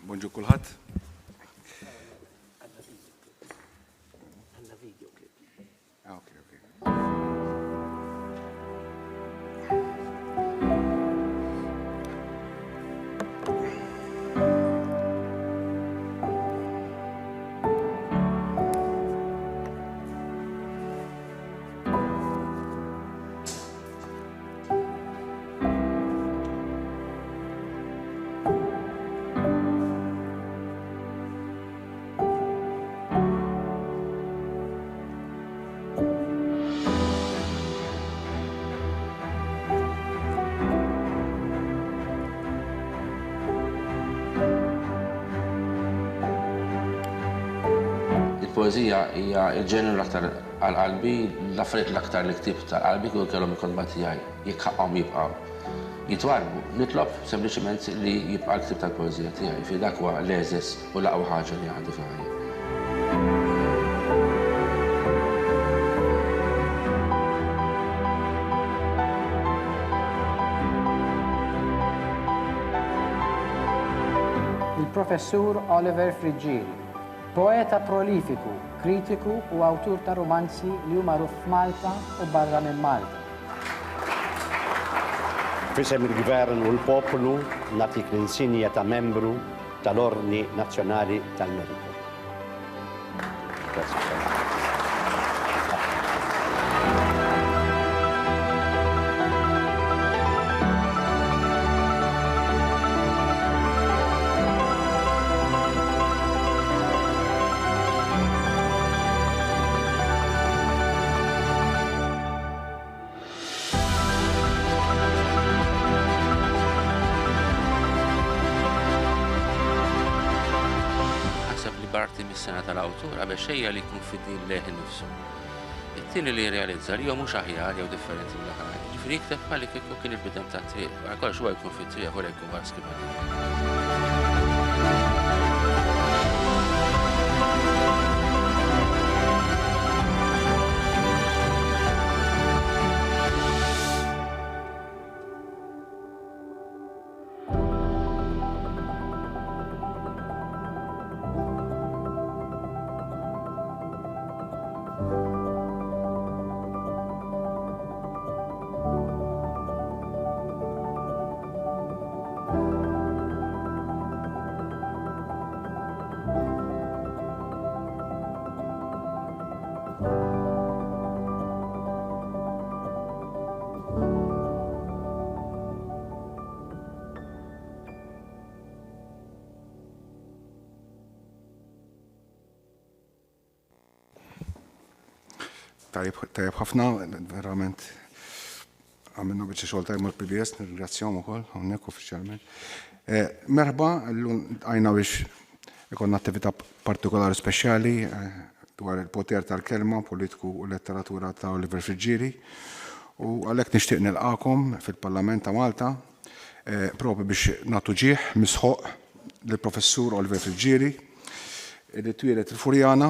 Bonġu kulħadd. Għandna video clip. Ah, okay, okay. Il-poeżija hija l-ġeneru l-aktar għal qalbi, l-affarijiet l-aktar li ktibt għal qalbi kieku kellhom il-kotba tiegħi, jekk ħaqqhom jibqgħu. Jitwarrbu. Nitlob sempliċement li jibqa' l-ktieb tal-poeżija tiegħi, jiġifieri dak huwa l-għeżież u l-aqwa ħaġa li għandi fil-ħajja. Il-Professur Oliver Friggieri, poeta prolifiku, kritiku u awtur ta' rumanzi li hu magħruf f'Malta u barra minn Malta. F'isem il-Gvern u l-poplu nagħtik l-insinja ta' membru tal-Ordni Nazzjonali tal-Meritu. Grazzi. Naħseb li parti mis-sena tal-awtur qabel xejn li jkun fidil lejh innifsu. It-tieni li jirrealizza li jew mhux aħjar jew differenti mill-oħrajn. Ġifieri jikteb bħalli kieku kien il-bidem tat-triq. Wara kollox huwa jkun fit-triq u jkun wara skrivanija. Tajjeb ħafna, verament għamilna biċċa xogħol tajjeb mal-PBS, nirringrazzjahom ukoll hawnhekk uffiċjalment. Eh, merħba, llum għajna biex ikonna attività partikolari speċjali eh, dwar il-poter tal-kelma, politiku u letteratura ta' Oliver Friggieri. U għalhekk nixtieq nilqakom fil-Parlament ta' Malta eh, propju biex nagħtu ġieħ misħoq lill-Professur Oliver Friggieri li twieled il-Furjana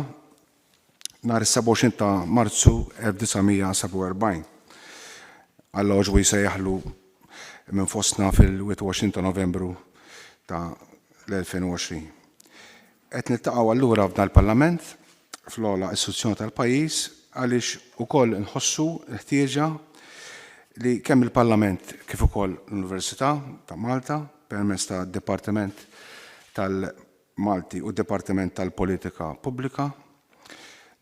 nhar is-27 ta' Marzu 1947. Alla għoġbu jsejjaħlu minn fostna fil-21 ta' Novembru ta' l-2020. Qed niltaqgħu allura f'dan il-Parlament, fl-ogħla istituzzjoni tal-pajjiż, għaliex ukoll inħossu l-ħtieġa li kemm il-Parlament kif ukoll l-Università ta' Malta, permezz tad-Dipartiment tal Malti u d-Dipartiment tal-Politika Pubblika,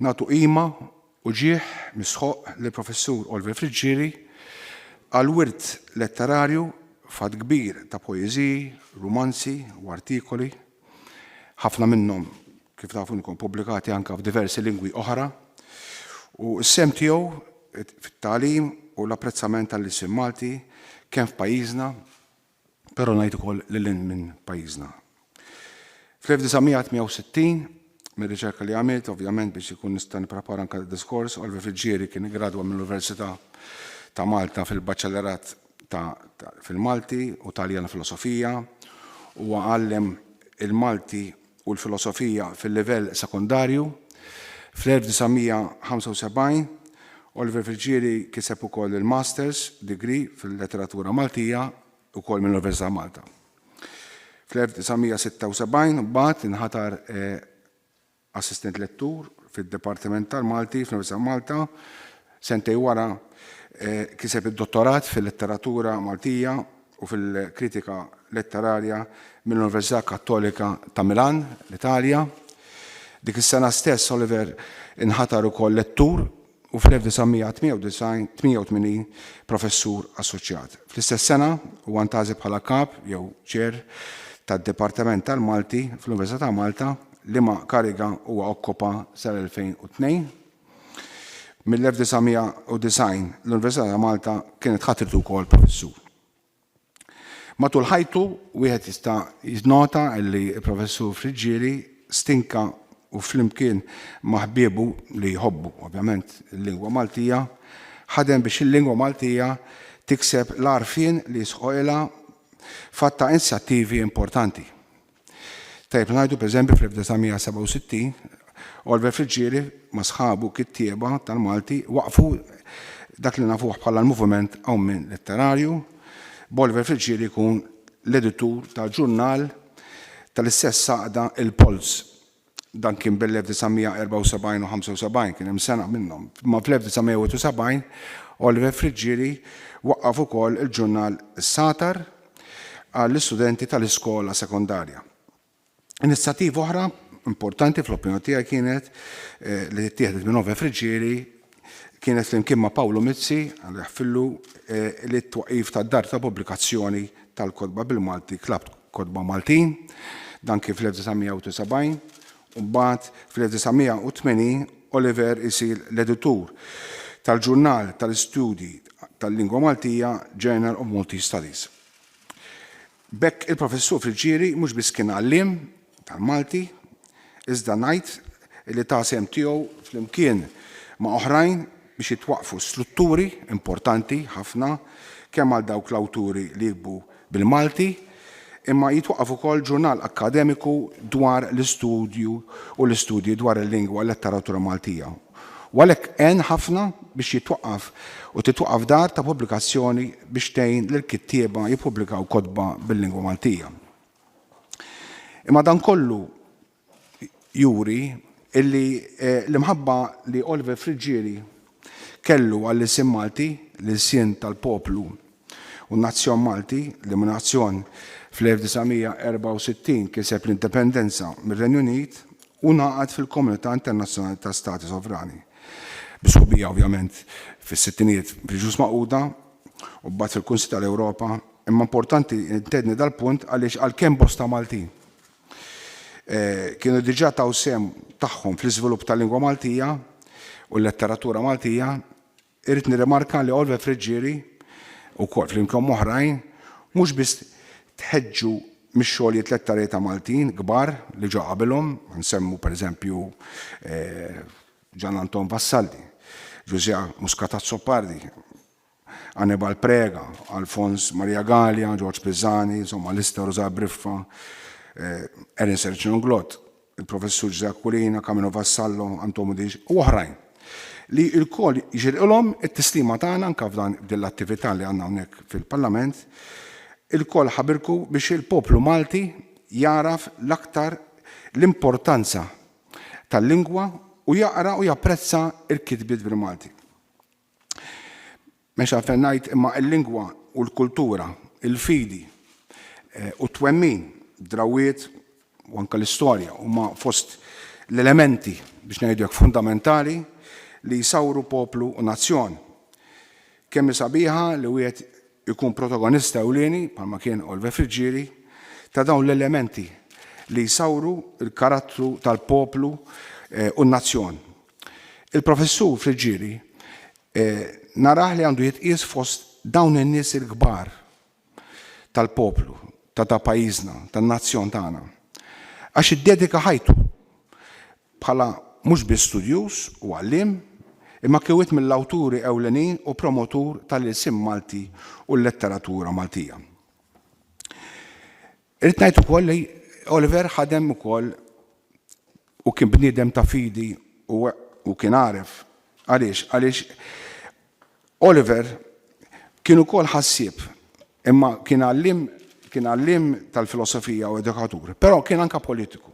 nagħtu qima u ġieħ mistħoqq lill-Professur Oliver Friggieri għall-wirt letterarju f'għadd kbir ta' poeżiji, rumanzi u artikoli, ħafna minnhom, kif tafu inkom, pubblikati anke f'diversi lingwi oħra, u s-sehem tiegħu fit-tagħlim u l-apprezzament tal-ilsien Malti kemm f'pajjiżna però ngħid ukoll lil hinn minn pajjiżna. Fl-1968, mir-riċerka li għamilt, ovvjament biex ikun nista' nipprepara anke d-diskors, Oliver Friggieri kien iggradwa mill-Università ta' Malta fil-Baċellerat ta' fil-Malti u Taljan Filosofija. Huwa għallem il-Malti u l-Filosofija fil-livell sekondarju. Fl-1975, Oliver Friggieri kiseb ukoll il-Masters Degree fil-Letteratura Maltija, ukoll mill-Università ta' Malta. Fl-1976 mbagħad inħatar assistent lettur fid-Dipartiment tal-Malti fl-Università ta' Malta. Sentejn wara kiseb id-dottorat fil-Letteratura Maltija u fil-Kritika Letterarja mill-Università Kattolika ta' Milan, l-Italja. Dik is-sena stess Oliver inħatar ukoll lettur u fl-1988 professur assoċjat. Fl-istess sena huwa ntgħażel bħala kap jew chair tad-Dipartiment tal-Malti fl-Università ta' Malta, liema kariga huwa okkupa sal-2002. Mill-1990 l-Università ta' Malta kienet ħatritu wkoll professur. Matul ħajtu wieħed jista' jinnota li l-Professur Friggieri stinka u flimkien ma' ħbiebu li jħobbu ovvjament il-lingwa Maltija, ħadem biex il-lingwa Maltija tikseb l-għarfien li jisħoqilha f'għadd ta' inzjattivi importanti. Tajjeb ngħidu pereżempju fl-1967 Oliver Friggieri ma' sħabu kittieba tal-Malti waqqfu dak li nafuh bħala l-Moviment Qawmien Letterarju, b'Oliver Friggieri jkun l-editur ta' ġurnal tal-istess għaqda Il-Polz. Dan kien bejn l-1974 u 75, kien hemm sena minnhom. Imma fl-1971 Oliver Friggieri waqqaf ukoll il-ġurnal Is-Sagħtar għall-istudenti tal-iskola sekondarja. Inizjattiva oħra importanti fl-opinjoni tiegħi kienet li ttieħdet minn Oliver Friggieri kienet flimkien ma' Pawlu Mizzi, Alla jaħfirlu, li t-twaqqif tad-dar ta' pubblikazzjoni tal-kotba bil-Malti Klabb Kotba Maltin. Dan kien fl-1979 u mbagħad fl-1980 Oliver isir l-editur tal-ġurnal tal-istudji tal-lingwa Maltija Journal of Maltese Studies. B'hekk il-Professur Friggieri mhux biss kien għalliem tal-Malti, iżda ngħid li ta sehem tiegħu flimkien ma' oħrajn biex jitwaqqfu strutturi importanti ħafna kemm għal dawk l-awturi li jiktbu bil-Malti, imma jitwaqqaf ukoll ġurnal akkademiku dwar l-istudju u l-istudji dwar il-lingwa u l-letteratura Maltija. U għalhekk għen ħafna biex jitwaqqaf u titwaqqaf dar ta' pubblikazzjoni biex tgħin lill-kittieba jippubblikaw kotba bil-lingwa Maltija. Imma dan kollu juri illi l-imħabba li Oliver Friggieri kellu għall-ilsien Malti, l-ilsien tal-poplu u n-nazzjon Malti, liema nazzjon fl-1964 kiseb l-indipendenza mir-Renju Unit u ngħaqad fil-komunità internazzjonali ta' stati sovrani. Bi sħubija ovvjament fis-sittinijiet fil-Ġnus Magħquda u mbagħad fil-Kunsill tal-Ewropa, imma importanti ntenni dal-punt għaliex għalkemm bosta Maltin kienu diġà taw sehem tagħhom fl-iżvilupp tal-lingwa Maltija u l-letteratura Maltija, irrid nirrimarka li Oliver Friggieri, ukoll flimkien m'oħrajn, mhux biss tħeġġu mix-xogħlijiet letterarji ta' Maltin kbar li ġew qabilhom, nsemmu pereżempju Ġan Anton Vassalli, Ġużè Muscat Azzopardi, Annibal Prega, Alfons Maria Galea, Ġorġ Pisani, insomma lista Rosa Briffa, Erin Sergio Glott, il-Professur Ġużè Aquilina, Camino Vassallo, Anton Mudix u oħrajn li lkoll jixirqilhom it-tislima tagħna anke f'dan din l-attività li għandna hawnhekk fil-Parlament, ilkoll ħabirku biex il-poplu Malti jagħraf l-aktar l-importanza tal-lingwa u jaqra u japprezza l-kitbiet bil-Malti. M'hemmx għalfejn ngħid imma l-lingwa u l-kultura, il-fidi u t-twemmin, drawwiet u anke l-istorja huma fost l-elementi biex ngħidu hekk fundamentali li jsawru poplu u nazzjon. Kemm hi sabiħa li wieħed ikun protagonista ewlieni, bħalma kien Oliver Friggieri, ta' dawn l-elementi li jsawru l-karattru tal-poplu u n-nazzjon. Il-Professur Friggieri narah li għandu jitqies fost dawn in-nies il-kbar tal-poplu, ta' ta' pajjiżna, tan-nazzjon tagħna. Għax iddedika ħajtu bħala mhux biss studjuż u għalliem, imma kien wieħed mill-awturi ewlenin u promotur tal-ilsien Malti u l-letteratura Maltija. Irrid ngħid ukoll li Oliver ħadem ukoll u kien bniedem ta' fidi u, u kien għaref. Għaliex? Għaliex Oliver kien ukoll ħassieb imma kien għalliem Kien għalliem tal-filosofija u edukatur, però kien anke politiku.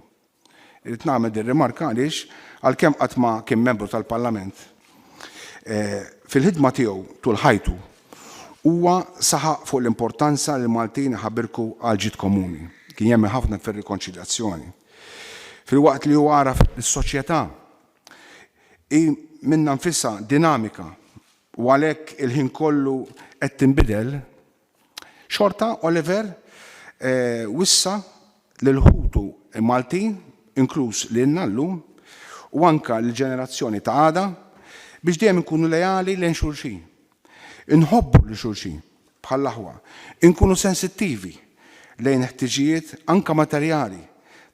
Irrid nagħmel din rimarka għaliex għalkemm qatt ma kien membru tal-Parlament, fil-ħidma tiegħu tul ħajtu huwa saħaq fuq l-importanza li l-Maltin iħabirku għall-ġid komuni. Kien jemmen ħafna fir-rikonċiljazzjoni. Filwaqt li hu għaraf li s-soċjetà hi minnha nfisha dinamika u għalhekk il-ħin kollu qed tinbidel, Xorta Oliver wissa lil ħutu l-Maltin, inkluż lilna llum, u anke lill-ġenerazzjoni ta' għada, biex dejjem inkunu leali lejn xulxin. Inħobbu lil xulxin bħall-aħwa, inkunu sensittivi lejn ħtiġijiet anke materjali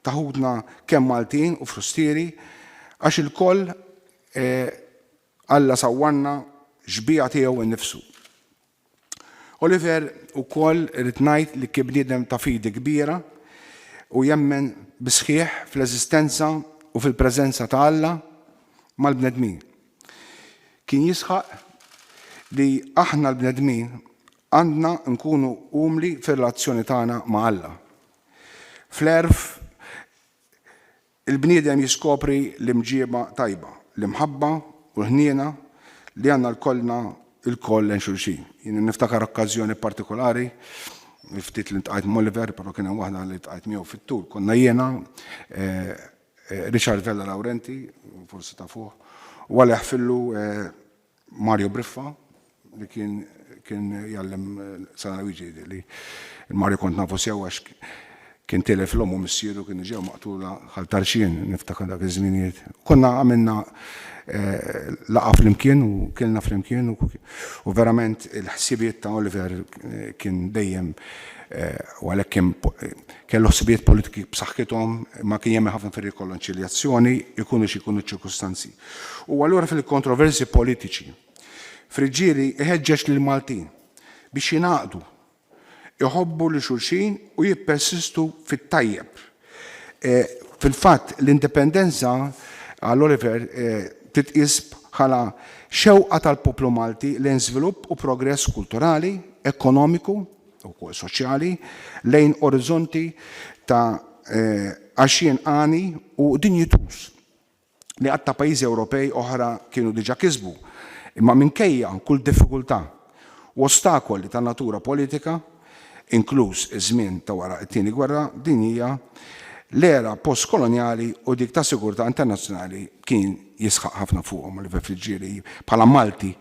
ta' ħutna kemm Maltin u frustieri għax ilkoll Alla sawwarna xbieha tiegħu nnifsu. Oliver ukoll irrid ngħid li kien bniedem ta' fidi kbira u jemmen bis-sħiħ fl-eżistenza u fil-preżenza ta' Alla mal-bnedmin. Kien jisħaq li aħna l-bnedmin għandna nkunu umli fir-relazzjoni tagħna ma' Alla. Fl-għerf Il-bniedem jiskopri l-imġieba tajba, l-imħabba u l-ħniena li għandna lkollna lkoll lejn xulxin. Jien niftakar okkażjoni partikolari, ftit li ltqajt m'Oliver, però kien hemm waħda li ltqajt miegħu fit-tul. Konna jiena, Richard Vella Laurenti, forsi tafuh, u għalih fillu Mario Briffa li kien kien jgħallem San Luigi li Mario kont nafu sew għax kien tilef l-omm u missieru kienu ġew maqtula Ħal Tarxien niftakar dak iż-żminijiet. Konna għamilna laqgħa flimkien u kilna flimkien u verament il-ħsibijiet ta' Oliver kien dejjem u għalhekk kien kellu ħsibijiet politiki b'saħħithom imma kien jemmen ħafna fir-rikonċiljazzjoni ikunu xi jkunu ċ-ċirkustanzi. U allura fil-kontroversji politiċi, Friggieri iħeġġeġ lill-Maltin biex jingħaqdu, iħobbu lil xulxin u jippersistu fit-tajjeb. Fil-fatt, l-indipendenza għal Oliver titqies bħala xewqa tal-poplu Malti lejn żvilupp u progress kulturali, ekonomiku u wkoll soċjali, lejn orizzonti ta' għaxien għani u dinjituż. li għadd ta' pajjiżi Ewropej oħra kienu diġà kisbu, imma minkejja kull diffikultà u ostakoli ta' natura politika, inkluż iż-żmien ta' wara t-Tieni Gwerra Dinjija, l-era postkolonjali u dik ta' sigurtà internazzjonali kien jisħaq ħafna fuqhom Oliver Friggieri. Bħala Malti,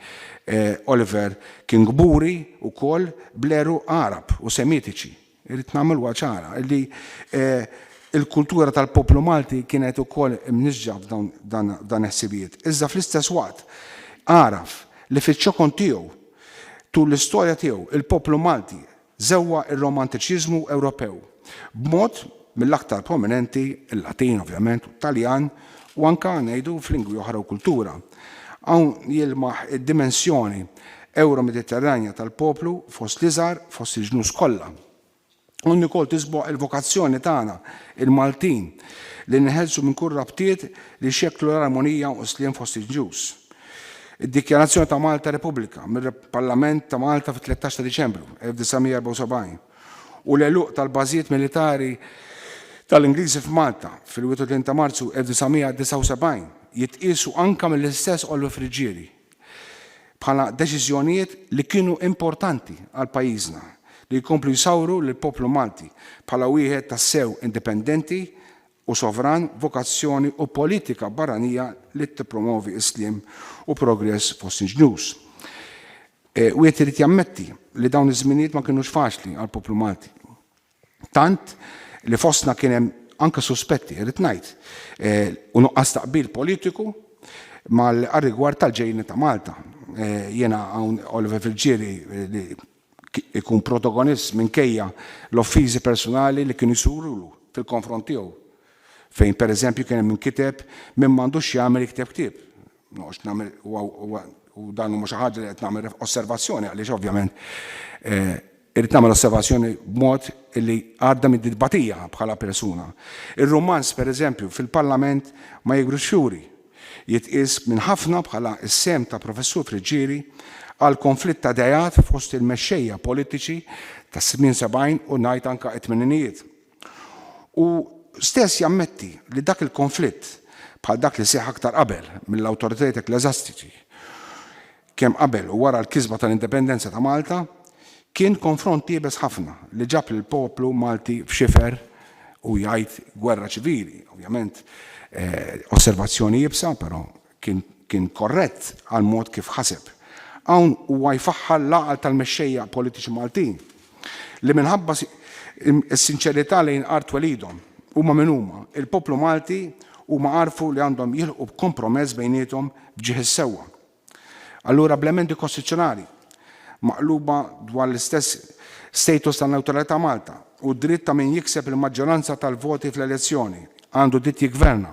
Oliver kien kburi wkoll bl-għeruq Għarab u Semitiċi. Irrid nagħmluha ċara li l-kultura tal-poplu Malti kienet ukoll imniżġa f'dan il-ħsibijiet. Iżda fl-istess waqt għaraf li fiċ-ċokon tiegħu, tul l-istorja tiegħu, il-poplu Malti żewwaq ir-romantiċiżmu Ewropew b'mod mill-aktar prominenti, il-Latin ovvjament u t-Taljan u anke ngħidu f'lingwi oħra u kultura. Hawn jilmaħ id-dimensjoni Ewro-Mediterranja tal-poplu fost l-iżgħar fost il-ġnus kollha. Hawn ukoll tisboq il-vokazzjoni tagħna, il-Maltin, li ninħelsu minn kull rabtiet li jxekklu l-armonija u s-sliem fost il-ġnus. Id-Dikjarazzjoni ta' Malta Repubblika mill-Parlament ta' Malta fit-13 ta' Diċembru 1974 u l-għeluq tal-bażijiet militari tal-Ingliżi f'Malta fil-31 ta' Marzu 1979 jitqiesu anke mill-istess Oliver Friggieri bħala deċiżjonijiet li kienu importanti għal pajjiżna li jkomplu jsawru lill-poplu Malti bħala wieħed tassew indipendenti u sovran b'vokazzjoni u politika barranija li tippromovi s-sliem u progress fost il-ġnus. Wieħed irid jammetti li dawn iż-żminijiet ma kinux faċli għall-poplu Malti. Tant li fostna kien hemm anke suspetti, irrid ngħid, u nuqqas ta' qbil politiku mal-rigward tal-ġejjieni ta' Malta. Jiena hawn Oliver Friggieri li ikun protagonist minkejja l-offiżi personali li kienu jsurulu fil-konfront tiegħu. Fejn pereżempju kien hemm min kiteb min m'għandux x'jagħmel jikteb ktieb. Noqgħodx nagħmel u dan hu xi ħaġa li qed nagħmel osservazzjoni għaliex ovvjament irrid nagħmel osservazzjoni b'mod li għadda minn tbatija bħala persuna. Ir-rumanz pereżempju fil-Parlament ma jigrux fjuri. Jitqies minn ħafna bħala s-sehem ta' Professur Friggieri għal konflitt ta' ideat fost il-mexxejja politiċi tas-snin 70 u ngħid anke t-tmeninijiet. Hu stess jammetti li dak il-konflitt, bħal dak li seħħ aktar qabel mill-awtoritajiet ekkleżastiċi, kemm qabel u wara l-kisba tal-indipendenza ta' Malta, kien konfront iebes ħafna li ġab lill-poplu Malti f'xifer u jgħid gwerra ċivili. Ovvjament osservazzjoni iebsa, però kien kien korrett għall-mod kif ħaseb. Hawn huwa jfaħħar l-għaqal tal-mexxejja politiċi Maltin li minħabba s-sinċerità lejn art twelidhom, huma min huma, il-poplu Malti huma għarfu li għandhom jilħqu kompromess bejniethom f'ġieħ is-sewwa. Allura bl-emendi kostituzzjonali maqluba dwar l-istess status tan-newtralità Malta u d-dritt ta' min jikseb il-maġġoranza tal-voti fl-elezzjoni għandu dritt jiggverna,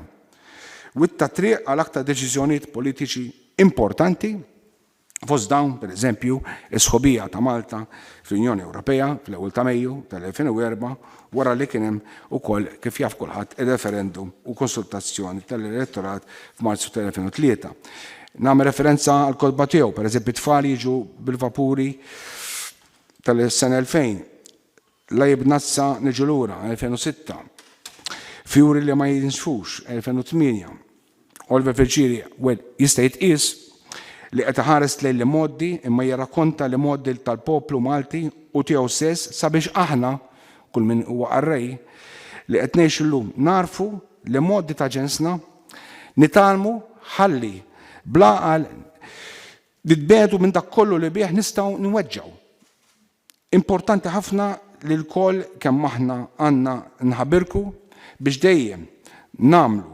witta t-triq għal aktar deċiżjonijiet politiċi importanti, fost dawn, per eżempju, is-sħubija ta' Malta fl-Unjoni Ewropea fl-ewwel ta' Mejju tal-2004 wara li kien hemm ukoll, kif jaf kulħadd, ir-referendum u konsultazzjoni tal-elettorat f'Marzu tal-2003. Nagħmel referenza għall-kotba tiegħu, per eżempju, Tfal jiġu bil-vapuri tal-sena 2000, La Jibnazza niġu lura, 2006, Fjuri li ma jinxfux, 2008. Oliver Friggieri jista' jitqies li qed iħares lejn l-imgħoddi imma jirrakkonta l-imgħoddi tal-poplu Malti u tiegħu stess sabiex aħna, kull min huwa qarrej, li qed ngħixu llum nagħrfu l-imgħoddi ta' ġensna, nitgħallmu ħalli bl-għaqal nitbiegħdu minn dak kollu li bih nistgħu nweġġgħu. Importanti ħafna li lkoll kemm aħna għandna nħabirku biex dejjem nagħmlu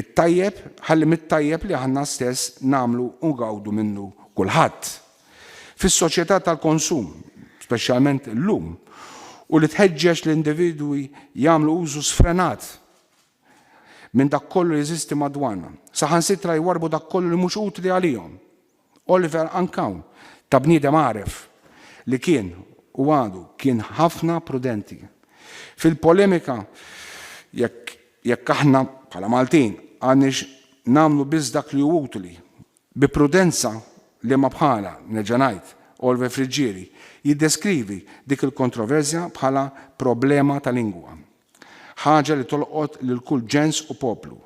t-tajjeb ħalli mit-tajjeb li aħna stess nagħmlu u ngawdu minnu kulħadd. Fis-soċjetà tal-konsum, speċjalment illum, u li tħeġġeġ l-individwi jagħmlu użu sfrenat minn dak kollu li jeżisti madwarna, saħansitra jwarrbu dak kollu li mhux utli għalihom, Oliver anke hawn, ta' bniedem għaref li kien u għadu kien ħafna prudenti. Fil-polemika jekk jekk aħna bħala Maltin għandniex nagħmlu biss dak li hu utli, bi prudenza liema bħalha, nerġa' ngħid, Oliver Friggieri jiddeskrivi dik il-kontroversja bħala problema ta' lingwa. Ħaġa li tolqot lil kull ġens u poplu.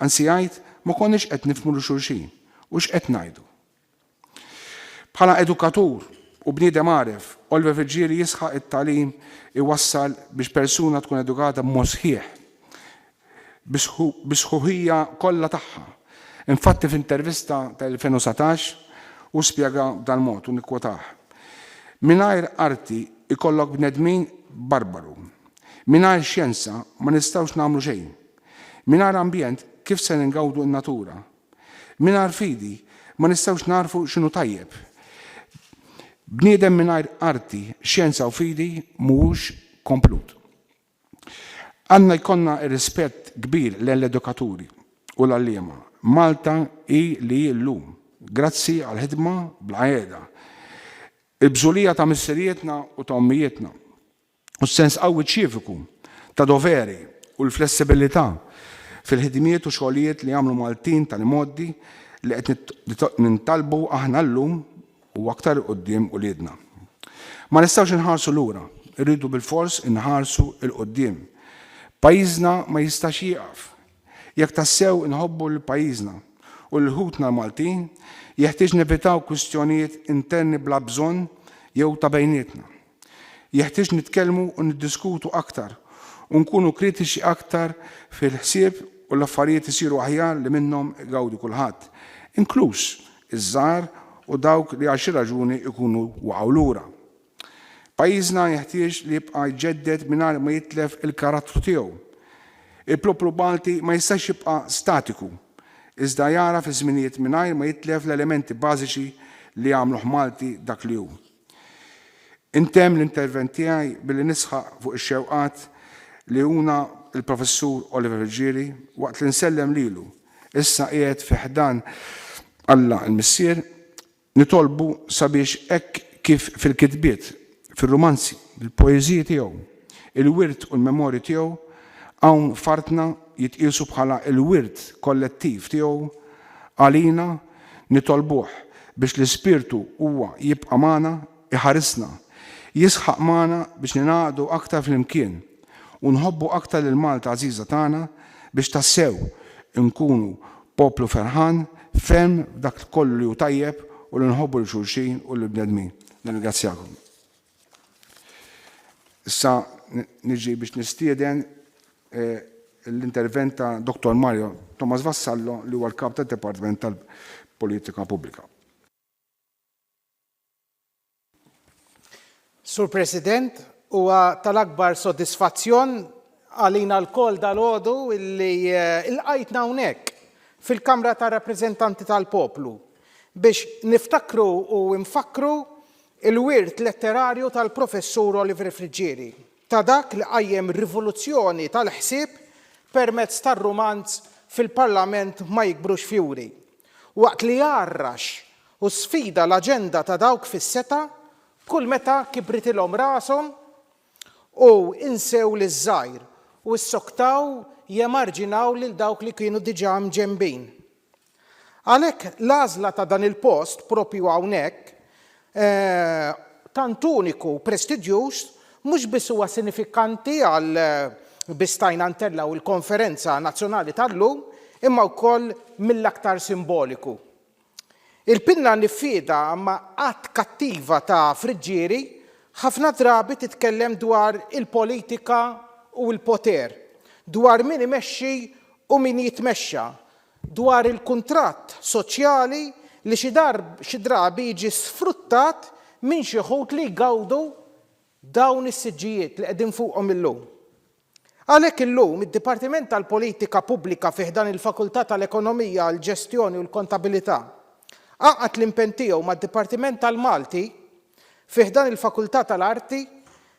Anzi jgħid ma konniex qed nifhmu lil xulxin u x'qed ngħidu. Bħala edukatur u bniedem għaref, Oliver Friggieri jisħaq it-tagħlim iwassal biex persuna tkun edukata b'mod sħiħ, bis-sħuħija kollha tagħha. Infatti f'intervista tal-2019 hu spjega b'dal-mod u nikkwotah, Mingħajr arti ikollok bnedmin barbaru. Mingħajr xjenza ma nistgħux nagħmlu xejn. Mingħajr ambjent kif se ngawdu n-natura? Mingħajr fidi ma nistgħux nagħrfu x'inhu tajjeb. Bniedem mingħajr arti, xjenza u fidi mhuwiex komplut. Għandna jkollna rispett kbir lejn l-edukaturi u l-għalliema. Malta hi li hi llum grazzi għall-ħidma bla qiegħda, il-bżulija ta' missirijietna u ta' ommijietna. u s-sens qawwi ċiviku ta' doveri u l-flessibilità fil-ħidmiet u xogħlijiet li għamlu Maltin tal-imgħoddi li qed nintalbu aħna llum u aktar 'il quddiem uliedna. Ma nistgħux inħarsu lura, irridu bilfors inħarsu 'l quddiem. Pajjiżna ma jistax jieqaf. Jekk tassew inħobbu lil pajjiżna u lil ħutna l-Maltin, jeħtieġ nevitaw kwistjonijiet interni bla bżonn jew ta' bejnietna. Jeħtieġ nitkellmu u niddiskutu aktar u nkunu kritiċi aktar fil-ħsieb u l-affarijiet isiru aħjar li minnhom igawdi kulħadd, inkluż iż-żgħar u dawk li għal xi raġuni jkunu waqgħu lura. Pajjiżna jeħtieġ li jibqa' jġedded mingħajr ma jitlef il-karattru tiegħu. Il-poplu Malti ma jistax jibqa' statiku, iżda jagħraf iż-żminijiet mingħajr ma jitlef l-elementi bażiċi li jagħmluh Malti dak li hu. Intemm l-intervent tiegħi billi nisħaq fuq ix-xewqat li una l-Professur Oliver Friggieri waqt li nsellem lilu, issa qiegħed fi ħdan Alla l-Missier, nitolbu sabiex hekk kif fil-kitbiet, fir-rumanzi, fil-poeżiji tiegħu, il-wirt u l-memorji tiegħu hawn f'artna jitqiesu bħala l-wirt kollettiv tiegħu għalina Nitolbuh biex l-Ispirtu huwa jibqa' magħna, iħarisna. Jisħaq magħna biex ningħaqdu aktar flimkien u nħobbu aktar lil Malta għażiża tagħna biex tassew inkunu poplu ferħan ferm f'dak kollu li hu tajjeb u li nħobbu lil xulxin u lill-bnedmin. Nirringrazzjakom. Issa niġi biex nistieden l-intervent ta' Dottor Mario Thomas Vassallo li huwa l-Kap tad-Dipartiment tal-Politika Pubblika. Sur President, huwa tal-akbar sodisfazzjon għalina lkoll dalgħodu illi lqajtna hawnhekk fil-Kamra tar-Rappreżentanti tal-Poplu biex niftakru u nfakkru l-wirt letterarju tal-Professur Oliver Friggieri, ta' dak li qajjem rivoluzzjoni tal-ħsieb permezz tar-rumanz Fil-Parlament ma jikbrux fjuri, waqt li għarrax u sfida l-aġenda ta' dawk fis-setgħa kull meta kibritilhom rashom u insew liż-żgħir u ssoktaw jemarġinaw lil dawk li kienu diġà mġenbin. Għalhekk l-għażla ta' dan il-post proprju hawnhekk, tant uniku u prestiġjuż, mhux biss huwa sinifikanti għal biex stajna ntellgħu l-konferenza nazzjonali tal-lum, imma wkoll mill-aktar simboliku. Il-pinna niffieda ma qatt kattiva ta' Friggieri ħafna drabi titkellem dwar il-politika u l-poter, dwar min imexxi u min jitmexxa, dwar il-kuntratt soċjali li xi xi drabi jiġi sfruttat minn xi wħud li jgawdu dawn is-siġġijiet li qegħdin fuqhom illum. Għalhekk illum id-Dipartiment tal-Politika Pubblika fi ħdan il-Fakultà tal-Ekonomija, l-Ġestjoni u l-Kontabilità għaqad l-impenn tiegħu mad-Dipartiment tal-Malti fi ħdan il-Fakultà tal-Arti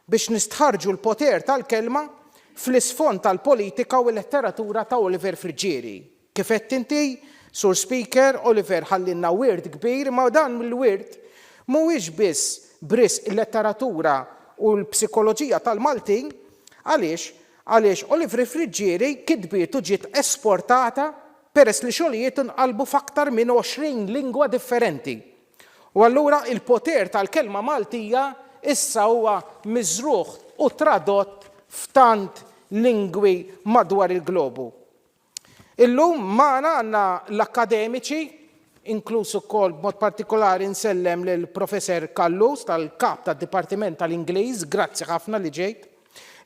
biex nistħarrġu l-poter tal-kelma fl-isfond tal-politika u l-letteratura ta' Oliver Friggieri. Kif għedt inti, Sur Speaker, Oliver ħallielna wirt kbir, imma dan il-wirt mhuwiex biss b'risq il-letteratura u l-psikoloġija tal-Maltin. Għaliex? Għaliex Oliver Friggieri kitbietu ġiet esportata peress li xogħlijietu nqalbu f'aktar minn 20 lingwa differenti. U allura il-poter tal-kelma Maltija issa huwa miżrugħ u tradott f'tant lingwi madwar il-globu. Illum magħna għandna l-akkademiċi, inkluż ukoll b'mod partikolari nsellem lil Professor Callus tal-Kap tad-Dipartiment tal-Ingliż, grazzi ħafna li ġejt.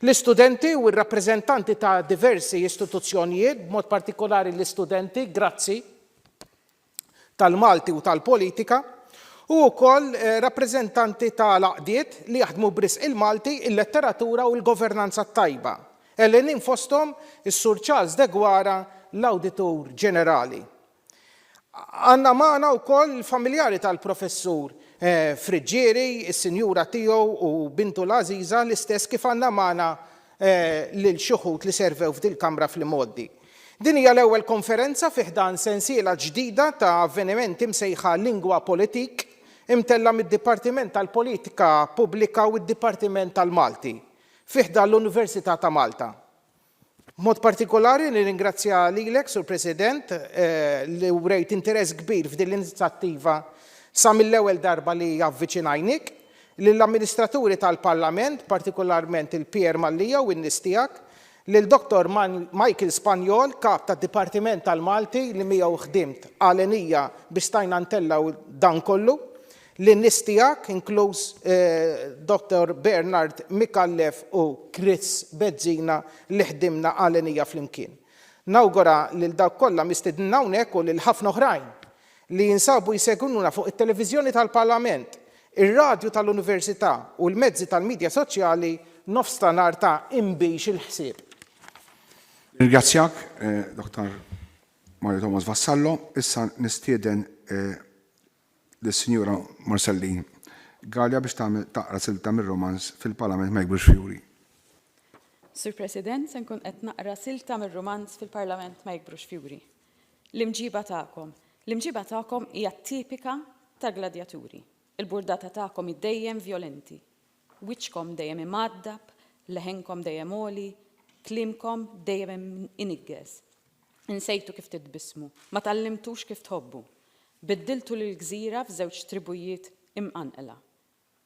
L-istudenti u r-rappreżentanti ta' diversi istituzzjonijiet, b'mod partikolari l-istudenti, grazzi. tal-Malti u tal-politika, u wkoll rappreżentanti ta' l-għaqdiet li jaħdmu b'risq il-Malti, il-letteratura u l-governanza t-tajba. Ewlenin fosthom is-Sur Charles Deguara, l-Awditur Ġenerali. Għandna magħna wkoll il-familjari tal-Professur Friggieri, is-sinjura tiegħu u bintu l-għażiża, l-istess kif għandna magħna lil xi wħud li servew f'dil-Kamra fl-imgħoddi. Din hija l-ewwel konferenza fi ħdan sensiela ġdida ta' avvenimenti msejħa Lingua Politik, imtellgħa mid-Dipartiment tal-Politika Pubblika u d-Dipartiment tal-Malti fi ħdan l-Università ta' Malta. B'mod partikolari nirringrazzja lilek, Sur President, li wrejt interess kbir f'din l-inizjattiva sa mill-ewwel darba li avviċinajnik, lill-amministraturi tal-Parlament, partikolarment il-Pierre Mallia u n-nies tiegħek, lil Dottor Michael Spagnol, Kap tad-Dipartiment tal-Malti li miegħu ħdimt għalenija biex stajna ntellgħu dan kollu, lin-nies tiegħek, inkluż Dottor Bernard Micallef u Chris Bezzina li ħdimna għalenija flimkien. Nawgura lil dawk kollha mistednin hawnhekk u lil ħafna oħrajn li jinsabu jsegwuna fuq it-televiżjoni tal-Parlament, ir-radju tal-Università u l-mezzi tal-midja soċjali nofstanhar ta' inbix il-ħsieb. Nirringrazzjak, Dottor Mario Thomas Vassallo. Issa nistieden lis-Sinjura Marcelline Galea biex tagħmel taqra silta mir-romanz Fil-Parlament ma Jikbrux Fjuri. Sur President, se nkun qed naqra silta mir-rumanz Fil-Parlament ma Jikbrux Fjuri. L-imġiba tagħkom. L-imġiba tagħkom hija tipika ta' gladjaturi. Il-burdata tagħkom hi dejjem vjolenti. Wiċċkom dejjem imgħaddab, leħenkom dejjem għoli, kliemkom dejjem iniggeż. Insejtu kif titbissmu, ma tgħallimtux kif tħobbu. Biddiltu lill-gżira f'żewġ tribujiet imqanqla.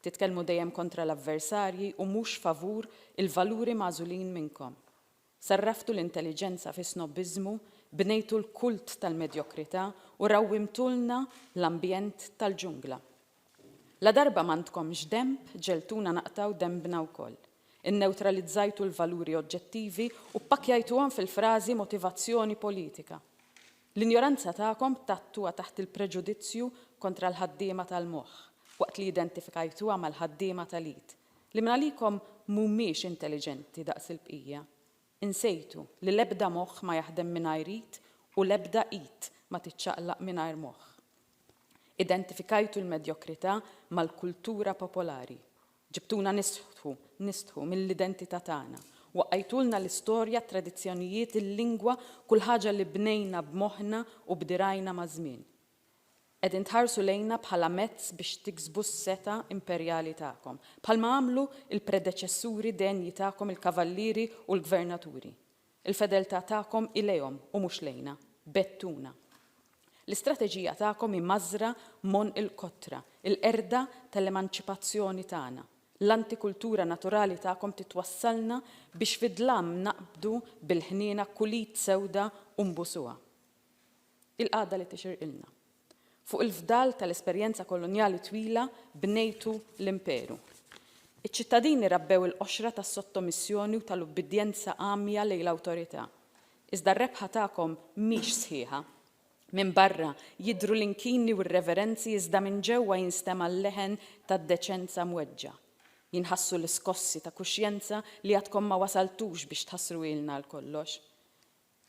Titkellmu dejjem kontra l-avversarji u mhux favur il-valuri magħżulin minnkom. Sarraftu l-intelliġenza fi snobbiżmu, bnejtu l-kult tal-medjokrità u rawwimtulna l-ambjent tal-ġungla. Ladarba m'għandkomx denb, ġegħeltuna naqtgħu denbna wkoll. Innewtralizzajtu l-valuri oġġettivi u ppakkjajtuhom fil-frażi motivazzjoni politika. L-injoranza tagħkom tgħattuha taħt il-preġudizzju kontra l-ħaddiema tal-moħħ, waqt li identifikajtuha mal-ħaddiema tal-id, li mingħalikom mhumiex intelliġenti daqs il-bqija. Insejtu li l-ebda moħħ ma jaħdem mingħajr id u l-ebda id ma tiċċaqlaq mingħajr moħħ. Identifikajtu l-medjokrità mal-kultura popolari. Ġibtuna nistħu, nistħu mill-identità tagħna. Waqqajtulna l-istorja, t-tradizzjonijiet, il-lingwa, kull ħaġa li bnejna b'moħħna u b'dirgħajna maż-żmien. Qegħdin tħarsu lejna bħala mezz biex tiksbu s-setgħa imperjali tagħkom, bħalma għamlu l-predeċessuri denji tagħkom il-kavallieri u l-gvernaturi. Il-fedeltà tagħkom hi lejhom u mhux lejna. Begħdtuna. L-istrateġija tagħkom hi mażra m'għonq il-kotra, il-qerda tal-emanċipazzjoni tagħna. L-antikultura naturali tagħkom titwassalna biex fid-dlam naqbdu bil-ħniena kull id sewda u nbusuha. Il-qagħda li tixirqilna. Fuq il-fdal tal-esperjenza kolonjali twila bnejtu l-imperu. Iċ-ċittadini rabbew il-qoxra tas-sottomissjoni u tal-ubbidjenza għamja lejn l-awtorità. Iżda r-rebħa tagħkom mhix sħiħa. Minn barra jidhru l-inkini u r-reverenzi iżda minn ġewwa jinstema' l-leħen tad-deċenza mweġġa'. Jinħassu l-iskossi ta' kuxjenza li għadkom ma wasaltux biex tħassruhielna għal kollox.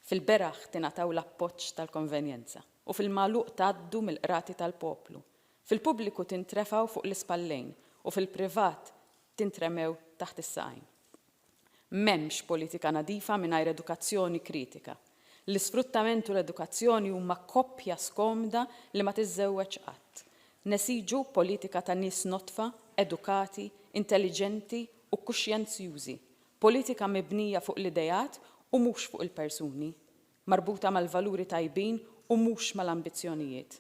Fil-beraħ tingħataw l-appoġġ tal-konvenjenza u fil-magħluq tgħaddu mill-qrati tal-poplu. Fil-pubbliku tintrefgħu fuq l-ispallejn u fil-privat tintremew taħt is-saqajn. M'hemmx politika nadifa mingħajr edukazzjoni kritika. L-isfruttament u l-edukazzjoni huma koppja skomda li ma tiżżewweġ qatt. Nesiġu politika ta' nies nodfa, edukati, intelliġenti u kuxjenzjużi Politika mibnija fuq l-ideat u mhux fuq il-persuni. Marbuta mal-valuri tajbin u mhux mal-ambizzjonijiet.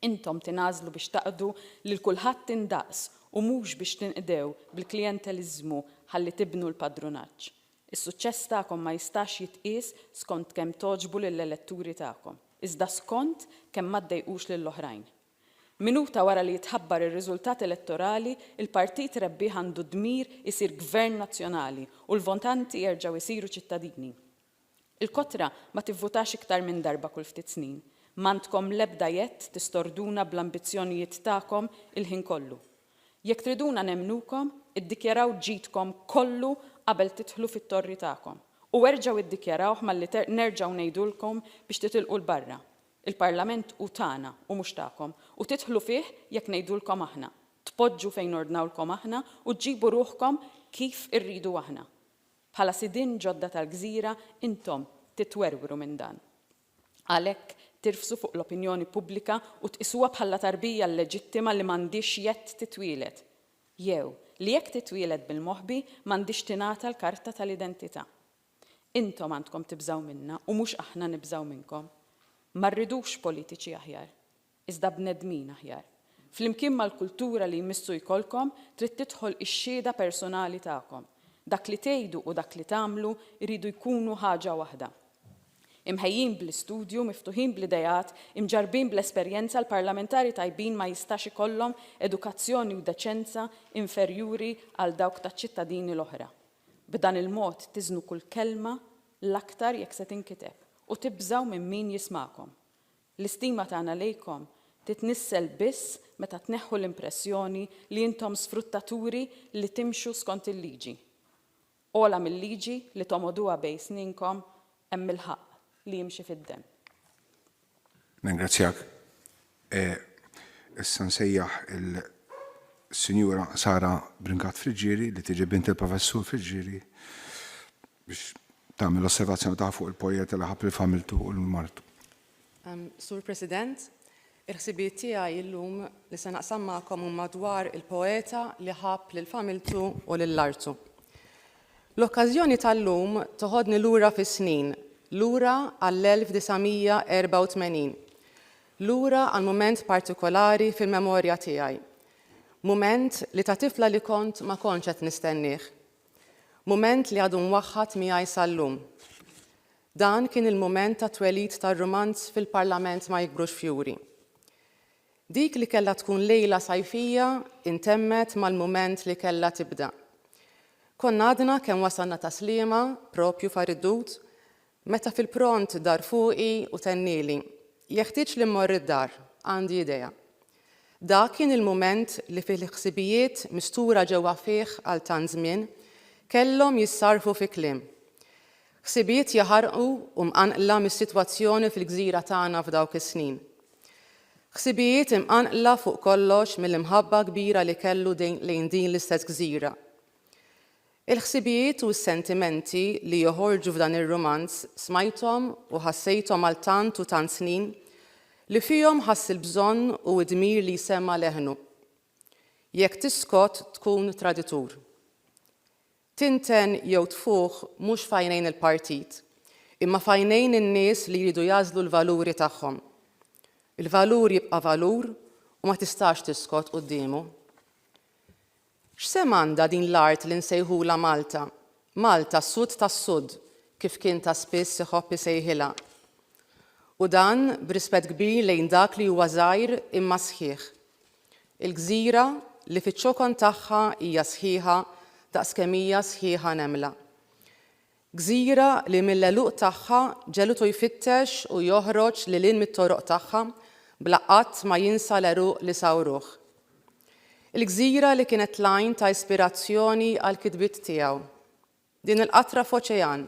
Intom tingħażlu biex taqdu lil kulħadd indaqs u mhux biex tinqdew bil-klijenteliżmu ħalli tibnu l-padrunaġġ. Is-suċċess tagħkom ma jistax jitqies skont kemm togħġbu lill-eletturi tagħkom, iżda skont kemm ma ddejqux lill-oħrajn. Minuta wara li jitħabbar ir-riżultat elettorali, il-partit rebbieħ għandu d-dmir isir gvern nazzjonali u l-votanti jerġgħu jsiru ċittadini. Il-kotra ma tivvutax iktar minn darba kull ftit snin. M'għandkom l-ebda jedd tistorduna bl-ambizzjonijiet tagħkom il-ħin kollu. Jekk triduna nemmnukom, iddikjaraw ġidkom kollu qabel tidħlu fit-torri tagħkom. U erġgħu iddikjarawh malli nerġgħu ngħidulkom biex titilqu 'l barra. Il-Parlament hu tagħna u mhux tagħkom, u tidħlu fih jekk ngħidulkom aħna, tpoġġu fejn nordnawlkom aħna u ġġibu ruħkom kif irridu aħna. Bħala sidien ġodda tal-gżira intom titwerwru minn dan. Għalhekk tirfsu fuq l-opinjoni pubblika u tqisuha bħala tarbija lleġittima li m'għandhiex jedd titwieled. Jew, li jekk titwieled bil-moħbi m'għandhiex tingħata l-karta tal-identità. Intom għandkom tibżgħu minna u mhux aħna nibżgħu minnkom. Ma rridux politiċi aħjar, iżda bnedmin aħjar. Flimkien mal-kultura li jmissu jkollkom trid tidħol ix-xhieda personali tagħkom. Dak li tgħidu u dak li tagħmlu jridu jkunu ħaġa waħda. Imħejjin bl-istudju, miftuħin bl-ideat, imġarrbin bl-esperjenza, l-parlamentari tajbin ma jistax ikollhom edukazzjoni u deċenza inferjuri għal dawk taċ-ċittadini l-oħra. B'dan il-mod tiżnu kull kelma, l-aktar jekk se tinkiteb, u tibżgħu minn min jismagħkom. L-istima tagħna lejkom titnissel biss meta tneħħu l-impressjoni li intom sfruttaturi li timxu skont il-liġi. Ogħla mil-liġi li tomogħduha bejn snienkom hemm il-ħaqq li jimxi fid-demm. Ningrazzjak. Issa nsejjaħ il-Sinjura Sara Brincat Friggieri li tiġi bint il-Professur Friggieri biex tagħmel l-osservazzjoni tagħha fuq il-poeta li ħabb lil familtu u lil martu. Sur President, il-ħsibijiet tiegħi llum li se naqsam magħkom huma dwar il-poeta li ħabb lil familtu u lil artu. L-okkażjoni tal-lum toħodni lura fis-snin, lura għall-1984. Lura għal mument partikolari fil-memorja tiegħi. Mument li ta' tifla li kont ma kontx qed nistennieh. Mument li għadu mwaħħad miegħi sal-lum. Dan kien il-mument tat-twelid tar-rumanz Fil-Parlament ma jikbrux fjuri. Dik li kellha tkun lejla sajfija intemmet mal-mument li kellha tibda. Konna għadna kemm wasalna Tas-Sliema, propju f'Għar id-Dud, meta fil-pront dar fuqi u tennieli, Jeħtieġ li mmorr id-dar, għandi idea. Dak kien il-mument li fih l-ħsibijiet mistura ġewwa fih għal tant żmien kellhom jissarrfu fi kliem. Ħsibijiet jaħarqu u mqanqla mis-sitwazzjoni fil-gżira tagħna f'dawk is-snin. Ħsibijiet imqanqla fuq kollox mill-imħabba kbira li kellu lejn din l-istess gżira. Il-ħsibijiet u s-sentimenti li joħorġu f'dan ir-rumanz smajthom u ħassejthom għal tant u tant snin li fihom ħass il-bżonn u d-dmir li jsemma' leħnu. Jekk tiskot tkun traditur. Tinten jew tfuħ mhux f'għajnejn il-partit, imma f'għajnejn in-nies li jridu jagħżlu l-valuri tagħhom. Il-valur jibqa' valur u ma tistax tiskot quddiemu. X'sehem għandha din l-art li nsejħulha Malta, Malta s-sud tas-sud, kif kien ta' spiss iħobb isejħilha? U dan b'rispett kbir lejn dak li huwa żgħir imma sħiħ. Il-gżira li fiċ-ċokon tagħha hija sħiħa daqs kemm hija sħiħa nemla. Gżira li mill-għeluq tagħha ġegħlutu jfittex u joħroġ lil hinn mit-toroq tagħha bla qatt ma jinsa l-għeruq li sawruh. Il-gżira li kienet l-għajn ta' ispirazzjoni għall-kitbiet tiegħu. Din il-qatra f'oċean.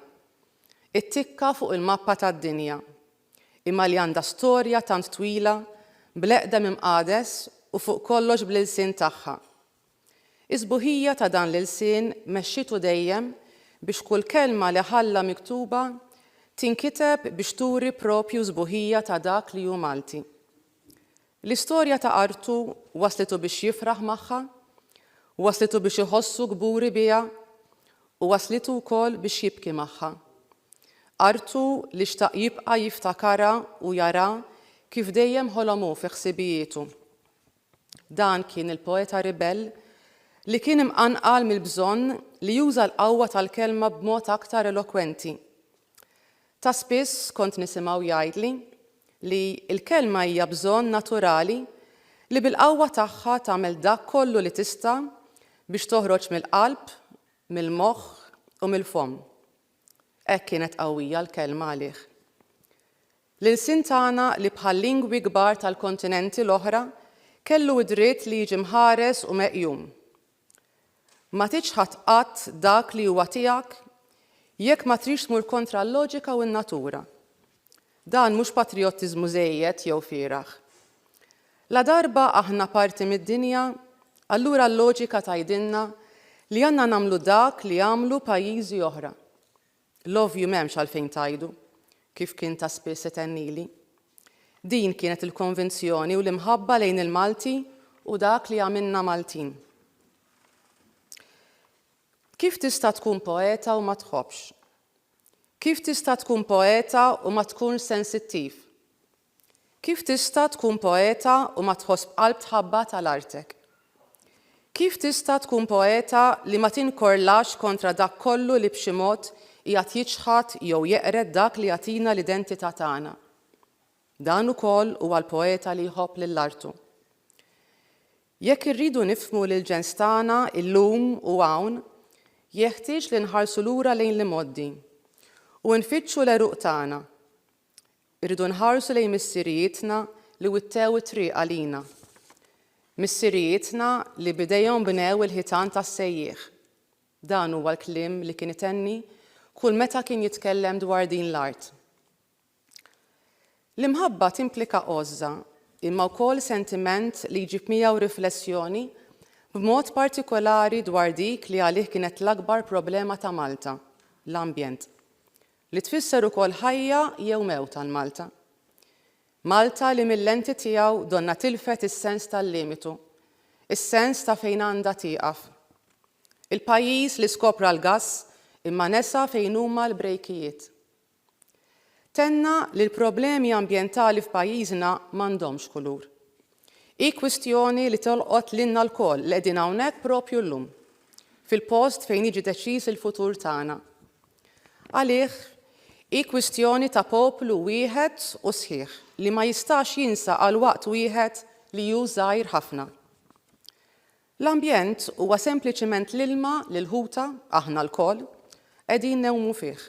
It-tikka fuq il-mappa tad-dinja. Imma li għandha storja tant twila bl-eqdem imqades u fuq kollox bl-ilsien tagħha. Is-sbuħija ta' dan l-ilsien mexxitu dejjem biex kull kelma li ħalla miktuba tinkiteb biex turi propju s-sbuħija ta' dak li hu Malti. L-istorja ta' artu wasslitu biex jifraħ magħha, wasslitu biex iħossu kburi biha u wasslitu wkoll biex jibki magħha. Artu li xtaq jibqa' jiftakarha u jara kif dejjem ħolom hu fi ħsibijietu. Dan kien il-poeta ribell li kien imqanqal mill-bżonn li juża l-qawwa tal-kelma b'mod aktar elokwenti. Ta' spiss kont nisimgħu jgħidli li l-kelma hija bżonn naturali li bil-qawwa tagħha tagħmel dak kollu li tista' biex toħroġ mill-qalb, mill-moħħ u mill-fomm. Hekk kienet qawwija l-kelma għalih. L-ilsien tagħna li bħal-lingwi kbar tal-kontinenti l-oħra kellu d-dritt li jiġi mħares u meqjum. Ma tiċħad qatt dak li huwa tiegħek jekk ma tridx tmur kontra l-loġika u n-natura. Dan mhux patrijottiżmu żejjed jew fieragħ. Ladarba aħna parti mid-dinja, allura l-loġika tgħidilna li għandna nagħmlu dak li għamlu pajjiżi oħra. L-ovvju m'hemmx għalfejn tgħidu, kif kien ta' spiss itennili. Din kienet il-konvinzjoni u l-imħabba lejn il-Malti u dak li għamilna Maltin. Kif tista' tkun poeta u ma tħobbx? Kif tista' tkun poeta u ma tkunx sensittiv? Kif tista' tkun poeta u ma tħoss b'qalb tħabbat għal artek? Kif tista' tkun poeta li ma tinkorlax kontra dak kollu li b'xi mod qiegħed jiċħad jew jeqred dak li jagħtina l-identità tagħna? Dan ukoll huwa l-poeta li jħobb lil artu. Jekk irridu nifhmu lill-ġens tagħna illum u hawn, jeħtieġ li nħarsu lura lejn l-imgħoddi u nfittxu l-għeruq tagħna. Irridu nħarsu lejn missirijietna li wittew it-triq għalina. Missirijietna li b'idejhom bnew il-ħitan tas-sejjieħ. Dan huwa l-kliem li kien itenni kull meta kien jitkellem dwar din l-art. L-imħabba timplika għożża, imma wkoll sentiment li jġib miegħu riflessjoni b'mod partikolari dwar dik li għalih kienet l-akbar problema ta' Malta, l-ambjent. Li tfisser ukoll ħajja jew mewt għal Malta. Malta li mil-lenti tiegħu donnha tilfet is-sens tal-limitu, is-sens ta' fejn għandha tieqaf. Il-pajjiż li skopra l-gass imma nesa fejn huma l-brejkijiet. Tenna li l-problemi ambjentali f'pajjiżna m'għandhomx kulur. Hi kwistjoni li tolqot lilna lkoll li qegħdin hawnhekk proprju llum, fil-post fejn jiġi deċiż il-futur tagħna. Għalih, hi kwistjoni ta' poplu wieħed u sħiħ li ma jistax jinsa għal waqt wieħed li hu żgħir ħafna. L-ambjent huwa sempliċiment l-ilma li l-ħuta, aħna lkoll, qegħdin ngħumu fih.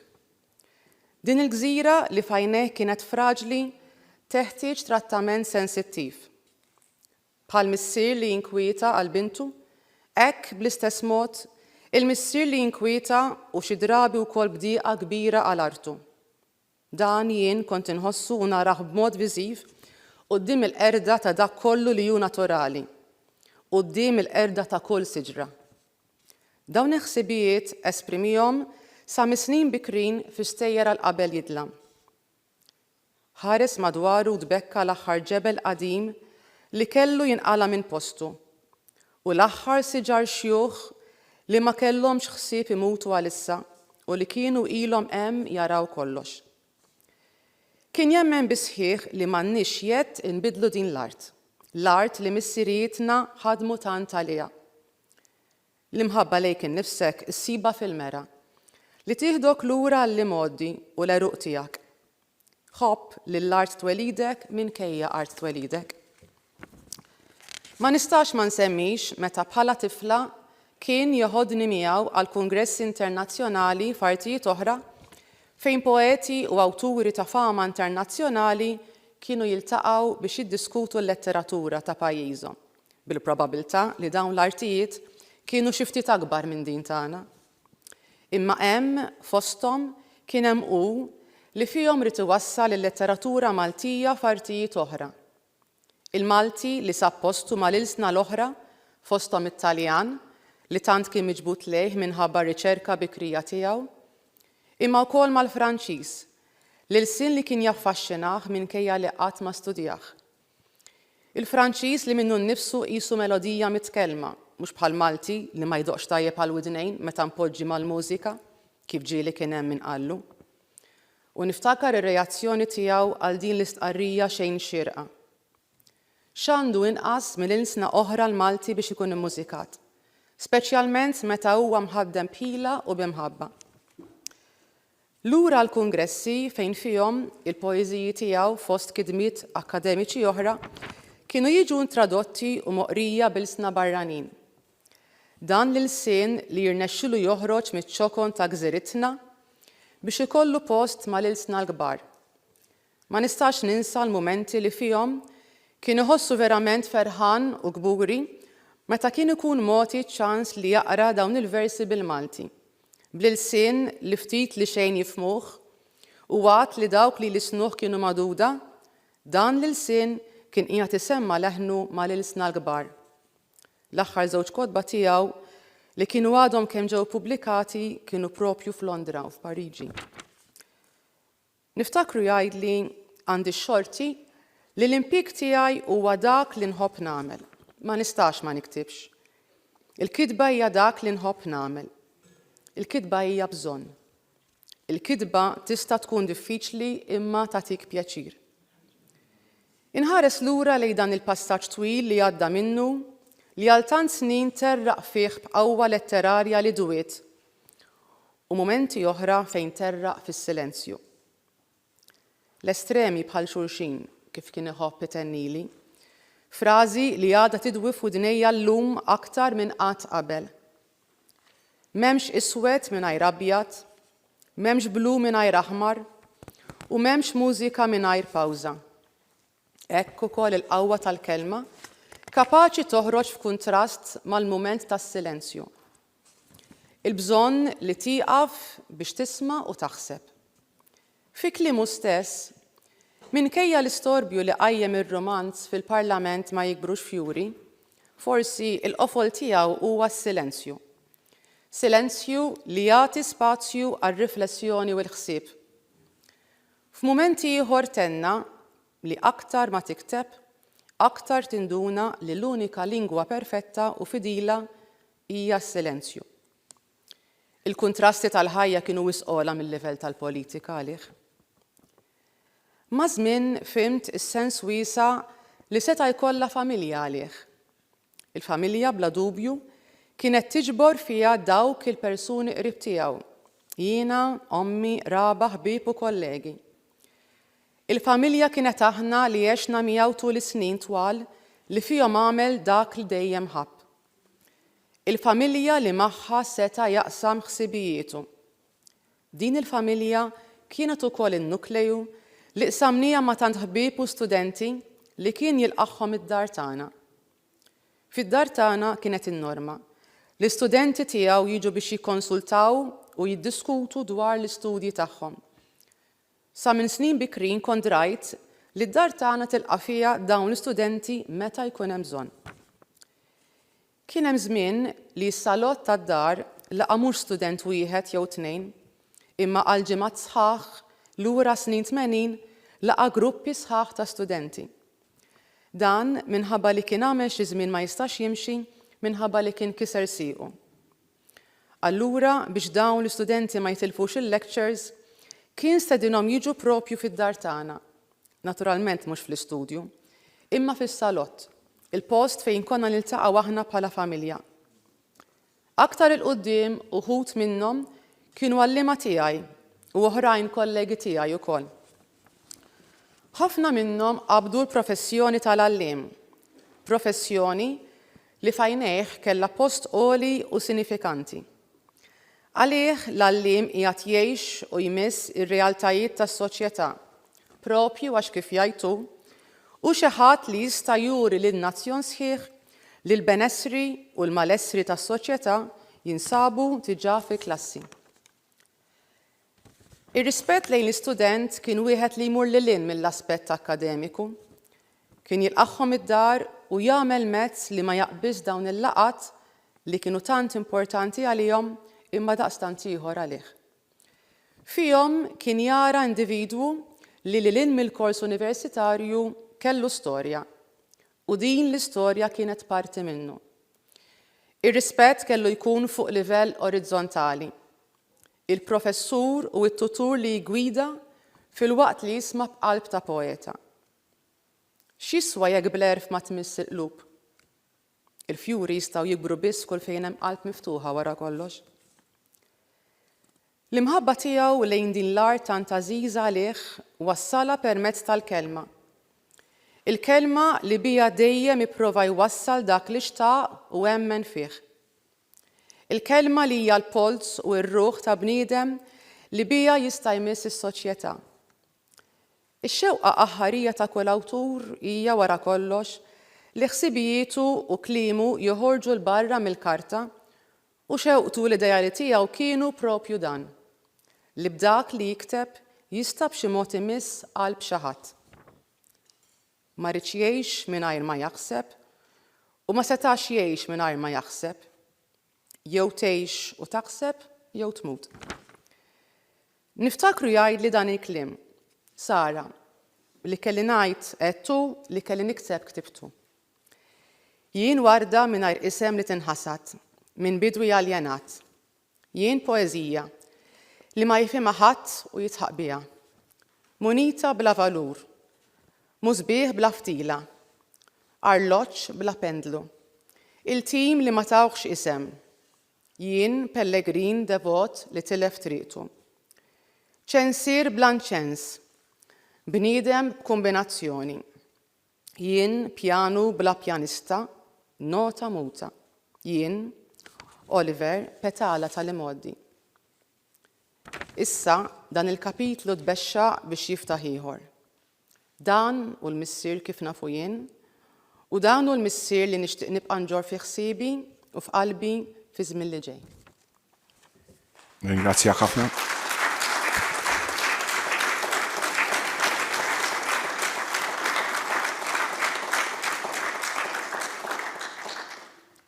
Din il-gżira li f'għajnejh kienet fraġli teħtieġ trattament sensittiv. Bħal missier li jinkwieta għal bintu, hekk bl-istess mod, il-missier li jinkwieta u xi drabi wkoll b'dieqa kbira għal artu. Dan jien kont inħossu u narah b'mod viżiv quddiem il-qerda ta' dak kollu li hu naturali, quddiem il-qerda ta' kull siġra. Dawn il-ħsibijiet esprimihom sa mis-snin bikrin fi stejjer għal qabel jidlam. Ħares madwaru u tbekka l-aħħar ġebel qadim li kellu jinqala' minn postu u l-aħħar siġar xjuħ li ma kellhomx ħsieb imutu għalissa u li kienu ilhom hemm jaraw kollox. Kien jemmen bis-sħiħ li m'għandniex jedd inbiddlu din l-art, l-art li missirijietna ħadmu tant għaliha. L-imħabba lejk innifsek issibha fil-mera, li tieħdok lura għall-imgħoddi u l-għeruq tiegħek. Ħobb lil art twelidek minkejja art twelidek. Ma nistax ma nsemmix meta bħala tifla kien jeħodni miegħu għal kungressi internazzjonali f'artijiet oħra fejn poeti u awturi ta' fama internazzjonali kienu jiltaqgħu biex jiddiskutu l-letteratura ta' pajjiżhom. bil-probabbiltà li dawn l-artijiet kienu xi ftit akbar minn din tagħna. Imma hemm, fosthom, kien hemm hu li fihom ried iwassal il-letteratura Maltija f'artijiet oħra. Il-Malti li sab postu mal-ilsna l-oħra, fosthom it-Taljan, li tant kien miġbud lejh minħabba r-riċerka bikrija tiegħu, imma wkoll mal-Franċiż, l-ilsien li kien jaffaxxinah minkejja li qatt ma studjah. Il-Franċiż li minnu nnifsu qisu melodija mitkellma, mhux bħall-Malti li ma jdoqqx tajjeb għall-widnejn meta mpoġġi mal-mużika, kif ġieli kien hemm min qallu. U niftakar ir-reazzjoni tiegħu għal din l-istqarrija xejn xierqa. X'għandu inqas minn ilsna oħra l-Malti biex ikun immużikat, speċjalment meta huwa mħaddem b'ħila u b'imħabba. Lura għall-kungressi fejn fihom il-poeżiji tiegħu fost kitbiet akkademiċi oħra kienu jiġu intradotti u moqrija b'ilsna barranin. Dan l-ilsien li jirnexxilu joħroġ miċ-ċokon ta' gżiritna biex ikollu post mal-ilsna l-kbar. Ma nistax ninsa l-mumenti li fihom kien iħossu verament ferħan u kburi meta kien ikun mogħti ċ-ċans li jaqra dawn il-versi bil-Malti, bl-ilsien li ftit li xejn jifhmuh, u għad li dawk li jlissnuh kienu magħduda, dan l-ilsien kien qiegħed isemma' leħnu mal-ilsna l-kbar. L-aħħar żewġ kotba tiegħu li kienu għadhom kemm ġew pubblikati kienu proprju f'Londra u f'Pariġi. Niftakru jgħidli, Għandi x-xorti li l-impjieg tiegħi huwa dak li nħobb nagħmel. Ma nistax ma niktibx. Il-kitba hija dak li nħobb nagħmel. Il-kitba hija bżonn. Il-kitba tista' tkun diffiċli imma tagħtik pjaċir. Inħares lura lejn dan il-passaġġ twil li għadda minnu, li għal tant snin terraq fih b'qawwa letterarja li dwiet, u mumenti oħra fejn terraq fis-silenzju. L-estremi bħal xulxin, kif kien iħobb itennili. Frażi li għadha tidwi f'widnejja llum aktar minn qatt qabel. M'hemmx iswed mingħajr abjad, m'hemmx blu mingħajr aħmar, u m'hemmx mużika mingħajr pawża. Hekk ukoll il-qawwa tal-kelma kapaċi toħroġ f'kuntrast mal-mument tas-silenzju. Il-bżonn li tieqaf biex tisma' u taħseb. Fi kliemu stess, minkejja l-istorbju li qajjem ir-rumanz Fil-Parlament ma jikbrux fjuri, forsi l-qofol tiegħu huwa s-silenzju. Silenzju li jagħti spazju għar-riflessjoni u l-ħsieb. F'mument ieħor tenna li aktar ma tikteb, aktar tinduna li l-unika lingwa perfetta u fidila hija s-silenzju. Il-kuntrasti tal-ħajja kienu wisq ogħla mil-livell tal-politika għalih. Maż-żmien fhimt is-sens wiesa' li seta' jkollha familja għalih. Il-familja, bla dubju, kienet tiġbor fiha dawk il-persuni qrib tiegħu, jiena, ommi, qraba, ħbieb u kollegi. Il-familja kienet aħna li għexna miegħu tul is-snin twal li fihom għamel dak li dejjem ħabb. Il-familja li magħha seta' jaqsam ħsibijietu. Din il-familja kienet ukoll in-nukleju li qsamnieha ma' tant ħbieb u studenti li kien jilqagħhom id-dar tagħna. Fid-dar tagħna kienet in-norma li studenti tiegħu jiġu biex jikkonsultaw u jiddiskutu dwar l-istudji tagħhom. Sa minn snin bikrin kont drajt li d-dar tagħna tilqa' fiha dawn l-istudenti meta jkun hemm bżonn. Kien hemm żmien li s-salott tad-dar laqa' mhux student wieħed jew tnejn, imma għal ġimgħat sħaħ, lura s-snin 80, laqa' gruppi sħaħ ta' studenti. Dan minħabba li kien għamel xi żmien ma jistax jimxi minħabba li kien kiser siequ. Allura biex dawn l-istudenti ma jitilfux il-lectures, kien stedinhom jiġu propju fid-dar tagħna. Naturalment mhux fl-istudju, imma fis-salott, il-post fejn konna niltaqgħu aħna bħala familja. Aktar 'il quddiem uħud minnhom kienu għalliema tiegħi u oħrajn kollegi tiegħi wkoll. Ħafna minnhom qabdu l-professjoni tal-għalliem, professjoni li f'għajnejh kellha post għoli u sinifikanti. Għalih l-għalliem qiegħed jgħix u jmiss ir-realtajiet tas-soċjetà, proprju għax kif jgħid hu, hu xi ħadd li jista' juri lil nazzjon sħiħ li l-benessri u l-malessri tas-soċjetà jinsabu diġà fil-klassi. Ir-rispett lejn l-istudent kien wieħed li jmur lil hinn mill-aspett akkademiku. Kien jilqagħhom id-dar u jagħmel mezz li ma jaqbiżx dawn il-laqgħat li kienu tant importanti għalihom imma daqstant ieħor għalih. Fihom kien jara individwu li lil hinn mill-kors universitarju kellu storja u din l-istorja kienet parti minnu. Ir-rispett kellu jkun fuq livell orizzontali. Il-professur u t-tutur li jiggwida filwaqt li jisma' b'qalb ta' poeta. X'jiswa jekk bl-għerf ma tmiss il-qlub? Il-fjuri jistgħu jikbru biss kull fejn hemm qalb miftuħa wara kollox. L-imħabba tiegħu lejn din l-art tant għażiża għalih wassalha permezz tal-kelma. Il-kelma li biha dejjem ipprova jwassal dak li xtaq u emmen fih. Il-kelma li hija l-polz u r-ruħ ta' bniedem li biha jista' jmiss is-soċjetà. Ix-xewqa aħħarija ta' kull awtur hija, wara kollox, li ħsibijietu u kliemu joħorġu 'l barra mill-karta u xewqtu u l-ideali tiegħu kienu proprju dan, li b'dak li jikteb jista' b'xi mod imiss qalb xi ħadd. Ma riedx jgħix mingħajr ma jaħseb u ma setax jgħix mingħajr ma jaħseb. Jew tgħix u taħseb jew tmut. Niftakru jgħidli dan il-kliem, Sara, li kelli ngħid għedtu, li kelli nikteb ktibtu. Jien warda mingħajr isem li tinħasad, minn bidwi aljenat. Jien poeżija li ma jifhimha ħadd u jidħaq biha. Munita bla valur. Musbieħ bla ftila. Arloġġ bla pendlu. Iltim li ma tawhx isem. Jien pellegrin devot li tilef triqtu. Ċensier bla nċens. Bniedem b'kumbinazzjoni. Jien pjanu bla pjanista, nota muta. Jien, Oliver, petala tal-imgħoddi. Issa dan il-kapitlu tbexxaq biex jiftaħ ieħor. Dan hu l-Missier kif nafu jien, u dan hu l-Missier li nixtieq nibqa' nġorr fi ħsiebi u f'qalbi fiż-żmien li ġej. Nirringrazzjak ħafna.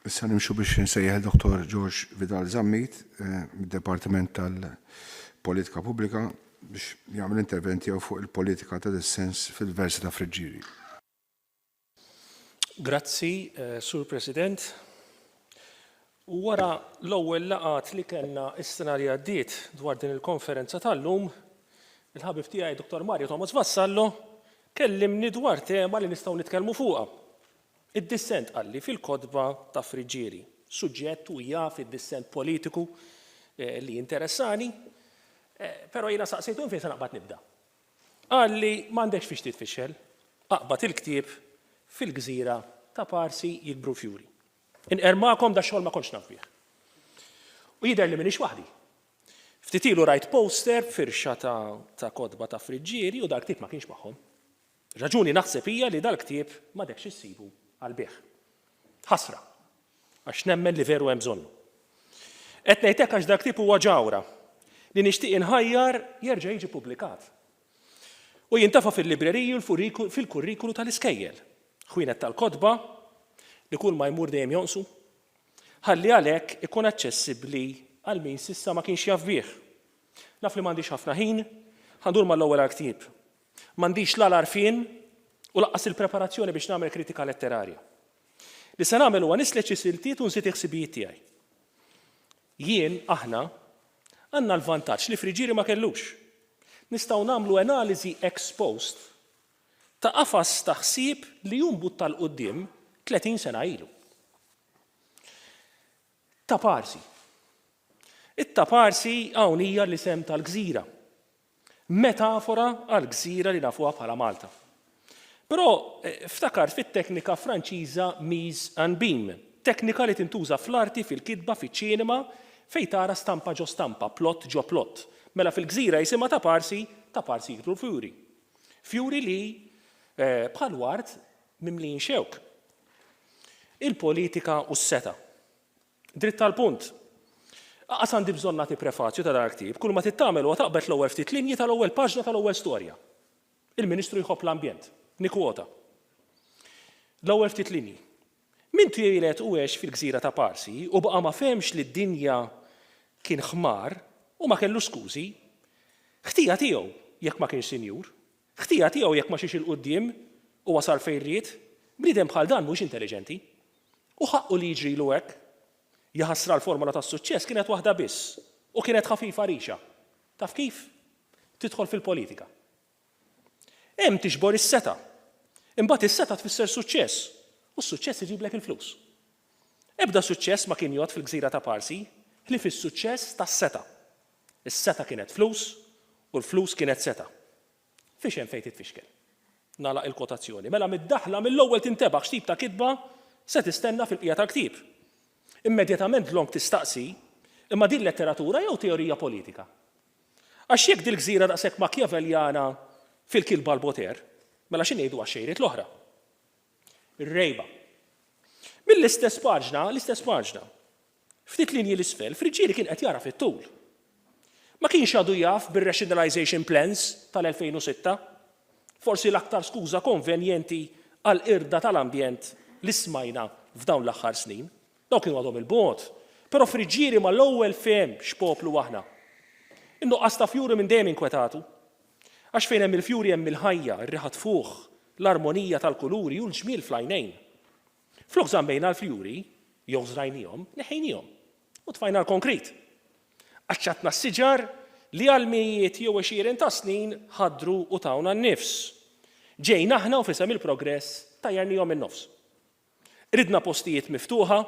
Issa nimxu biex nsejjaħ il-Dottor George Vidal Zammit eh, mid-Dipartiment tal-Politika Pubblika biex jagħmel intervent tiegħu fuq il-politika ta' dissens fil-versi ta' Friggieri. Grazzi, Sur President. U wara l-ewwel laqgħat li kellna s-sena li għaddiet dwar din il-konferenza tal-lum, il-ħabib tiegħi Dottor Mario Thomas Vassallo Kellimni dwar tema li nistgħu nitkellmu fuqha. Id-dissent, qalli, fil-kotba ta' Friggieri. Suġġett u jaf id-dissent politiku li jinteressani, però jiena saqsejtu minn fejn se naqbad nibda. Qalli m'għandekx fiex titfixxel, aqbad il-ktieb Fil-gżira ta' Parsi jikbru l-fjuri. Inqerr magħkom dax-xogħol ma kontx naf bih. U jidher li m'iniex waħdi. Ftit ilu rajt poster b'firxa ta' kotba ta' Friggieri u dal-ktieb ma kienx magħhom. Raġuni naħseb hija li dal-ktieb m'għadekx issibu għall-bejgħ. Ħasra, għax nemmen li veru hemm bżonnu. Qed ngħid hekk għax dal-ktieb huwa ġawhra li nixtieq inħajjar jerġa' jiġi pubblikat u jintefa' fil-libreriji u fil-kurrikulu tal-iskejjel. Ħwienet tal-kotba li kull ma jmur dejjem jonqsu, ħalli għalhekk ikun aċċessibbli għal min s'issa ma kienx jaf bih. Naf li m'għandix ħafna ħin, ħa ndur mal-ewwel għall-ktieb. M'għandix la l-għarfien u lanqas il-preparazzjoni biex nagħmel kritika letterarja. Li se nagħmel huwa nislet xi siltiet u nżid il-ħsibijiet tiegħi. Jien, aħna, għandna l-vantaġġ li Friggieri ma kellux. Nistgħu nagħmlu analiżi ex post ta' qafas ta' ħsieb li hu mbutta 'l quddiem 30 sena ilu. Taparsi. It-taparsi hawn hija l-isem tal-gżira. Metafora għall-gżira li nafuha bħala Malta. Però ftakart fit-teknika Franċiża mise en bime, teknika li tintuża fl-arti, fil-kitba, fiċ-ċinema, fejn tara stampa ġo stampa, plott ġo plott. Mela fil-gżira jisimha taparsi, taparsi jikbru l-fjuri. Fjuri li, bħal ward, mimlijin xewk. Il-politika u s-setgħa. Dritt għall-punt. Anqas għandi bżonn nagħti prefazju ta' dan il-ktieb, kull ma trid tagħmel huwa taqbad l-ewwel ftit linji tal-ewwel paġna tal-ewwel storja. Il-Ministru jħobb l-ambjent. Nikkwota. L-ewwel ftit linji. Min twieled u għex fil-gżira ta' Parsi u baqa' ma fehmx li d-dinja kien ħmar u ma kellux skużi, ħtija tiegħu jekk ma kienx sinjur. Ħtija tiegħu jekk ma xiex 'il quddiem u wasal fejn ried. Bniedem bħal dan mhuwiex intelliġenti. U ħaqqu li jiġrilu hekk. Jaħasra l-formola tas-suċċess kienet waħda biss u kienet ħafifa rixa. Taf kif? Tidħol fil-politika. Hemm tiġbor is-setgħa. Imbagħad is-setgħa tfisser suċċess u s-suċċess iġiblek il-flus. Ebda suċċess ma kien jgħodd fil-gżira ta' Parsi ħlief is-suċċess tas-setgħa. Is-setgħa kienet flus u l-flus kienet setgħa. Fiex hemm fejn titfixkel? Nagħlaq il-kwotazzjoni. Mela mid-daħla mill-ewwel tintebaħ x'tip ta' kitba se tistenna fil-bqija tal-ktieb. Immedjatament dlonk tistaqsi, imma din letteratura jew teorija politika? Għax jekk dil-gżira daqshekk Machiavelliana fil-kilba l-poter, mela xi ngħidu għax-xejriet l-oħra? Ir-rejba. Mill-istess paġna, l-istess paġna, Ftit linji 'l isfel, Friggieri kien qed jara fit-tul. Ma kienx għadu jaf bir-rationalisation plans tal-2006, forsi l-aktar skuża konvenjenti għall-qirda tal-ambjent li smajna f'dawn l-aħħar snin. Dawn kienu għadhom 'il bogħod. Però Friggieri mal-ewwel fehem x'poplu aħna. In-nuqqas ta' fjuri minn dejjem inkwetatu. Għax fejn hemm il-fjuri hemm il-ħajja, ir-riħa tfuħ, l-armonija tal-kuluri u l-ġmiel fl-għajnejn. Flok żammejna l-fjuri, jew żrajniehom, neħħejniehom u tfajna l-konkrit. Qaċċatna s-siġar li għal mijiet jew għexieren ta' snin ħaddru u tawna n-nifs. Ġejna aħna u f'isem il-progress tajjarniehom min-nofs. Ridna postijiet miftuħa,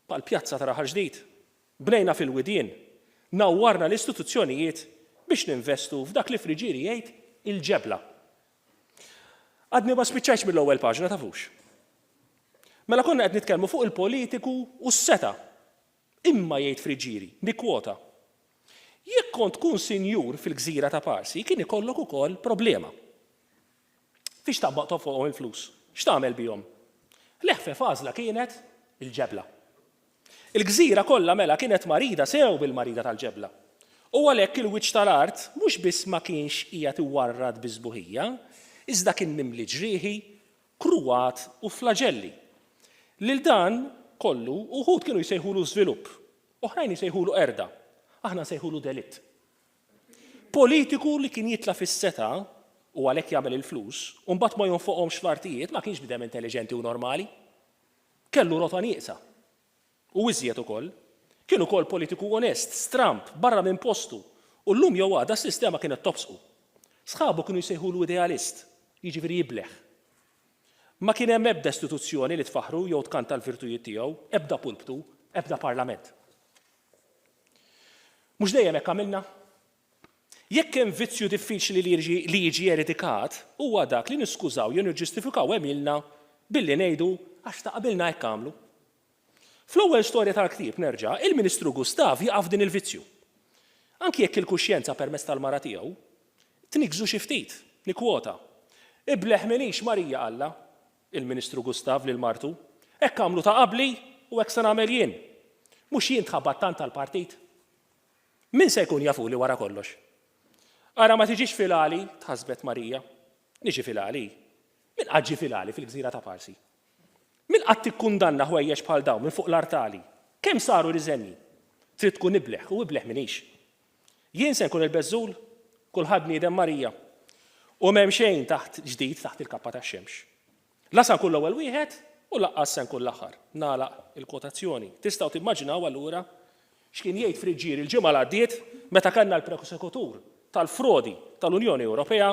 bħall-pjazza ta' Raħal Ġdid. Bnejna fil-widien. Nawwarna l-istituzzjonijiet biex ninvestu f'dak li Friggieri jgħid il-ġebla. Għadni ma spiċċajtx mill-ewwel paġna tafux. Mela konna qed nitkellmu fuq il-politiku u s-setgħa. Imma jgħid Friggieri, nikkwota, Jekk kont tkun sinjur fil-gżira ta' Parsi kien ikollok ukoll problema. Fiex taqbaq tonfoqhom il-flus? X'tagħmel bihom? L-eħfef għażla kienet il-ġebla. Il-gżira kollha mela kienet marida sew bil-marida tal-ġebla. U għalhekk il-wiċċ tal-art mhux biss ma kienx qiegħed iwarrad bis-sbuħija, iżda kien mimli ġrieħi, kruwat u flaġelli. Lil dan kollu uħud kienu jsejħulu żvilupp, oħrajn isejħulu qerda, aħna nsejħulu delitt. Politiku li kien jitla' fis-setgħa u għalhekk jagħmel il-flus u mbagħad ma jonfoqhomx fl-artijiet ma kienx bniedem intelliġenti u normali. Kellu rota nieqsa. U iżjed ukoll. Kien ukoll politiku onest, stramb, barra minn postu, u llum jew għada s-sistema kienet tobsqu. Sħabu kienu jsejħulu idealist. Jiġifieri ibleh. Ma kien hemm ebda istituzzjoni li tfaħħru jew tkanta l-virtujiet tiegħu, ebda pulptu, ebda parlament. Mhux dejjem hekk għamilna? Jekk hemm vizzju diffiċli li jiġi eredikat, huwa dak li niskużaw jew niġġustifikaw għemilna billi ngħidu għax ta' qabilna hekk għamlu. Fl-ewwel storja tal-ktieb, nerġa', il-Ministru Gustav jaqa' f'din il-vizzju. Anki jekk il-kuxjenza permezz tal-mara tiegħu, tniggżu xi ftit. Nikkwota, Ibleh minix Marija qallha il-Ministru Gustav lil martu. Hekk għamlu ta' qabli u hekk se nagħmel jien. Mhux jien tħabatt tant għall-partit? Min se jkun jafuli wara kollox? Ara ma tiġix fil-għali, tħassbet Marija. Niġi fil-għali? Min qatt ġie fil-għali fil-gżira ta' Parsi? Min qatt ikkundanna ħwejjeġ bħal dawn minn fuq l-artali? Kemm saru riżenji? Trid tkun ibleh u ibleh m'iniex. Jien se nkun il-beżżul? Kulħadd bniedem Marija. U m'hemm xejn taħt ġdid taħt il-kappa tax-xemx. La sa nkun l-ewwel wieħed u lanqas se nkun l-aħħar. Nagħlaq il-kwotazzjoni. Tistgħu timmaġinaw allura x'kien jgħid Friggieri l-ġimgħa l-għaddiet meta kellna l-Prosekutur tal-Frodi tal-Unjoni Ewropea,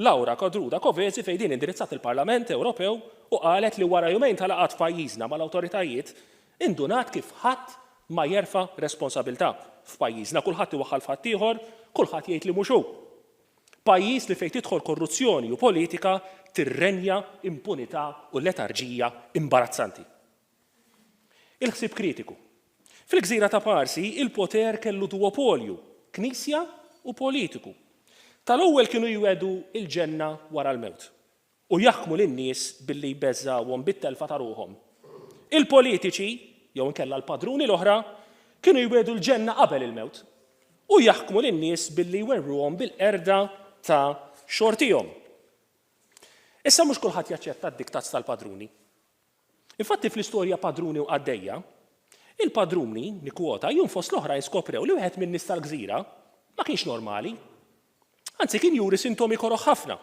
Laura Codruta Kovesi fejn din indirizzat il-Parlament Ewropew u qalet li wara jumejn ta' laqgħat f'pajjiżna mal-awtoritajiet indunat kif ħadd ma jerfa' responsabilità f'pajjiżna. Kulħadd iwaħħal f'ħaddieħor, kulħadd jgħid li mhux hu. Pajjiż li fejn tidħol korruzzjoni u politika tirrenja impunità u letarġija imbarazzanti. Il-ħsieb kritiku. Fil-gżira ta' Parsi, il-poter kellu duopolju, knisja u politiku. Tal-ewwel kienu jwiegħdu l-ġenna wara l-mewt. U jaħkmu lin-nies billi jbeżżgħuhom bit-telfa ta' ruħhom. Il-politiċi, jew inkella l-padruni l-oħra, kienu jwiegħdu l-ġenna qabel il-mewt u jaħkmu lin-nies billi jwerwruhom bil-qerda ta' xortihom. Issa mhux kulħadd jaċċetta d-diktats tal-padruni. Infatti fl-istorja Padruni u Qaddejja, il-padruni, nikkwota, jum fost l-oħrajn skoprew li wieħed min-nies tal-gżira ma kienx normali. Anzi kien juri sintomi koroh ħafna.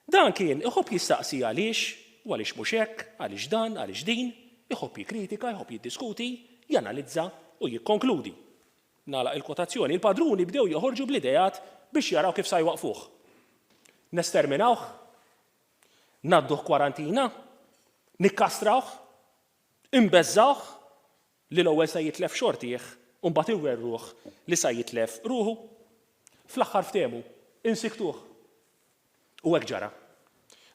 Dan kien iħobb jistaqsi għaliex, u għaliex mhux hekk, għaliex dan, għaliex din, iħobb jikkritika, iħobb jiddiskuti, janalizza u jikkonkludi. Nagħlaq il-kwotazzjoni, il-padruni bdew joħorġu bl-ideat biex jaraw kif sa jwaqqfuh. Nesterminawh? Ngħadduh kwarantina? Nikkastrawh? Inbeżżgħuh li l-ewwel se jitlef xortih u mbagħad inwerruh li sa jitlef ruħu? Fl-aħħar ftehmu, insikktuh. U hekk ġara.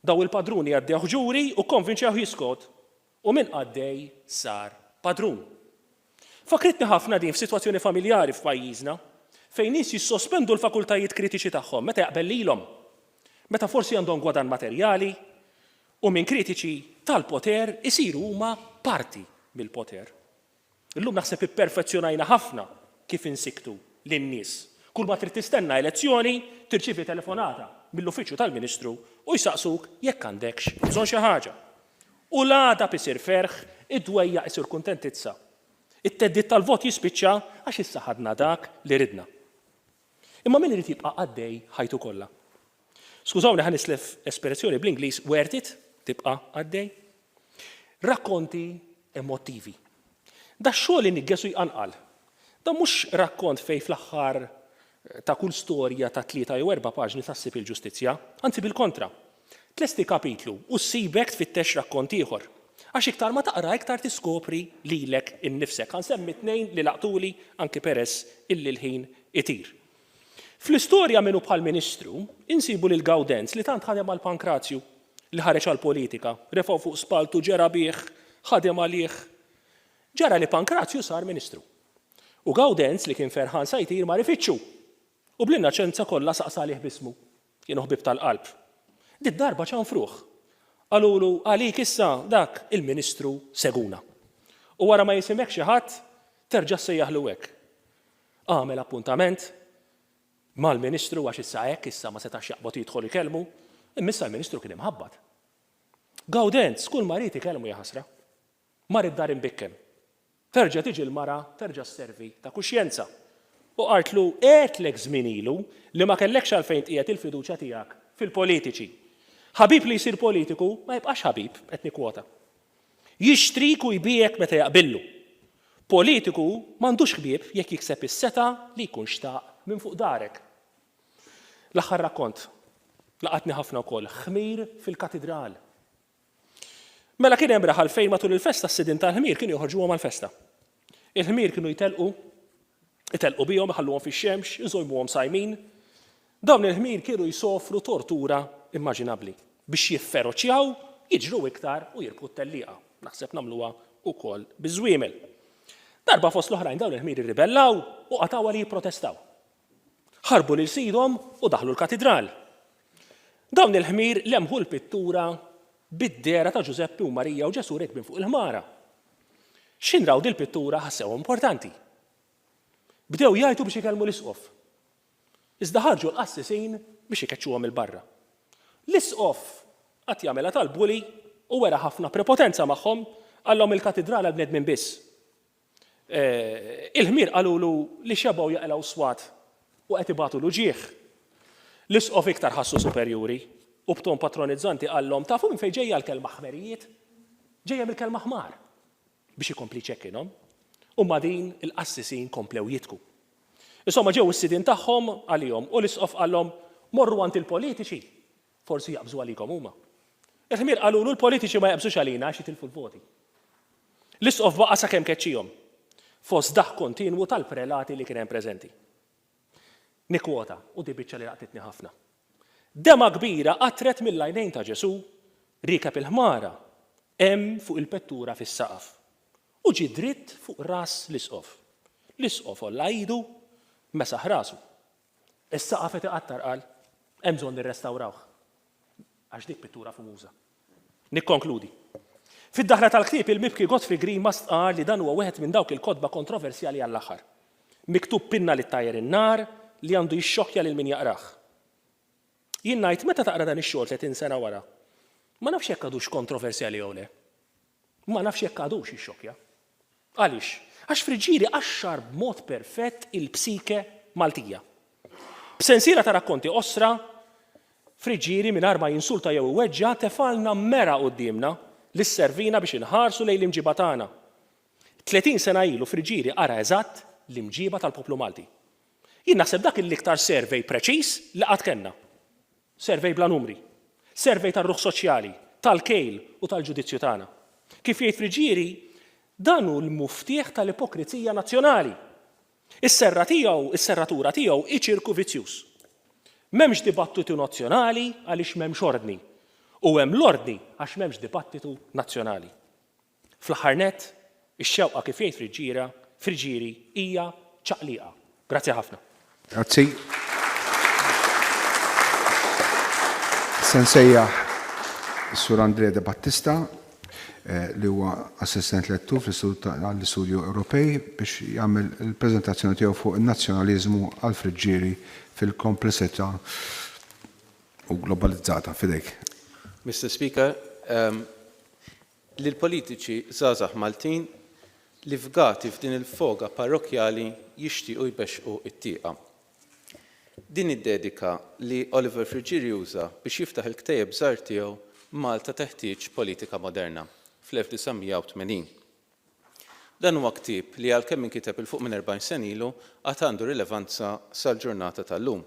Daw il-padruni għaddewh ġuri u kkonvinċewh jiskot U minn qaddej sar padrun. Fakkritni ħafna din f'sitwazzjoni familjari f'pajjiżna, fejn nies jissospendu l-fakultajiet kritiċi tagħhom meta jaqbel lilhom, meta forsi għandhom gwadann materjali, u minn kritiċi tal-poter isiru huma parti mill-poter. Illum naħseb ipperfezzjonajna ħafna kif insikktu lin-nies. Kull ma trid tistenna elezzjoni, tirċievi telefonata mill-uffiċċju tal-Ministru u jsaqsuk jekk għandekx bżonn xi ħaġa. U l-għadab isir ferħ, id-dwejjaq isir kuntentizza. It-theddid tal-vot jispiċċa għax issa ħadna dak li ridna. Imma min irid jibqa' għaddej ħajtu kollha? Skużawni ħa nislef espressjoni bl-Ingliż, worth it? Tibqa' għaddej? Rakkonti emottivi. Dax-xogħol iniggeż u jqanqal. Dan mhux rakkont fejn fl-aħħar ta' kull storja ta' tlieta jew erbgħa paġni sa ssib il-ġustizzja, anzi bil-kontra. Tlesti kapitlu u ssibek tfittex rakkont ieħor. Għax iktar ma taqra iktar tiskopri lilek innifsek. Ħa nsemmi tnejn li laqtuli anki peress illi l-ħin itir. Fl-istorja Min hu bħal Ministru, insibu lil Gawdenz li tant ħadem għal Pankrazju, li ħareġ għall-politika, refgħu fuq spalltu, ġera bih, ħadem għalih. Ġara li Pankrazju sar Ministru. U Gawdenz li kien ferħan sa jtir mar ifittxu. U bl-innoċenza kollha saqsa għalih b'ismu. Kienu ħbieb tal-qalb. Did-darba ċanfruh. Qalulu, Għalik issa dak il-Ministru Seguna. U wara ma jisimgħek xi ħadd, terġa' ssejjaħlu hekk. Għamel appuntament mal-Ministru għax issa hekk, issa ma setax jaqbad jidħol ikellmu, imma issa l-Ministru kien imħabbat. Gawdenz kull ma ried ikellmu jaħasra. Mar id-dar imbikkem. Terġa' tiġi l-mara, terġa' sservi ta' kuxjenza. U qaltlu, Għedtlek żmien ilu li ma kellekx għalfejn tqiegħed il-fiduċja tiegħek fil-politiċi. Ħabib li jsir politiku ma jibqax ħabib, qed nikkwota. Jixtrik u jbiegħek meta jaqbillu. Politiku m'għandux ħbieb jekk jikseb is-setgħa li jkun xtaq minn fuq darek. L-aħħar rakkont. Laqatni ħafna wkoll, ħmir fil-katidral. Mela kien hemm raħal fejn matul il-festa s-sidien tal-ħmir kienu joħorġuhom għall-festa. Il-ħmir kienu jtellqu, itellqu bihom, iħalluhom fix-xemx, iżojmuhom sajmin. Dawn il-ħmir kienu jsofru tortura immaġinabbli biex jifferoċjaw, jiġru iktar u jirbħu t-tellieqa. Naħseb nagħmluha wkoll biż-żwiemel. Darba fost l-oħrajn dawn il-ħmir irribellaw u qatgħuha li jipprotestaw. Ħarbu lil sidhom u daħlu l-katidral. Dawn il-ħmir lemħu l-pittura bid-dehra ta' Ġużeppi u Marija u Ġesù rekbin fuq il-ħmara. X'ħin raw dil-pittura ħassewha importanti. Bdew jgħajtu biex ikellmu l-isqof. Iżda ħarġu l-qassisin biex ikeċċuhom 'il barra. L-isqof qagħad jagħmilha tal-bully u wera ħafna prepotenza magħhom, qallhom il-katidral għall-bnedmin biss. Il-ħmir qalulu li xebgħu jaqilgħu swat u qed ibatu l-uġigħ. L-isqof iktar ħassu superjuri u b'ton patronizzanti qallhom, Tafu minn fejn ġejja l-kelma ħmerijiet? Ġejja mill-kelma ħmar. Biex ikompli jċekkinhom. U ma' din il-qassisin komplew jidhku. Insomma ġew is-sidien tagħhom għalihom u l-isqof qallhom, Morru għand il-politiċi, forsi jaqbżu għalikom huma. Il-ħmir qalulu l-politiċi ma jaqbżux għalina għax jitilfu l-voti. L-isqof baqa' sakemm keċċihom, fost daħk kontinwu tal-prelati li kien hemm preżenti. Nikkwota, u di biċċa li laqtitni ħafna. Demgħa kbira qatret mill-għajnejn ta' Ġesù riekeb il-ħmara hemm fuq il-pettura fis-saqaf u ġie dritt fuq ras l-isqof. L-isqof għolla idu, mesaħ rasu. Is-saqaf qed iqattar, qal. Hemm bżonn nirrestawrawh. Għax dik pittura fumuża. Nikkonkludi. Fid-daħla tal-ktieb il-mibki Godfrey Grima stqarr li dan huwa wieħed minn dawk il-kotba kontroversjali għall-aħħar. Miktub b'pinna li ttajjar in-nar li għandu jixxokkja lil min jaqrah. Jien ngħid meta taqra dan ix-xogħol 30 sena wara, ma nafx jekk għadux kontroversjali jew le. Ma nafx jekk għadux jixxokkja. Għaliex? Għax Friggieri qaxxar b'mod perfett il-psike Maltija. B'sensiela ta' rakkonti qosra, Friggieri mingħajr ma jinsulta jew iweġġa' tefgħalna mera quddiemna li sservina biex inħarsu lejn l-imġiba tagħna. 30 sena ilu Friggieri qara eżatt l-imġiba tal-poplu Malti. Jien naħseb dak l-iktar survey preċiż li qatt kellna. Survey bla numri. Survey tar-ruħ soċjali, tal-kejl u tal-ġudizzju tagħna. Kif jgħid Friggieri, dan hu l-muftieħ tal-ipokrizija nazzjonali. Is-serra tiegħu, is-serratura tiegħu hi ċirku vizzjuż. M'hemmx dibattitu nazzjonali għaliex m'hemmx ordni, u hemm l-ordni għax m'hemmx dibattitu nazzjonali. Fl-aħħar nett, ix-xewqa kif jgħid Friggiera, Friggieri, hija ċaqliqa. Grazzi ħafna. Grazzi. Se nsejjaħ is-Sur Andrea De Battista eh, li huwa assistent lettur fl-Istitut għall-Istudju Ewropej biex jagħmel il-preżentazzjoni tiegħu fuq in-nazzjonaliżmu għal Friggieri fil-komplessità u globalizzata. F'idejk. Mister Speaker, um, lill-politiċi żgħażagħ Maltin li fgati f'din il-foga parrokkjali jixtiequ jbexxqu t-tieqa. Din hi d-dedika li Oliver Friggieri uża biex jiftaħ il-ktejjeb żgħir tiegħu Malta Teħtieġ Politika Moderna fl-1980. Dan huwa ktieb li għalkemm inkiteb 'il fuq minn 40 sena ilu għad għandu rilevanza sal-ġurnata tal-lum.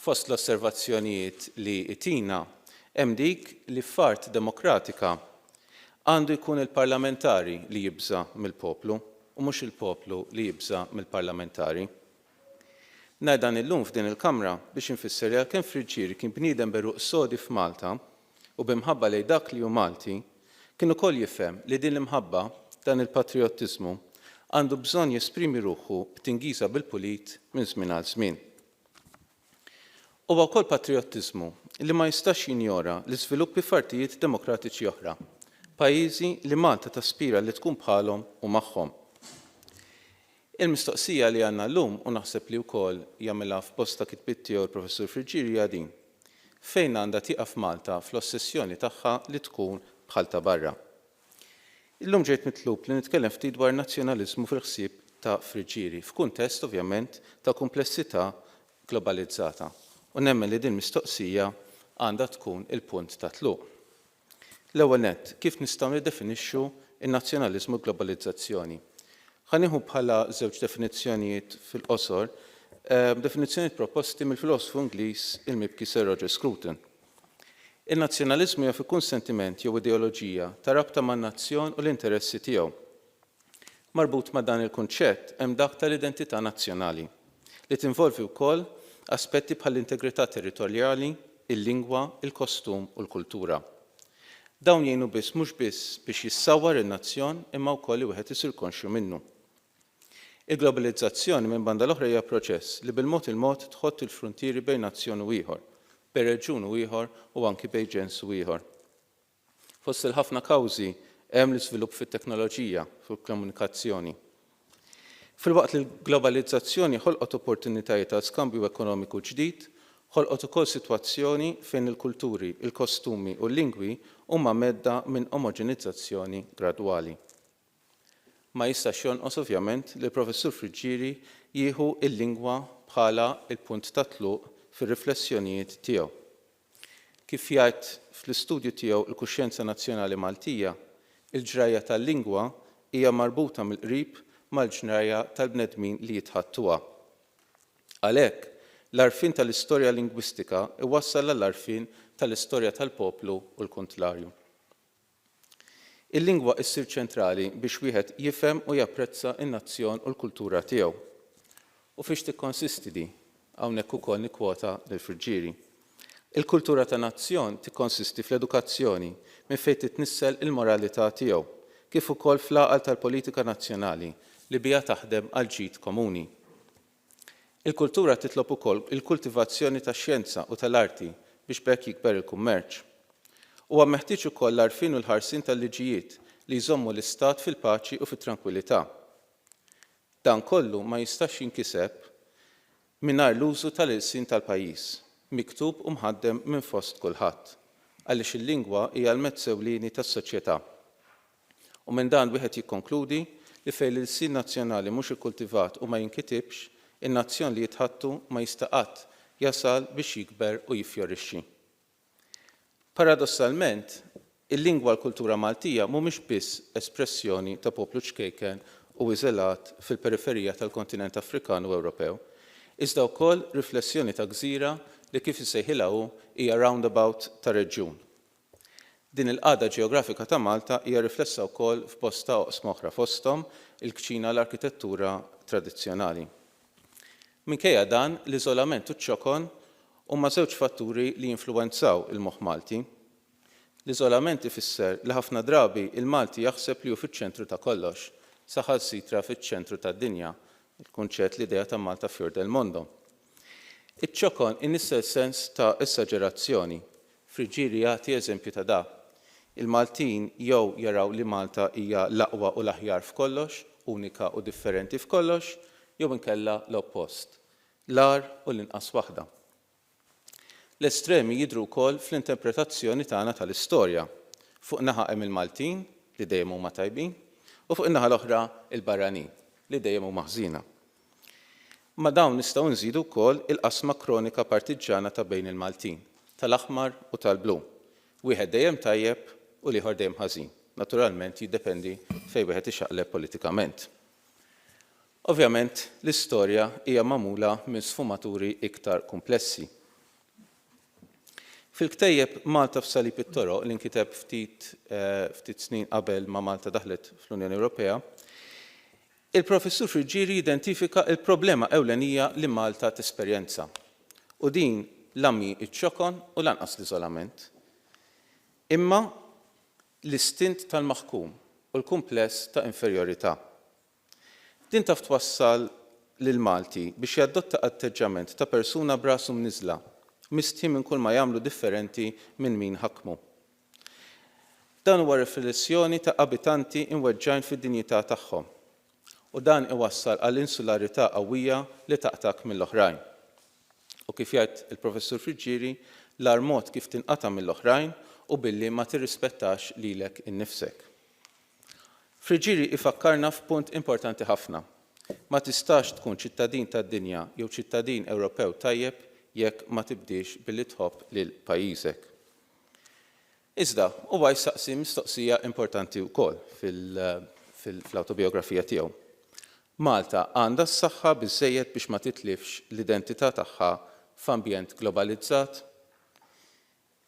Fost l-osservazzjonijiet li jtina hemm dik li f'art demokratika għandu jkun il-parlamentari li jibża' mill-poplu u mhux il-poplu li jibża' mill-parlamentari. Ngħid dan illum f'din il-Kamra biex infisser li għalkemm Friggieri kien bniedem b'għeruq sodi f'Malta u b'imħabba lejn dak li hu Malti, kien ukoll jifhem li din l-imħabba, dan il-patrijottiżmu, għandu bżonn jesprimi ruħu b'tingiża bil-pulit minn żmien għal żmien. Huwa wkoll patrijottiżmu li ma jistax jinjora l-iżviluppi f'artijiet demokratiċi oħra, pajjiżi li Malta taspira li tkun bħalhom u magħhom. Il-mistoqsija li għandna llum, u naħseb li wkoll jagħmilha f'bosta kitbiet tiegħu l-Professur Friggieri hija din, Fejn għandha tieqaf Malta fl-ossessjoni tagħha li tkun bħal ta' barra? Illum ġejt mitlub li nitkellem ftit dwar nazzjonaliżmu fil-ħsieb ta' Friggieri, f'kuntest ovvjament ta' kumplessità globalizzata, u nemmen li din mistoqsija għandha tkun il-punt ta' tluq. L-ewwel nett, kif nistgħu niddefinixxu n-nazzjonaliżmu u l-globalizzazzjoni? Ħa nieħu bħala żewġ definizzjonijiet fil-qosor. Definizzjonijiet proposti mill-filosfu Ingliż il-mibki Sir Roger Scruton. In-nazzjonaliżmu jaf ikun sentiment jew ideoloġija ta' rabta man-nazzjon u l-interessi tiegħu. Marbut ma' dan il-kunċett hemm dak tal-identità nazzjonali, li tinvolvi wkoll aspetti bħall-integrità territorjali, il-lingwa, il-kostum u l-kultura. Dawn jgħinu biss mhux biss biex jissawwar in-nazzjon imma wkoll li wieħed isir konxju minnu. Il-globalizzazzjoni minn banda l-oħra hija proċess li bil-mod il-mod tħott il-fruntieri bejn nazzjon u ieħor, bejn reġjun u ieħor u anki bejn ġens u ieħor. Fost il-ħafna kawżi hemm l-iżvilupp fit-teknoloġija, fil-komunikazzjoni. Filwaqt li l-globalizzazzjoni ħolqot opportunitajiet għal skambju ekonomiku ġdid, ħolqot ukoll sitwazzjoni fejn il-kulturi, il-kostumi u l-lingwi huma mhedda minn omoġenizzazzjoni gradwali. Ma jistax jonqos ovvjament li l-Professur Friggieri jieħu l-lingwa bħala l-punt tat-tluq fir-riflessjonijiet tiegħu. Kif jgħid fl-istudju tiegħu Il-Kuxjenza Nazzjonali Maltija, il-ġrajja tal-lingwa hija marbuta mill-qrib mal-ġrajja tal-bnedmin li jitħaddtuha. Għalhekk, l-għarfien tal-istorja lingwistika jwassal għall-għarfien tal-istorja tal-poplu u l-kuntlarju. Il-lingwa issir ċentrali biex wieħed jifhem u japprezza n-nazzjon u l-kultura tiegħu. U fiex tikkonsisti di? Hawnhekk ukoll nikkwota lil Friggieri. Il-kultura ta' nazzjon tikkonsisti fl-edukazzjoni minn fejn titnissel il-moralità tiegħu, kif ukoll fl-għaqal tal-politika nazzjonali li biha taħdem għall-ġid komuni. Il-kultura titlob ukoll il-kultivazzjoni tax-xjenza u tal-arti biex b'hekk jikber il-kummerċ. Huwa meħtieġ ukoll l-għarfien u l-ħarsien tal-liġijiet li jżommu l-istat fil-paċi u fit-trankwillità. Dan kollu ma jistax jinkiseb mingħajr l-użu tal-ilsien tal-pajjiż, miktub u mħaddem minn fost kulħadd, għaliex il-lingwa hija l-mezz ewlieni tas-soċjetà. U minn dan wieħed jikkonkludi li fejn l-ilsien nazzjonali mhux ikkultivat u ma jinkitibx, in-nazzjon li jitħaddtu ma jista' qatt jasal biex jikber u jiffjorixxi. Paradossalment, il-lingwa u l-kultura Maltija mhumiex biss espressjoni ta' poplu ċkejken u iżolat fil-periferija tal-kontinent Afrikan u Ewropew, iżda wkoll riflessjoni ta' gżira li kif isejħilha hu hija roundabout ta' reġjun. Din il-qagħda ġeografika ta' Malta hija riflessa wkoll f'bosta oqsma oħra fosthom il-kċina u l-arkitettura tradizzjonali. Minkejja dan, l-iżolament u ċ-ċokon huma żewġ fatturi li jinfluwenzaw il-moħħ Malti. L-iżolament ifisser li ħafna drabi il-Malti jaħseb li hu fiċ-ċentru ta' kollox, saħansitra fiċ-ċentru tad-dinja, il-kunċett, l-idea ta' Malta fior del mondo. Iċ-ċokon inissel sens ta' esaġerazzjoni. Friggieri jagħti eżempju ta' da. Il-Maltin jew jaraw li Malta hija l-aqwa u l-aħjar f'kollox, unika u differenti f'kollox, jew inkella l-oppost, l-agħar u l-inqas waħda. L-estremi jidhru wkoll fl-interpretazzjoni tagħna tal-istorja. Fuq naħa hemm il-Maltin, li dejjem huma tajbin, u fuq in-naħa l-oħra il-barranin, li dejjem huma ħżiena. Ma' dawn nistgħu nżidu wkoll il-qasma kronika partiġġana ta' bejn il-Maltin, tal-aħmar u tal-blu. Wieħed dejjem tajjeb u l-ieħor dejjem ħażin. Naturalment jiddependi fejn wieħed ixaqleb politikament. Ovvjament l-istorja hija magħmula minn sfumaturi iktar kumplessi. Fil-ktejjeb Malta f'Salib it-Toroq li nkiteb ftit ftit snin qabel ma Malta daħlet fl-Unjoni Ewropea, Il-Professur Friggieri jidentifika l-problema ewlenija li Malta tesperjenza. U din la mhi ċ-ċokon u lanqas l-iżolament. Imma l-istint tal-maħkum u l-kumpless ta' inferjorità. Din taf twassal lill-Malti biex jaddotta atteġġament ta' persuna b'rasu mniżżla, mistħi minn kull ma jagħmlu differenti minn min ħakmu. Dan huwa riflessjoni ta' abitanti imweġġgħin fid-dinjità tagħhom, u dan iwassal għal insularità qawwija li taqtgħek mill-oħrajn. U kif jgħid il-Professur Friggieri, l-agħar mod kif tinqata' mill-oħrajn hu billi ma tirrispettax lilek innifsek. Friggieri ifakkarna f'punt importanti ħafna, ma tistax tkun ċittadin tad-dinja jew ċittadin Ewropew tajjeb jekk ma tibdiex billi tħobb lil pajjiżek. Iżda, huwa jsaqsi mistoqsija importanti wkoll fl-awtobijografija tiegħu. Malta għandha s-saħħa biżżejjed biex ma titlifx l-identità tagħha f'ambjent globalizzat?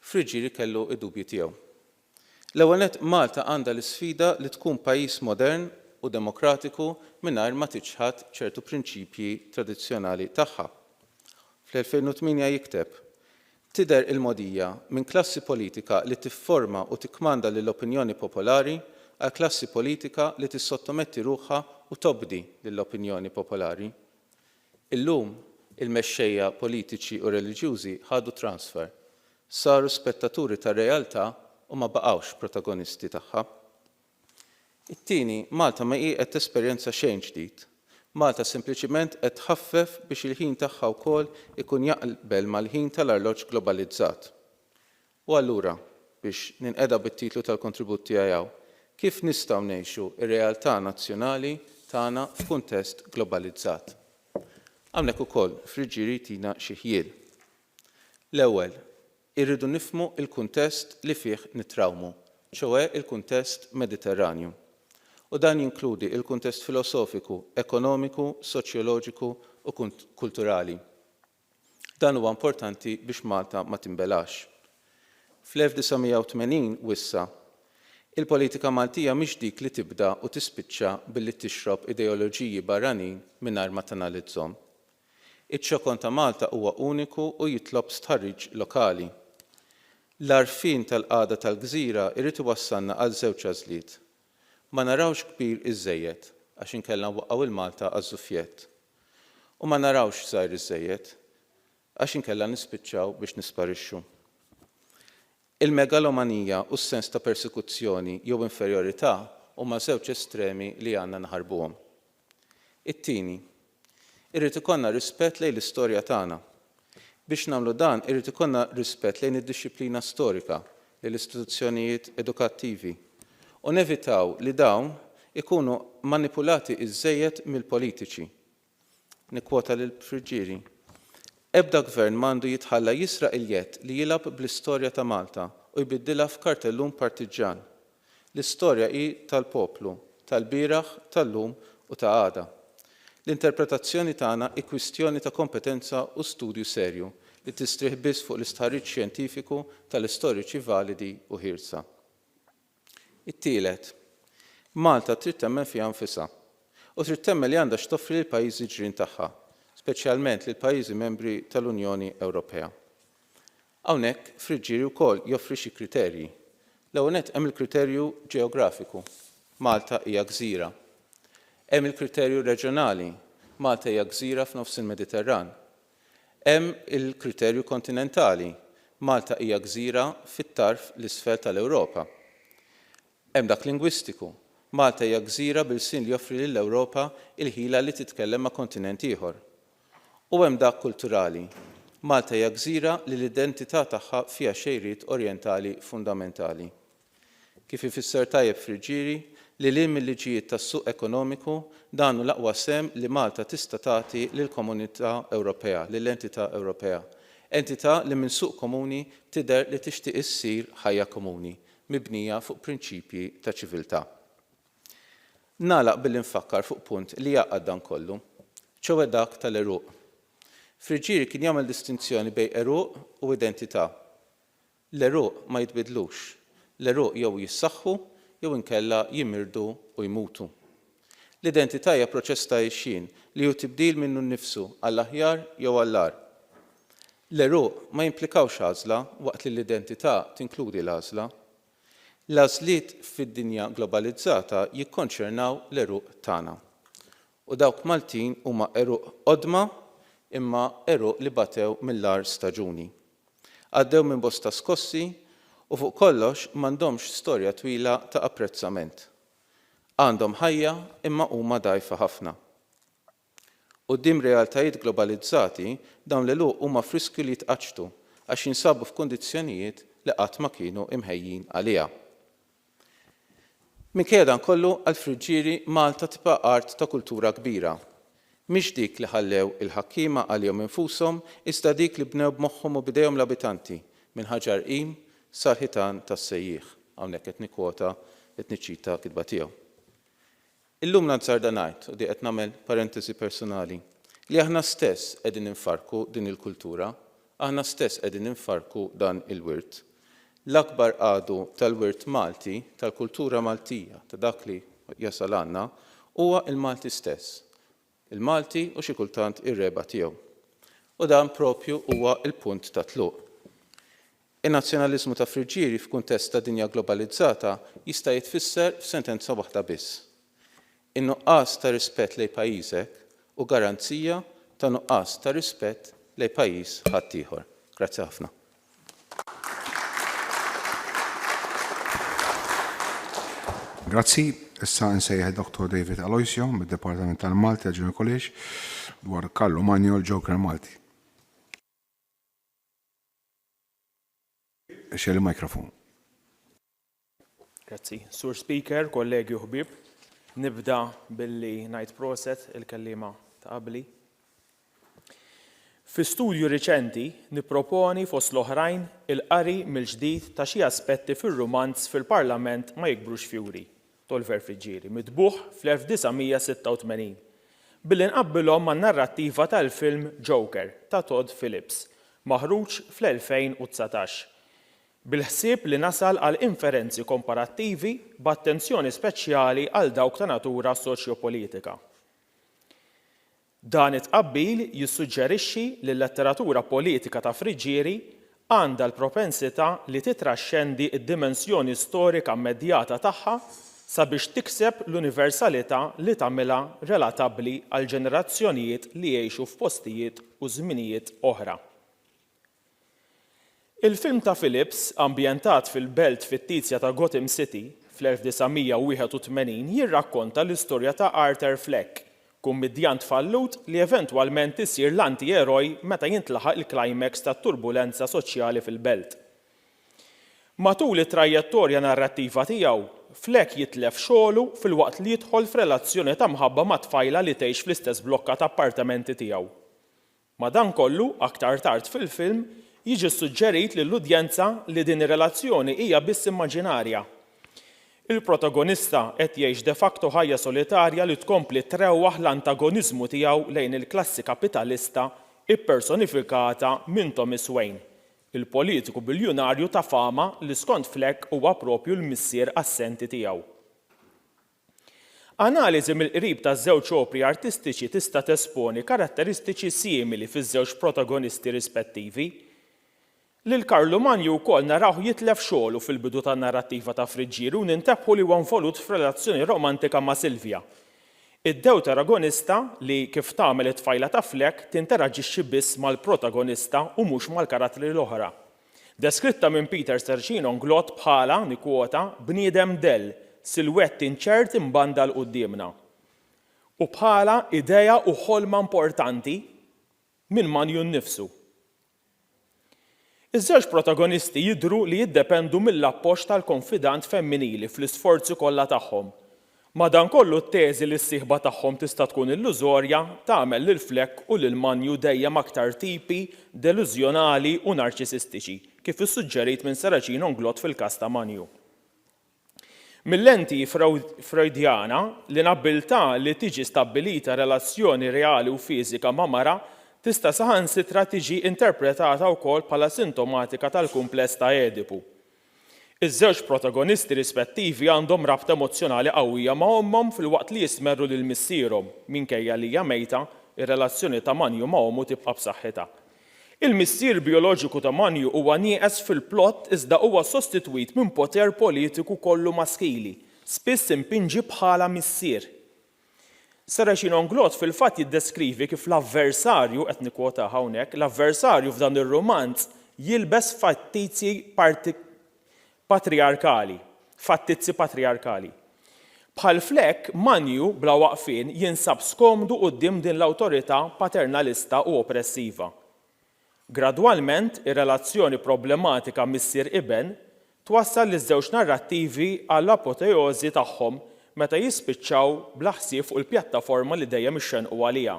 Friggieri kellu d-dubji tiegħu. L-ewwel nett Malta għandha l-isfida li tkun pajjiż modern u demokratiku mingħajr ma tiċħad ċertu prinċipji tradizzjonali tagħha. Fl-2008 jikteb, Tidher il-mogħdija minn klassi politika li tifforma u tikkmanda lill-opinjoni popolari għal klassi politika li tissottometti ruħha u tobdi lill-opinjoni popolari. Illum, il-mexxejja politiċi u reliġjużi ħadu transfer, saru spettaturi tar-realtà u ma baqgħux protagonisti tagħha. It-tieni, Malta ma hi qed tesperjenza xejn ġdid. Malta sempliċiment qed tħaffef biex il-ħin tagħha wkoll ikun jaqbel mal-ħin tal-arloġġ globalizzat. U allura, biex ninqeda bit-titlu tal-kontribut tiegħi hawn, kif nistgħu ngħixu r-realtà nazzjonali tagħna f'kuntest globalizzat? Hawnhekk ukoll Friggieri jtina xi ħjiel. L-ewwel, irridu nifhmu l-kuntest li fih nitrawmu, ċoè l-kuntest Mediterranju. U dan jinkludi l-kuntest filosofiku, ekonomiku, soċjoloġiku u kulturali. Dan huwa importanti biex Malta ma tinbelax. Fl-1980 wissa, Il-politika Maltija mhix dik li tibda u tispiċċa billi tixrob ideoloġiji barranin mingħajr ma tanalizzhom. Iċ-ċokon ta' Malta huwa uniku u jitlob stħarriġ lokali. L-għarfien tal-qagħda tal-gżira jrid iwassalna għal żewġ għażliet. Ma narawx kbir iżżejjed, għax inkella nwaqqgħu 'l Malta għaż-żuffjett. U ma narawx żgħir iżżejjed, għax inkella nispiċċaw biex nisparixxu. Il-megalomanija u s-sens ta' persekuzzjoni jew inferjorità huma żewġ estremi li għandna naħarbuhom. It-tieni, irrid ikollna rispett lejn l-istorja tagħna. Biex nagħmlu dan irid ikollna rispett lejn id-dixxiplina storika, lejn l-istituzzjonijiet edukattivi, u nevitaw li dawn ikunu manipulati iżżejjed mill-politiċi. Nikkwota lil Friggieri, Ebda gvern ma għandu jitħalla jisraq il-jedd li jilgħab bl-istorja ta' Malta u jbiddilha f'kartellun partiġġan. L-istorja hi tal-poplu, tal-bieraħ, tal-lum u ta' għada. L-interpretazzjoni tagħna hi kwistjoni ta' kompetenza u studju serju li tistrieħ biss fuq l-istħarriġ xjentifiku tal-istoriċi validi u ħielsa. It-tielet, Malta trid temmen fiha nfisha. U trid temmen li għandha x'toffri lill-pajjiżi ġirien tagħha, speċjalment lill-pajjiżi membri tal-Unjoni Ewropea. Hawnhekk, Friggieri wkoll joffri xi kriterji. L-ewwel nett hemm il-kriterju ġeografiku. Malta hija gżira. Hemm il-kriterju reġjonali. Malta hija gżira f'nofs il-Mediterran. Hemm il-kriterju kontinentali, Malta hija gżira fit-tarf 'l isfel tal-Ewropa. Hemm dak lingwistiku, Malta hija gżira b'ilsien li joffri lill-Ewropa l-ħila li titkellem ma' kontinent ieħor. U hemm dak kulturali, Malta hija gżira li l-identità tagħha fiha xejriet orjentali fundamentali. Kif ifisser tajjeb Friggieri, lil hinn mil-liġijiet tas-suq ekonomiku, dan hu l-aqwa sehem li Malta tista' tagħti lill-Komunità Ewropea, lill-entità Ewropea. Entità li minn suq komuni tidher li tixtieq issir ħajja komuni, mibnija fuq prinċipji ta' ċiviltà. Nagħlaq billi nfakkar fuq punt li jgħaqqad dan kollu, ċoe dak tal-għeruq. Friggieri kien jagħmel distinzjoni bejn għeruq u identità. L-għeruq ma jitbiddlux. L-għeruq jew jissaħħu jew inkella jimirdu u jmutu. L-identità hija proċess ta' għixien li hu tibdil minnu nnifsu għall-aħjar jew għall-agħar. L-għeruq ma jimplikawx għażla waqt li l-identità tinkludi l-għażla. L-għażliet fid-dinja globalizzata jikkonċernaw l-għeruq tagħna. U dawk Maltin huma għeruq qodma imma għeruq li batew mill-agħar staġuni. Għaddew minn bosta skossi u fuq kollox m'għandhomx storja twila ta' apprezzament. Għandhom ħajja imma huma dgħajfa ħafna. Quddiem realtajiet globalizzati, dawn l-għeluq huma f'riskju li jitqaċċtu għax jinsabu f'kundizzjonijiet li qatt ma kienu imħejjin għaliha. Minkejja dan kollu, għall-Friggieri, Malta tibqa' art ta' kultura kbira. Mhix dik li ħallew il-ħakkiema għalihom infushom, iżda dik li bnew b'moħħhom u b'idejhom l-abitanti, minn ħaġar qim sal-ħitan tas-sejjieħ. Hawnhekk qed nikkwota, qed niċċita kitba tiegħu. Illum nazzarda ngħid, u di qed nagħmel parentesi personali, li aħna stess qegħdin infarrku din il-kultura, aħna stess qegħdin infarrku dan il-wirt. L-akbar għadu tal-wirt Malti, tal-kultura Maltija, ta' dak li jasal għandna, huwa l-Malti stess. Il-Malti u xi kultant ir-regħba tiegħu. U dan proprju huwa l-punt ta' tluq. In-nazzjonaliżmu ta' Friggieri f'kuntest ta' dinja globalizzata jista' jitfisser f'sentenza waħda biss. In-nuqqas ta' rispett lejn pajjiżek hu garanzija ta' nuqqas ta' rispett lejn pajjiż ħaddieħor. Grazzi ħafna. Grazzi. Issa nsejjaħ Dr. David Aloisio mid-Dipartiment tal-Malti tal-Junior College dwar Carlo Magno l-Joker Malti. Xel il-mikrofon. Grazzi. Sur Speaker, kollegi u ħbieb, nibda billi ngħid proset il-kelliema ta' qabli. Fi studju riċenti nipproponi fost l-oħrajn il-qari mill-ġdid ta' xi aspetti fir-rumanz Fil-Parlament ma jikbrux fjuri, t'Oliver Friggieri, mitbugħ fl-1986, billi nqabbilhom man-narrattiva tal-film Joker ta' Todd Phillips, maħruġ fl-2019, bil-ħsieb li nasal għal inferenzi komparattivi b'attenzjoni speċjali għal dawk ta' natura soċjopolitika. Dan it-tqabbil jissuġġerixxi li l-letteratura politika ta' Friggieri għandha l-propensità li titraxxendi d-dimensjoni storika immedjata tagħha sabiex tikseb l-universalità li tagħmilha relatabbli għal ġenerazzjonijiet li jgħixu f'postijiet u żminijiet oħra. Il-film ta' Phillips, ambjentat fil-belt fittizja ta' Gotham City fl-1981 jirrakkonta l-istorja ta' Arthur Fleck, kummidjant fallut li eventwalment isir l-anti-eroj meta jintlaħaq il-climax tat-turbulenza soċjali fil-belt. Matul it-trajjettorja narrattiva tiegħu, Fleck jitlef xogħlu filwaqt li jidħol f'relazzjoni ta' mħabba ma' tfajla li tgħix fl-istess blokka ta' appartamenti tiegħu. Madankollu, aktar tard fil-film, jiġi ssuġġerit lill-udjenza li din ir-relazzjoni hija biss immaġinarja. Il-protagonista qed jgħix de facto ħajja solitarja li tkompli trewwaħ l-antagoniżmu tiegħu lejn il-klassi kapitalista ppersonifikata minn Thomas Wayne, il-politiku biljunarju ta' fama li skont Fleck huwa proprju l-missier assenti tiegħu. Analiżi mill-qrib taż-żewġ opri artistiċi tista' tesponi karatteristiċi simili fiż-żewġ protagonisti rispettivi. Lil Karlu Manju wkoll narawh jitlef xogħlu fil-bidu tan-narrattiva ta' Friggieri u nintebħu li huwa involut f'relazzjoni romantika ma' Silvia. Id-dewteragonista li, kif tagħmel it-tfajla ta' Fleck, tinteraġixxi biss mal-protagonista u mhux mal-karattri l-oħra. Deskritta minn Peter Sercino Nglott bħala, nikkwota, bniedem dell, silwett inċert imbandal quddiemna. U bħala idea u ħolma importanti minn Manju nnifsu. Iż-żewġ protagonisti jidhru li jiddependu mill-appoġġ tal-konfidant femminili fl-isforzi kollha tagħhom. Madankollu t-teżi li s-sieħba tagħhom tista' tkun illużorja tagħmel lil Fleck u lil Manju dejjem aktar tipi delużjonali u narċisistiċi, kif issuġġerit minn Saracino Nglott fil-każ ta' Manju. Mil-lenti Freudjana, l-inabbiltà li tiġi stabbilita relazzjoni reali u fiżika ma' mara tista' saħansitra tiġi interpretata wkoll bħala sintomatika tal-kumpless ta' Edipu. Iż-żewġ protagonisti rispettivi għandhom rabta emozzjonali qawwija ma' ommhom filwaqt li jistmerru lil missierhom, minkejja li hija mejta, ir-relazzjoni ta' Manju ma' ommu tibqa' b'saħħitha. Il-missier bijoloġiku ta' Manju huwa nieqes fil-plott iżda huwa sostitwit minn poter politiku kollu maskili, spiss impinġi bħala missier. Saracino Nglott fil-fatt jiddeskrivi kif l-avversarju, qed nikkwotah hawnhekk, l-avversarju f'dan ir-rumanz jilbes fattizji patrijarkali, fattizzi patrijarkali. Bħal Fleck, Manju, bla waqfien, jinsab skomdu quddiem din l-awtorità paternalista u oppressiva. Gradwalment, ir-relazzjoni problematika missier-iben twassal liż-żewġ narrattivi għall-apoteożi tagħhom meta jispiċċaw bla ħsieb fuq il-pjattaforma li dejjem ixxennqu għaliha.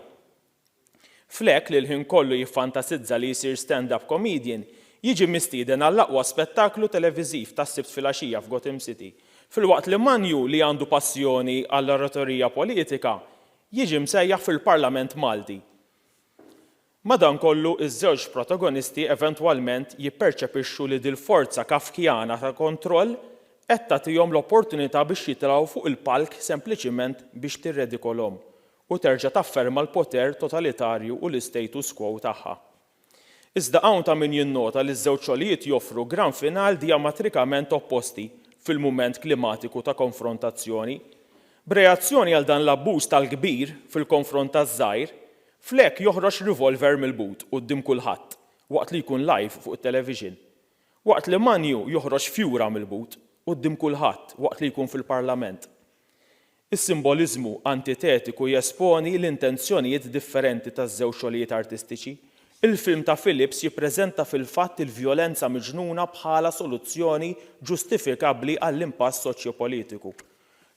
Fleck, li l-ħin kollu jiffantasizza li jsir stand-up comedian, jiġi mistieden għall-aqwa spettaklu televiżiv tas-Sibt filgħaxija f'Gotham City, Filwaqt li Manju li għandu passjoni għall-oratorija politika jiġi msejjaħ fil-Parlament Malti. Madankollu, iż-żewġ protagonisti eventwalment jipperċepixxu li dil-forza Kafkjana ta' kontroll qed tagħtihom l-opportunità biex jitilgħu fuq il-palk sempliċiment biex tirredikolhom u terġa' tafferma l-poter totalitarju u l-istatus quo tagħha. Iżda hawn ta' min jinnota li ż-żewġ xogħlijiet joffru gran final dijamatrikament opposti fil-mument klimatiku ta' konfrontazzjoni. B'reazzjoni għal dan l-abbuż tal-kbir fil-konfront taż-żgħir, Fleck joħroġ revolver mill-but quddiem kulħadd waqt li jkun live fuq it-television. Waqt li Manju joħroġ fjura mill-but quddiem kulħadd waqt li jkun fil-Parlament. Is-simboliżmu antitetiku jesponi l-intenzjonijiet differenti taż-żewġ xogħlijiet artistiċi. Il-film ta' Phillips jippreżenta fil-fatt il-vjolenza miġnuna bħala soluzzjoni ġustifikabbli għall-impass soċjopolitiku.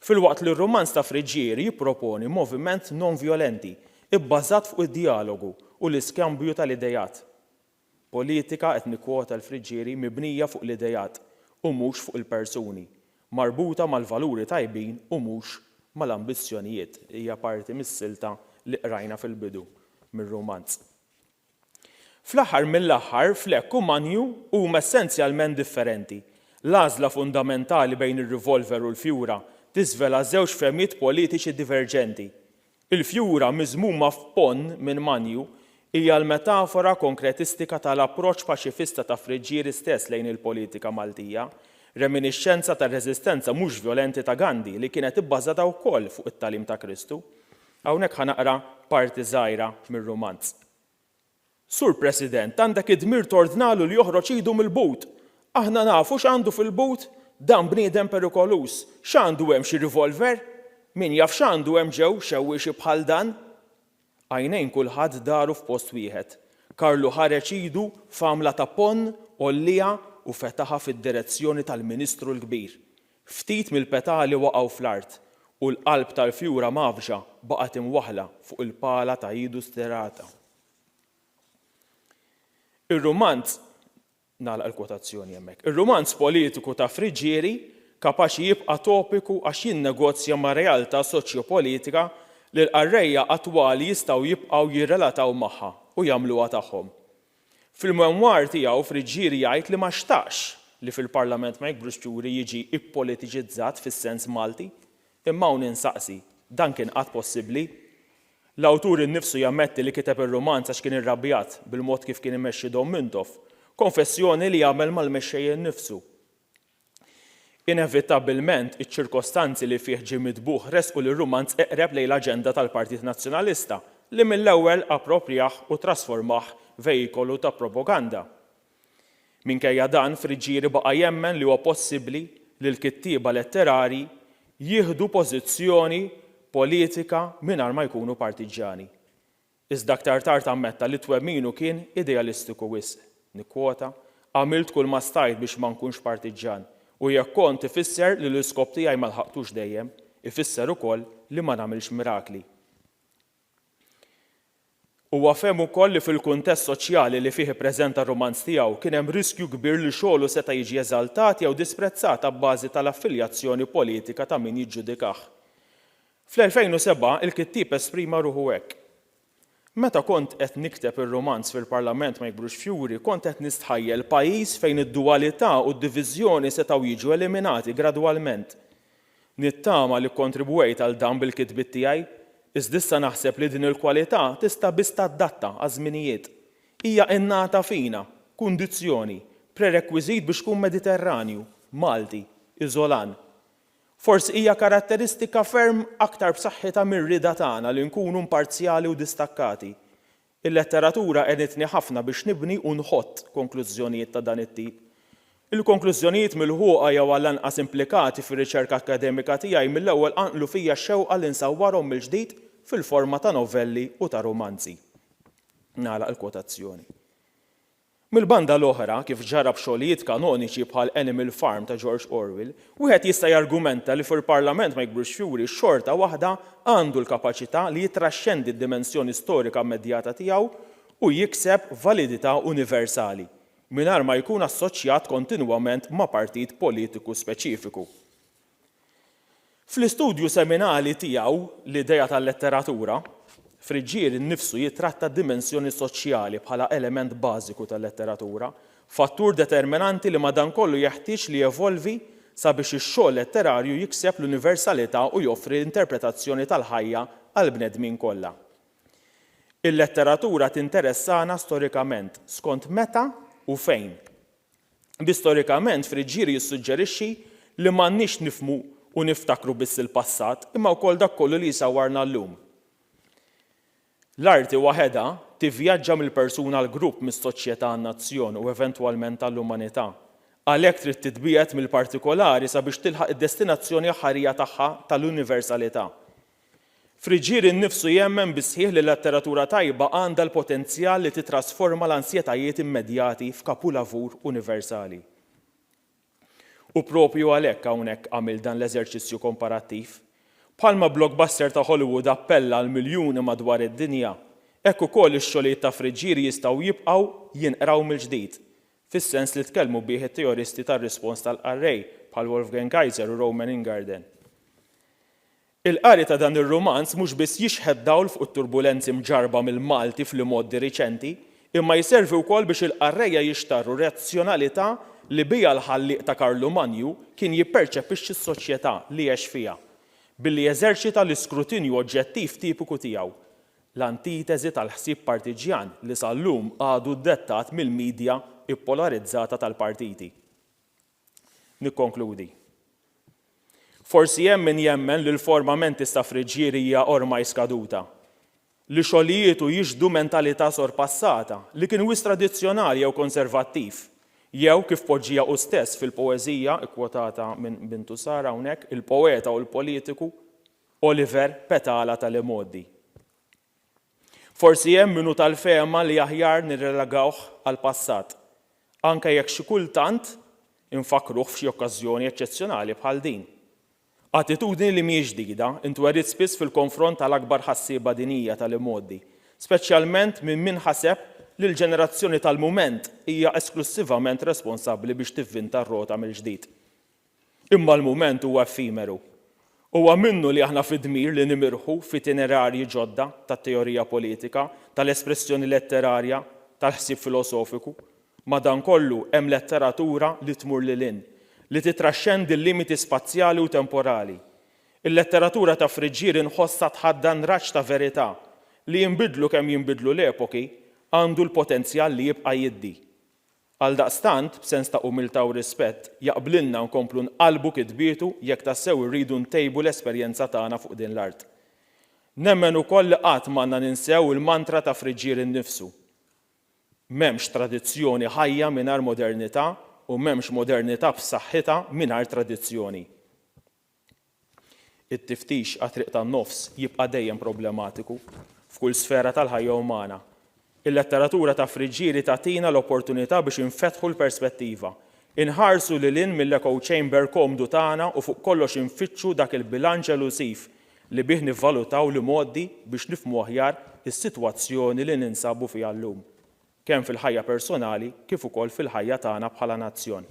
Filwaqt li r-rumanz ta' Friggieri jipproponi moviment non-vjolenti, ibbażat fuq id-djalogu u l-iskambju tal-ideat. Politika, qed nikkwota 'l Friggieri, mibnija fuq l-ideat u mhux fuq il-persuni, marbuta mal-valuri tajbin u mhux mal-ambizzjonijiet, hija parti mis-silta li qrajna fil-bidu mir-rumanz. Fl-aħħar mill-aħħar, Fleck u Manju huma essenzjalment differenti. L-għażla fundamentali bejn ir-rivolver u l-fjura tiżvela żewġ fehmiet politiċi diverġenti. Il-fjura miżmuma f'ponn minn Manju hija l-metafora konkretistika ta' l-approċċ paċifista ta' Friggieri stess lejn il-politika Maltija, reminixxenza tar-reżistenza mhux vjolenti ta' Gandhi li kienet ibbażata wkoll fuq it-tagħlim ta' Kristu. Hawnhekk ħa naqra parti żgħira mir-rumanz. Sur President, għandek id-dmir tordnalu li joħroġ idu mill-but! Aħna nafu x'għandu fil-but! Dan bniedem perikoluż! X'għandu hemm xi revolver? Min jaf x'għandu hemm ġew xewwiexi bħal dan? Għajnejn kulħadd daru f'post wieħed. Karlu ħareġ idu f'għamla ta' ponn, għollieha u fetaħha fid-direzzjoni tal-Ministru l-Kbir. Ftit mill-petali waqgħu fl-art u l-qalb tal-fjura mgħaffġa baqgħet imwaħħla fuq il-pala ta' idu stirata. Ir-rumanz, nagħlaq il-kwotazzjoni hemmhekk, ir-rumanz politiku ta' Friggieri kapaċi jibqa' topiku għax jinnegozja ma' realtà soċjopolitika li l-qarrejja attwali jistgħu jibqgħu jirrelataw magħha u jagħmluha tagħhom. Fil-memoir tiegħu Friggieri jgħid li ma xtaqx li fil-Parlament ma Jikbrux Fjuri jiġi ippolitiċizzat fis-sens Malti. Imma hawn insaqsi, dan kien qatt possibbli? L-awtur innifsu jammetti li kiteb ir-rumanz għax kien irrabjat bil-mod kif kien imexxi Dom Mintoff, konfessjoni li għamel mal-mexxej innifsu. Inevitabbilment, iċ-ċirkostanzi li fih ġie mitbugħ ressqu lir-rumanz eqreb lejn l-aġenda tal-Partit Nazzjonalista, li mill-ewwel approprjah u trasformah veikolu ta' propaganda. Minkejja dan, Friggieri baqa' jemmen li huwa possibbli li l-kittieba letterarji jieħdu pożizzjoni politika mingħajr ma jkunu partiġġjani. Iżda aktar tard ammetta li twemminu kien idealistiku wisq. Nikkwota, Għamilt kull ma stajt biex ma nkunx partiġġan, u jekk kont ifisser li l-iskop tiegħi ma lħaqtux dejjem, ifisser ukoll li ma nagħmilx mirakli. Huwa fehem ukoll li fil-kuntest soċjali li fih ippreżenta r-rumanz tiegħu kien hemm riskju kbir li xogħlu seta' jiġi eżaltat jew disprezzat abbażi tal-affiljazzjoni politika ta' min jiġġudikah. Fl-2007, il-kittieb esprima ruħu hekk, Meta kont qed nikteb ir-rumanz Fil-Parlament ma Jikbrux Fjuri kont qed nistħajjel pajjiż fejn id-duwalità u d-diviżjoni setgħu jiġu eliminati gradwalment. Nittama li kkontribwejt għal dan bil-kitbiet tiegħi, iżda issa naħseb li din il-kwalità tista' biss tadatta għaż-żminijiet. Hija innata fina, kundizzjoni, prerekwiżit biex tkun Mediterranju, Malti, Iżolan. Forsi hija karatteristika ferm aktar b'saħħitha mir-rieda tagħna li nkunu imparzjali u distakkati. Il-letteratura għenitni ħafna biex nibni u nħott konklużjonijiet ta' dan it-tip. Il-konklużjonijiet milħuqa jew għall-anqas implikati fir-riċerka akkademika tiegħi mill-ewwel qanqlu fija x-xewqa li nsawwarhom mill-ġdid fil-forma ta' novelli u ta' rumanzi. Nagħlaq il-kwotazzjoni. Mill-banda l-oħra, kif ġara b'xogħlijiet kanoniċi bħal Animal Farm ta' George Orwell, wieħed jista' jargumenta li Fil-Parlament ma Jikbrux Fjuri xorta waħda għandu l-kapaċità li jittraxxendi d-dimensjoni storika immedjata tiegħu u jikseb validità universali, mingħajr ma jkun assoċjat kontinwament ma' partit politiku speċifiku. Fl-istudju seminali tiegħu L-Idea tal-Letteratura, Friggieri nnifsu jittratta d-dimensjoni soċjali bħala element bażiku tal-letteratura, fattur determinanti li madankollu jeħtieġ li jevolvi sabiex ix-xogħol letterarju jikseb l-universalità u joffri interpretazzjoni tal-ħajja għall-bnedmin kollha. Il-letteratura tinteressana storikament skont meta u fejn. Bi storikament Friggieri jissuġġerixxi li m'għandniex nifhmu u niftakru biss il-passat imma wkoll dak kollu li jsawwarna llum. L-arti waħedha tivvjaġġa mill-persuna għall-grupp, mis-soċjetà għan-nazzjon u eventwalment għall-umanità. Għalhekk trid titbiegħed mill-partikolari sabiex tilħaq id-destinazzjoni aħħarija tagħha tal-universalità. Friggieri nnifsu jemmen bis-sħiħ li letteratura tajba għandha l-potenzjal li tittrasforma l-ansjetajiet immedjati f'kapulavur universali. U proprju għalhekk hawnhekk għamilt dan l-eżerċizzju komparattiv. Bħalma blockbuster ta' Hollywood appella għal miljuni madwar id-dinja, hekk ukoll ix-xogħlijiet ta' Friggieri jistgħu jibqgħu jinqraw mill-ġdid, fis-sens li tkellmu bih it-teoristi tar-rispons tal-qarrej bħal Wolfgang Kayser u Roman Ingarden. Il-qari ta' dan ir-rumanz mhux biss jixħet dawl fuq it-turbulenzi mġarrba mill-Malti fl-imgħoddi riċenti, imma jservi wkoll biex il-qarrejja jixtarru r-razzjonalità li biha l-ħallieq ta' Karlu Manju kien jipperċepixxi s-soċjetà li għex fiha, billi jeżerċita l-iskrutinju oġġettiv tipiku tiegħu, l-antiteżi tal-ħsieb partiġġjan li sal-lum għadu ddettat mill-media ppolarizzata tal-partiti. Nikkonkludi. Forsi hemm min jemmen li l-forma mentis ta' Friggieri hija ormai skaduta, li xogħlijietu jixhdu mentalità sorpassata, li kien wisq tradizzjonali jew konservattiv, jew, kif poġġiha hu stess fil-poeżija kkwotata minn bintu Sara hawnhekk, il-poeta u l-politiku Oliver Petala tal-imgħoddi. Forsi hemm min hu tal-fehma li aħjar nirrelegawh għall-passat, anke jekk xi kultant infakkruh f'xi okkażjoni eċċezzjonali bħal din. Attitudni li mhijiex ġdida, intweriet spiss fil-konfront tal-akbar ħassieba dinjija tal-imgħoddi, speċjalment minn min ħaseb li l-ġenerazzjoni tal-mument hija esklussivament responsabbli biex tivvinta r-rota mill-ġdid. Imma l-mument huwa effimeru. Huwa minnu li aħna fid-dmir li nimirħu f'itinerarji ġodda tat-teorija politika, tal-espressjoni letterarja, tal-ħsieb filosofiku. Madankollu hemm letteratura li tmur lil hinn, li tittraxxendi l-limiti spazjali u temporali. Il-letteratura ta' Friggieri nħossha tħaddan raġġ ta' verità li jinbidlu kemm jinbidlu l-epoki, għandu l-potenzjal li jibqa' jiddi. Għaldaqstant, b'sens ta' umiltà u rispett, jaqblilna nkomplu nqallbu kitbietu jekk tassew irridu ntejbu l-esperjenza tagħna fuq din l-art. Nemmen ukoll li qatt m'għandna ninsew il-mantra ta' Friggieri nnifsu, M'hemmx tradizzjoni ħajja mingħajr modernità u m'hemmx modernità b'saħħitha mingħajr tradizzjoni. It-tiftix għat-triq tan-nofs jibqa' dejjem problematiku f'kull sfera tal-ħajja umana. Il-letteratura ta' Friggieri tagħtina l-opportunità biex infettħu l-perspettiva, inħarsu lil hinn mill-echo chamber komdu tagħna u fuq kollox infittxu dak il-bilanċ elusiv li bih nivvalutaw l-imgħoddi biex nifhmu aħjar is-sitwazzjoni li ninsabu fiha llum. kemm fil-ħajja personali kif ukoll fil-ħajja tagħna bħala nazzjon.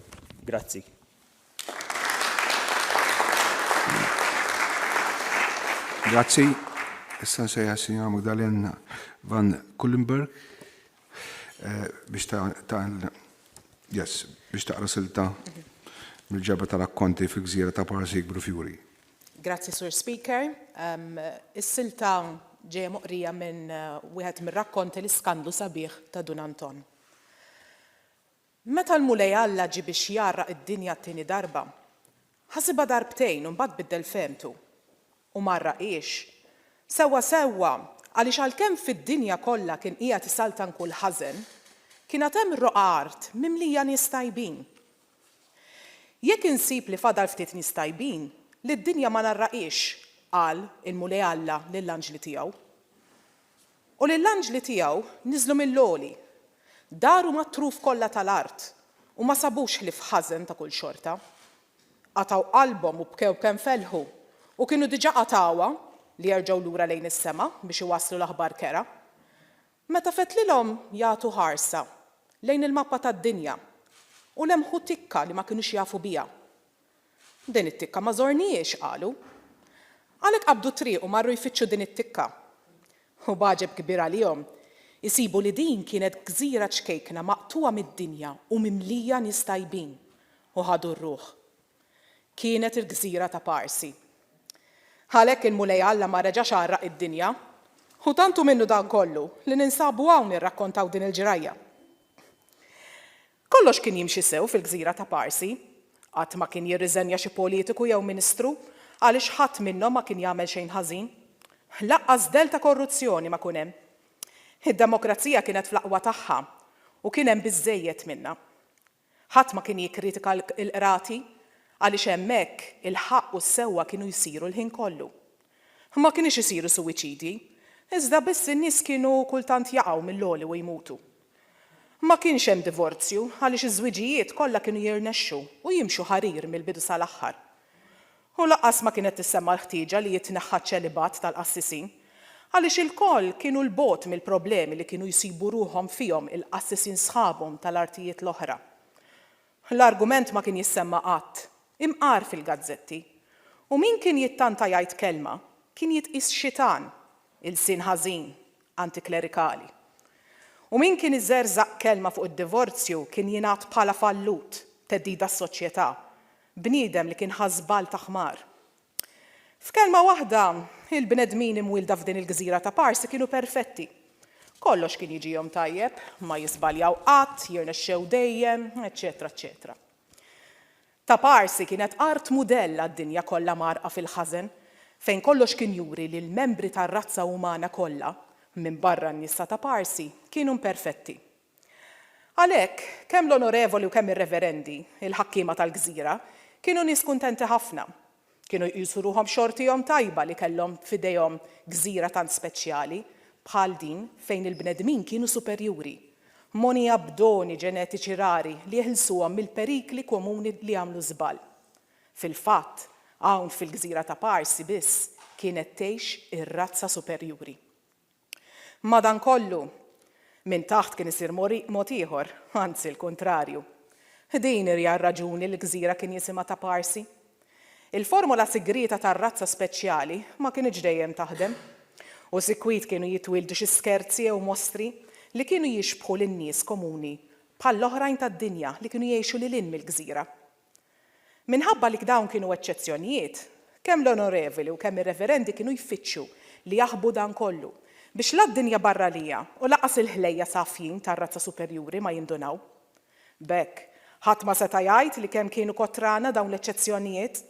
Grazzi. Grazzi. Issa nsejjaħ is-Sinjora Magdalene van Kullenberg eh, biex ta' ta' yes, biex taqra silta mill-ġabra ta' rakkonti fil-gżira ta' Parsi Jikbru Fjuri. Grazzi Sur Speaker. Is-silta ġejja moqrija minn wieħed mir-rakkonti L-Iskandlu Sabiħ ta' Dun Anton. Meta l-Mulej Alla ġie biex jgħarraq id-dinja t-tieni darba, ħasibha darbtejn u mbagħad biddel fehmtu u m'għarraqhiex. Sewwa sewwa, għaliex għalkemm fid-dinja kollha kien qiegħed isaltan kull ħażen, kien għad hemm roqgħa art mimlija nies tajbin. Jekk insib li fadal ftit nies tajbin, lid-dinja ma ngħarraqhiex, qal il-Mulej Alla lill-anġli tiegħu. U lill-anġli tiegħu niżlu mill-għoli, daru mat-truf kollha tal-art u ma sabux ħlief ħażen ta' kull xorta. Qatgħu qalbhom u bkew kemm felħu, u kienu diġà qatgħuha li jerġgħu lura lejn is-sema biex iwasslu l-aħbar kerha. Meta fetlilhom jagħtu ħarsa lejn il-mappa tad-dinja u lemħu tikka li ma kinux jafu biha. Din it-tikka ma żornihiex, qalu. Għalhekk qabdu t-triq u marru jfittxu din it-tikka. U b'għaġeb kbir għalihom, isibu li din kienet gżira ċkejkna maqtugħa mid-dinja u mimlija nies tajbin, u ħadu r-ruħ. Kienet il-gżira ta' Parsi. Għalhekk il-Mulej Alla ma reġax għarraq id-dinja. U tant hu minnu dan kollu li ninsabu hawn nirrakkontaw din il-ġrajja. Kollox kien jimxi sew fil-gżira ta' Parsi. Qatt ma kien jirriżenja xi politiku jew ministru għaliex ħadd minnhom ma kien jagħmel xejn ħażin. Laqqas dell ta' korruzzjoni ma kun hemm. Id-demokrazija kienet fl-aqwa tagħha u kien hemm biżżejjed minnha. Ħadd ma kien jikkritika l-qrati għaliex hemmhekk il-ħaqq u s-sewwa kienu jsiru l-ħin kollu. Ma kinux isiru suwiċidji, iżda biss in-nies kienu kultant jaqgħu mill-għoli u jmutu. Ma kienx hemm divorzju għaliex iż-żwiġijiet kollha kienu jirnexxu u jimxu ħarir mill-bidu sal-aħħar. U lanqas ma kienet tissemma l-ħtieġa li jitneħħa ċ-ċelibat tal-qassisin, għaliex ilkoll kienu 'l bogħod mill-problemi li kienu jsibu ruħhom fihom il-qassisin sħabhom tal-artijiet l-oħra. L-argument ma kien jissemma qatt, imqar fil-gazzetti. U min kien jittanta jgħid kelma, kien jitqies xitan, ilsien ħażin, antiklerikali. U min kien iżerżaq kelma fuq id-divorzju kien jingħad bħala fallut, theddida għas-soċjetà, bniedem li kien ħa żball ta' ħmar. F'kelma waħda, il-bnedmin imwielda f'din il-gżira ta' Parsi kienu perfetti. Kollox kien jiġihom tajjeb, ma jiżbaljaw qatt, jirnexxew dejjem, eċċetera eċċetera. Ta' Parsi kienet art mudell għad-dinja kollha mgħarrqa fil-ħażen, fejn kollox kien juri li l-membri tar-razza umana kollha, minbarra n-nisa ta' Parsi, kienu imperfetti. Għalhekk, kemm l-onorevoli u kemm ir-reverendi, il-ħakkiema tal-gżira, kienu nies kuntenti ħafna. Kienu jqisu ruħhom xortihom tajba li kellhom f'idejhom gżira tant speċjali bħal din fejn il-bnedmin kienu superjuri, mogħnija b'doni ġenetiċi rari li jeħilsuhom mill-perikli komuni li jagħmlu żball. Fil-fatt, hawn fil-gżira ta' Parsi biss kienet tgħix ir-razza superjuri. Madankollu, minn taħt kien isir mod ieħor, anzi l-kuntrarju. Din hija r-raġuni li l-gżira kien jisimha ta' Parsi. Il-formola sigrieta tar-razza speċjali ma kinitx dejjem taħdem, u sikwit kienu jitwieldu xi skerzi jew mostri li kienu jixbħu lin-nies komuni bħall-oħrajn tad-dinja li kienu jgħixu lil hinn mill-gżira. Minħabba li dawn kienu eċċezzjonijiet, kemm l-onorevoli u kemm ir-reverendi kienu jfittxu li jaħbu dan kollu, biex la d-dinja barranija u lanqas il-ħlejja safjin tar-razza superjuri ma jindunaw. B'hekk, ħadd ma seta' jgħid li kemm kienu kotrana dawn l-eċċezzjonijiet.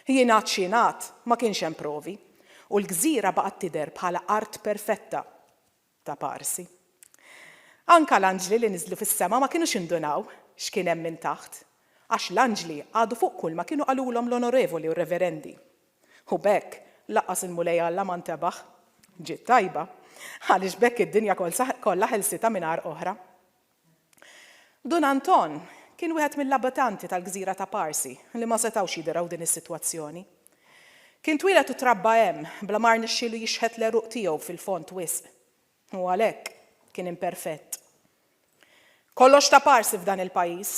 Jingħad x'jingħad, ma kienx hemm provi, u l-gżira baqgħet tidher bħala art perfetta. ta' Parsi. Anka l-anġli li niżlu fis-sema ma kinux indunaw x'kien hemm minn taħt, għax l-anġli qagħdu fuq kulma kienu qalulhom l-onorevoli u r-reverendi. U b'hekk lanqas il-Mulej Alla ma ntebaħ. Ġiet tajba, għaliex b'hekk id-dinja kollha ħelsitha minn għarq oħra. Dun Anton kien wieħed mill-abitanti tal-gżira ta' Parsi li ma setgħux jidhraw din is-sitwazzjoni. Kien twieled u trabba hemm bla ma rnexxielu jixħet l-għeruq tiegħu fil-fond wisq u għalhekk kien imperfett. Kollox ta' Parsi f'dan il-pajjiż.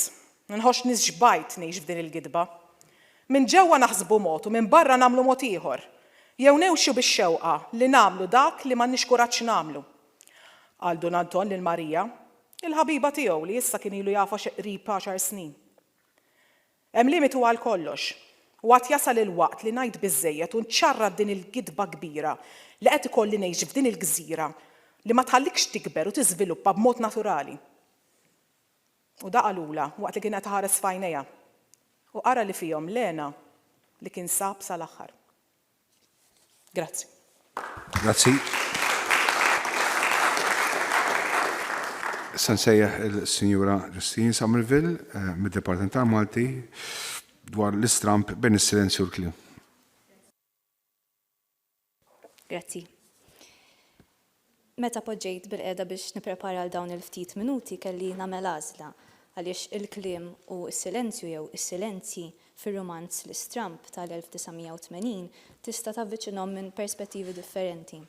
Nħossni xbajt ngħix f'din il-gidba. Minn ġewwa naħsbu mod u minn barra nagħmlu mod ieħor. Jew ngħixu bix-xewqa li nagħmlu dak li m'għandniex kuraġġ nagħmlu. Qal Dun Anton lil Marija, il-ħabiba tiegħu li issa kien ilu jafha xi qrib għaxar snin. Hemm limitu għal kollox, u għad jasal il-waqt li ngħid biżżejjed u nċarrat din il-gidba kbira li qed ikolli ngħix f'din il-gżira li ma tħallikx tikber u tiżviluppa b'mod naturali. U da qalulha waqt li kien qed iħares f'għajnejha u qara li fihom l-hena li kien sab sal-aħħar. Grazzi. Grazzi. Issa nsejjaħ il-Sinjura Justine Somerville eh, mid-Dipartiment tal-Malti dwar l-istramb bejn is-silenzju u l-kliem. Grazzi. Meta poġġejt bilqiegħda biex nipprepara għal dawn il-ftit minuti kelli nagħmel għażla għaliex il-kliem u s-silenzju jew is-silenzji fir-rumanz L-Istramb tal-1980 tista' tavviċinhom minn perspettivi differenti.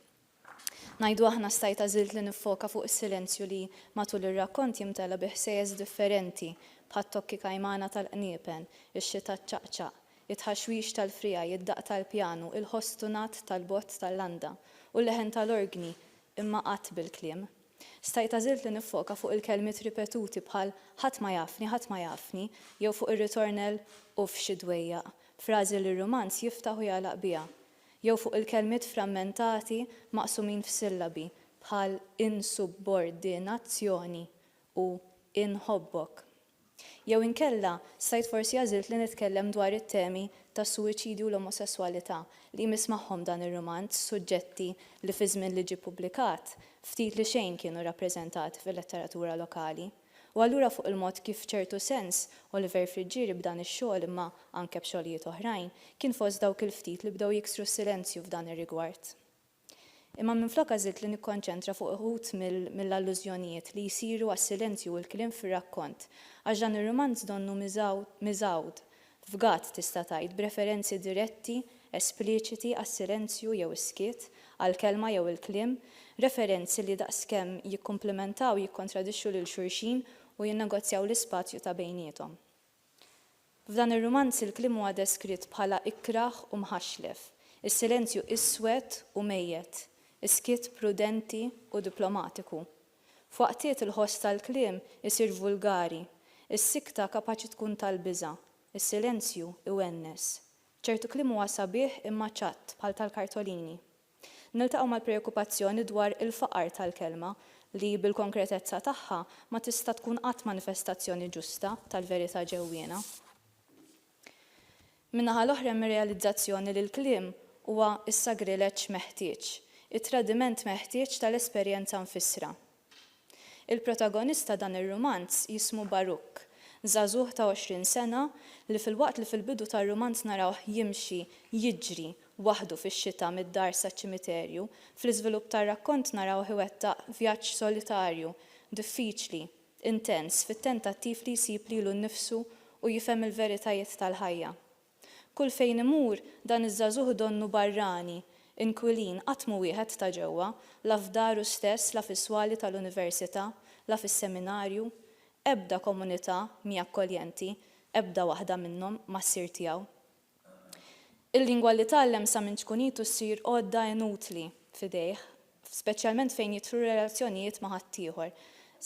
Ngħidu aħna stajt għażilt li niffoka fuq is-silenzju li matul ir-rakkont jimtela bi ħsejjes differenti bħat-tokki kajmana tal-qniepen, ix-xita ċċaqċaq, It-tħaxwix tal-friegħi, id-daqq tal-pjanu, il-ħoss stunat tal-bott tal-landa, u l-leħen tal-orgni, imma qatt bil-kliem. Stajt għażilt li niffoka fuq il-kelmiet ripetuti bħal ħadd ma jafni, ħadd ma jafni, jew fuq ir-ritornell uff xi dwejjaq, frażi li r-rumanz jiftaħ u jagħlaq biha, jew fuq il-kelmiet frammentati maqsumin f'sillabi bħal insubbordinazzjoni u inħobbok. Jew inkella, stajt forsi għażilt li nitkellem dwar it-temi tas-suwiċidju u l-omosesswalità li jmiss magħhom dan ir-rumanz, suġġetti li fiż-żmien li ġie ppubblikat, ftit li xejn kienu rappreżentati fil-letteratura lokali. U allura fuq il-mod kif f'ċertu sens, Oliver Friggieri b'dan ix-xogħol imma anke b'xogħlijiet oħrajn, kien fost dawk il-ftit li bdew jiksru s-silenzju f'dan ir-rigward. Imma minflok għażilt li nikkonċentra fuq uħud mill-allużjonijiet li jsiru għas-silenzju u l-kliem fir-rakkont, għax dan ir-rumanz donnu miżgħud, fgat tista' tgħid, b'referenzi diretti, espliċiti għas-silenzju jew is-skiet, għall-kelma jew il-kliem, referenzi li daqskemm jikkumplimentaw jikkontradixxu lil xulxin u jinnegozjaw l-ispazju ta' bejniethom. F'dan ir-rumanz il-kliem huwa deskritt bħala ikrah u mħaxlef, is-silenzju iswed u mejjet, is-skiet prudenti u diplomatiku. F'waqtiet il-ħoss tal-kliem isir vulgari, is-sikta kapaċi tkun tal-biża', is-silenzju iwennes. Ċertu kliem huwa sabiħ imma ċatt bħal tal-kartolini. Niltaqgħu mal-preokkupazzjoni dwar il-faqar tal-kelma li, bil-konkretezza tagħha, ma tista' tkun qatt manifestazzjoni ġusta tal-verità ġewwiena. Min-naħa l-oħra hemm ir-realizzazzjoni li l-kliem huwa s-sagrileġġ meħtieġ, it-tradiment meħtieġ tal-esperjenza mfissra. Il-protagonist ta' dan ir-rumanz jismu Baruk, żagħżugħ ta' 20 sena li filwaqt li fil-bidu tar-rumanz narawh jimxi, jiġri, waħdu fix-xita mid-dar saċ-ċimiterju, fl-iżvilupp tar-rakkont narawh iwettaq vjaġġ solitarju, diffiċli, intens fit-tentattiv li jsib lilu nnifsu u jifhem il-veritajiet tal-ħajja. Kull fejn imur, dan iż-żagħżugħ donnu barrani, inkwilin, qatt mhu wieħed ta' ġewwa, la f'daru stess, la fis-swali tal-università, la fis-seminarju. Ebda komunità mhi akkoljenti, ebda waħda minnhom ma ssir tiegħu. Il-lingwa li tgħallem sa minn ċkunitu ssir għodda inutli f'idejh, speċjalment fejn jidħlu relazzjonijiet ma' ħaddieħor,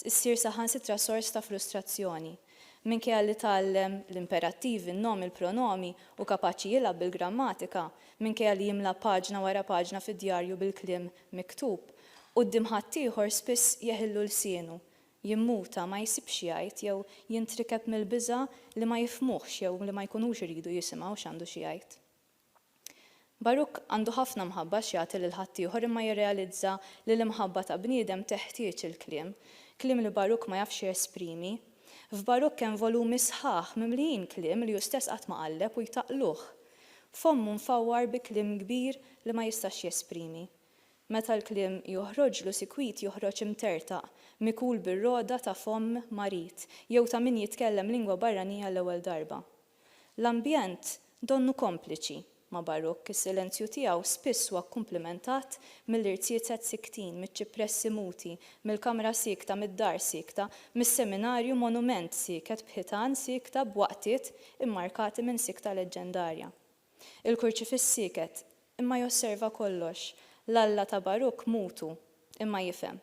issir saħansitra sors ta' frustrazzjoni. Minkejja li tgħallem l-imperattivi, n-nomi, l-pronomi u kapaċi jilgħab bil-grammatika, minkejja li jimla paġna wara paġna fid-djarju bil-kliem miktub, quddiem ħaddieħor spiss jeħillu lsienu, jimmuta, ma jsibx xi jgħid jew jintrikeb mill-biża' li ma jifhmuhx jew li ma jkunux iridu jisimgħu x'għandu xi jgħid. Baruk għandu ħafna mħabba x'jagħti lil ħaddieħor imma jirrealizza li l-imħabba ta' bniedem teħtieġ il-kliem. Kliem li Baruk ma jafx jesprimi. F'Baruk hemm volumi sħaħ mimlijin kliem li hu stess qatt ma qalleb u jtaqqluh. Fommu mfawwar bi kliem kbir li ma jistax jesprimi. Meta l-kliem joħroġlu sikwit joħroġ imtertaq, mikul bir-rogħda ta' fomm marid jew ta' min jitkellem lingwa barranija l-ewwel darba. L-ambjent donnu kompliċi ma' Baruk, is-silenzju tiegħu spiss huwa kkumplimentat mill-irziezet siktin, miċ-ċipressi muti, mill-kamra siekta, mid-dar siekta, mis-seminarju monument sieket b'ħitan siekta b'waqtiet immarkati minn sikta leġġendarja. Il-kurċifiss sieket, imma josserva kollox, l-Alla ta' Baruk mutu, imma jifhem.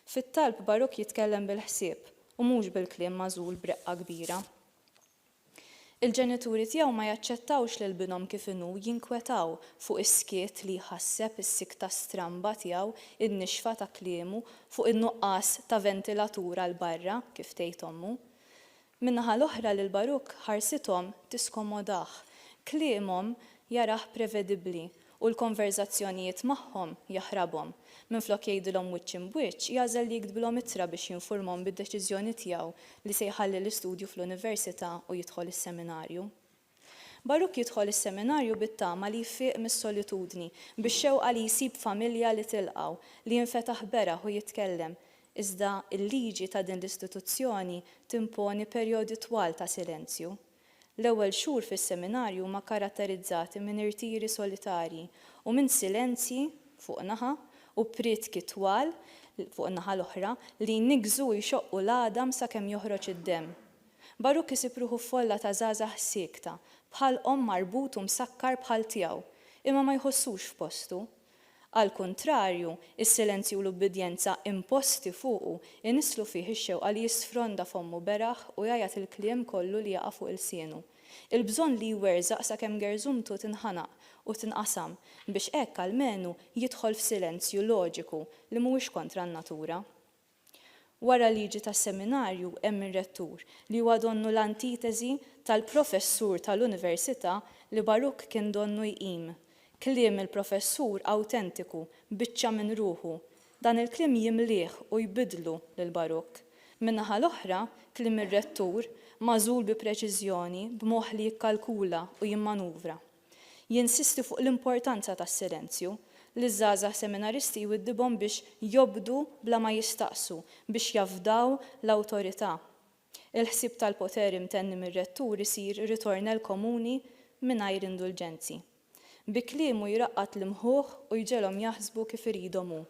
Fit-talb Baruk jitkellem bil-ħsieb u mhux bil-kliem magħżul b'reqqa kbira. Il-ġenituri tiegħu ma jaċċettawx lil binhom kif inhu, jinkwetaw fuq is-skiet li jħasseb, is-sikta stramba tiegħu, in-nixfa ta' kliemu, fuq in-nuqqas ta' ventilatur għal barra, kif tgħid ommu. Min-naħa l-oħra lil Baruk ħarsithom tiskomodah. Kliemhom jarah prevedibbli u l-konverżazzjonijiet magħhom jaħrabhom. Minflok jgħidilhom wiċċ imb'wiċċ, jagħżel li jiktbilhom ittra biex jinfurmhom bid-deċiżjoni tiegħu li se jħalli l-istudju fl-università u jidħol is-seminarju. Baruk jidħol is-seminarju bit-tama li jfiq mis-solitudni, bix-xewqa li jsib familja li tilqgħu, li jinfetaħ beraħ u jitkellem. Iżda l-liġi ta' din l-istituzzjoni timponi perjodi twal ta' silenzju. L-ewwel xhur fis-seminarju huma kkaratterizzati minn irtiri solitarji u minn silenzji fuq naħa u prietki twal fuq in-naħa l-oħra li jniggżu u jxoqqu l-għadam sakemm joħroġ id-demm. Baruk isib ruħu f'folla ta' żgħażagħ siekta, b'ħalqhom marbut u msakkar bħal tiegħu, imma ma jħossux f'postu. Għall-kuntrarju, is-silenzju u l-ubbidjenza imposti fuqu inisslu fih ix-xewqa li jisfronda fommu beraħ u jgħajjat il-kliem kollu li jaqa' fuq ilsienu. Il-bżonn li jwerżaq sakemm gerżumtu tinħanaq u tinqasam, biex hekk almenu jidħol f'silenzju loġiku li mhuwiex kontra n-natura. Wara l-liġi tas-seminarju hemm ir-rettur, li huwa donnu l-antitesi tal-professur tal-università li Baruk kien donnu jqim. Kliem il-professur awtentiku, biċċa minn ruħu. Dan il-kliem jimlieh u jbiddlu lil Baruk. Min-naħa l-oħra, kliem ir-rettur, magħżul bi preċiżjoni, b'moħħ li jikkalkula u jimmanuvra. Jinsisti fuq l-importanza tas-silenzju, liż-żgħażagħ seminaristi jwiddibhom biex jobdu bla ma jistaqsu, biex jafdaw l-awtorità. Il-ħsieb tal-poter imtenni mir-rettur isir ritornell komuni mingħajr indulġenzi. Bi kliemu jraqqad l-imħuħ u jġegħlhom jaħsbu kif iridhom hu.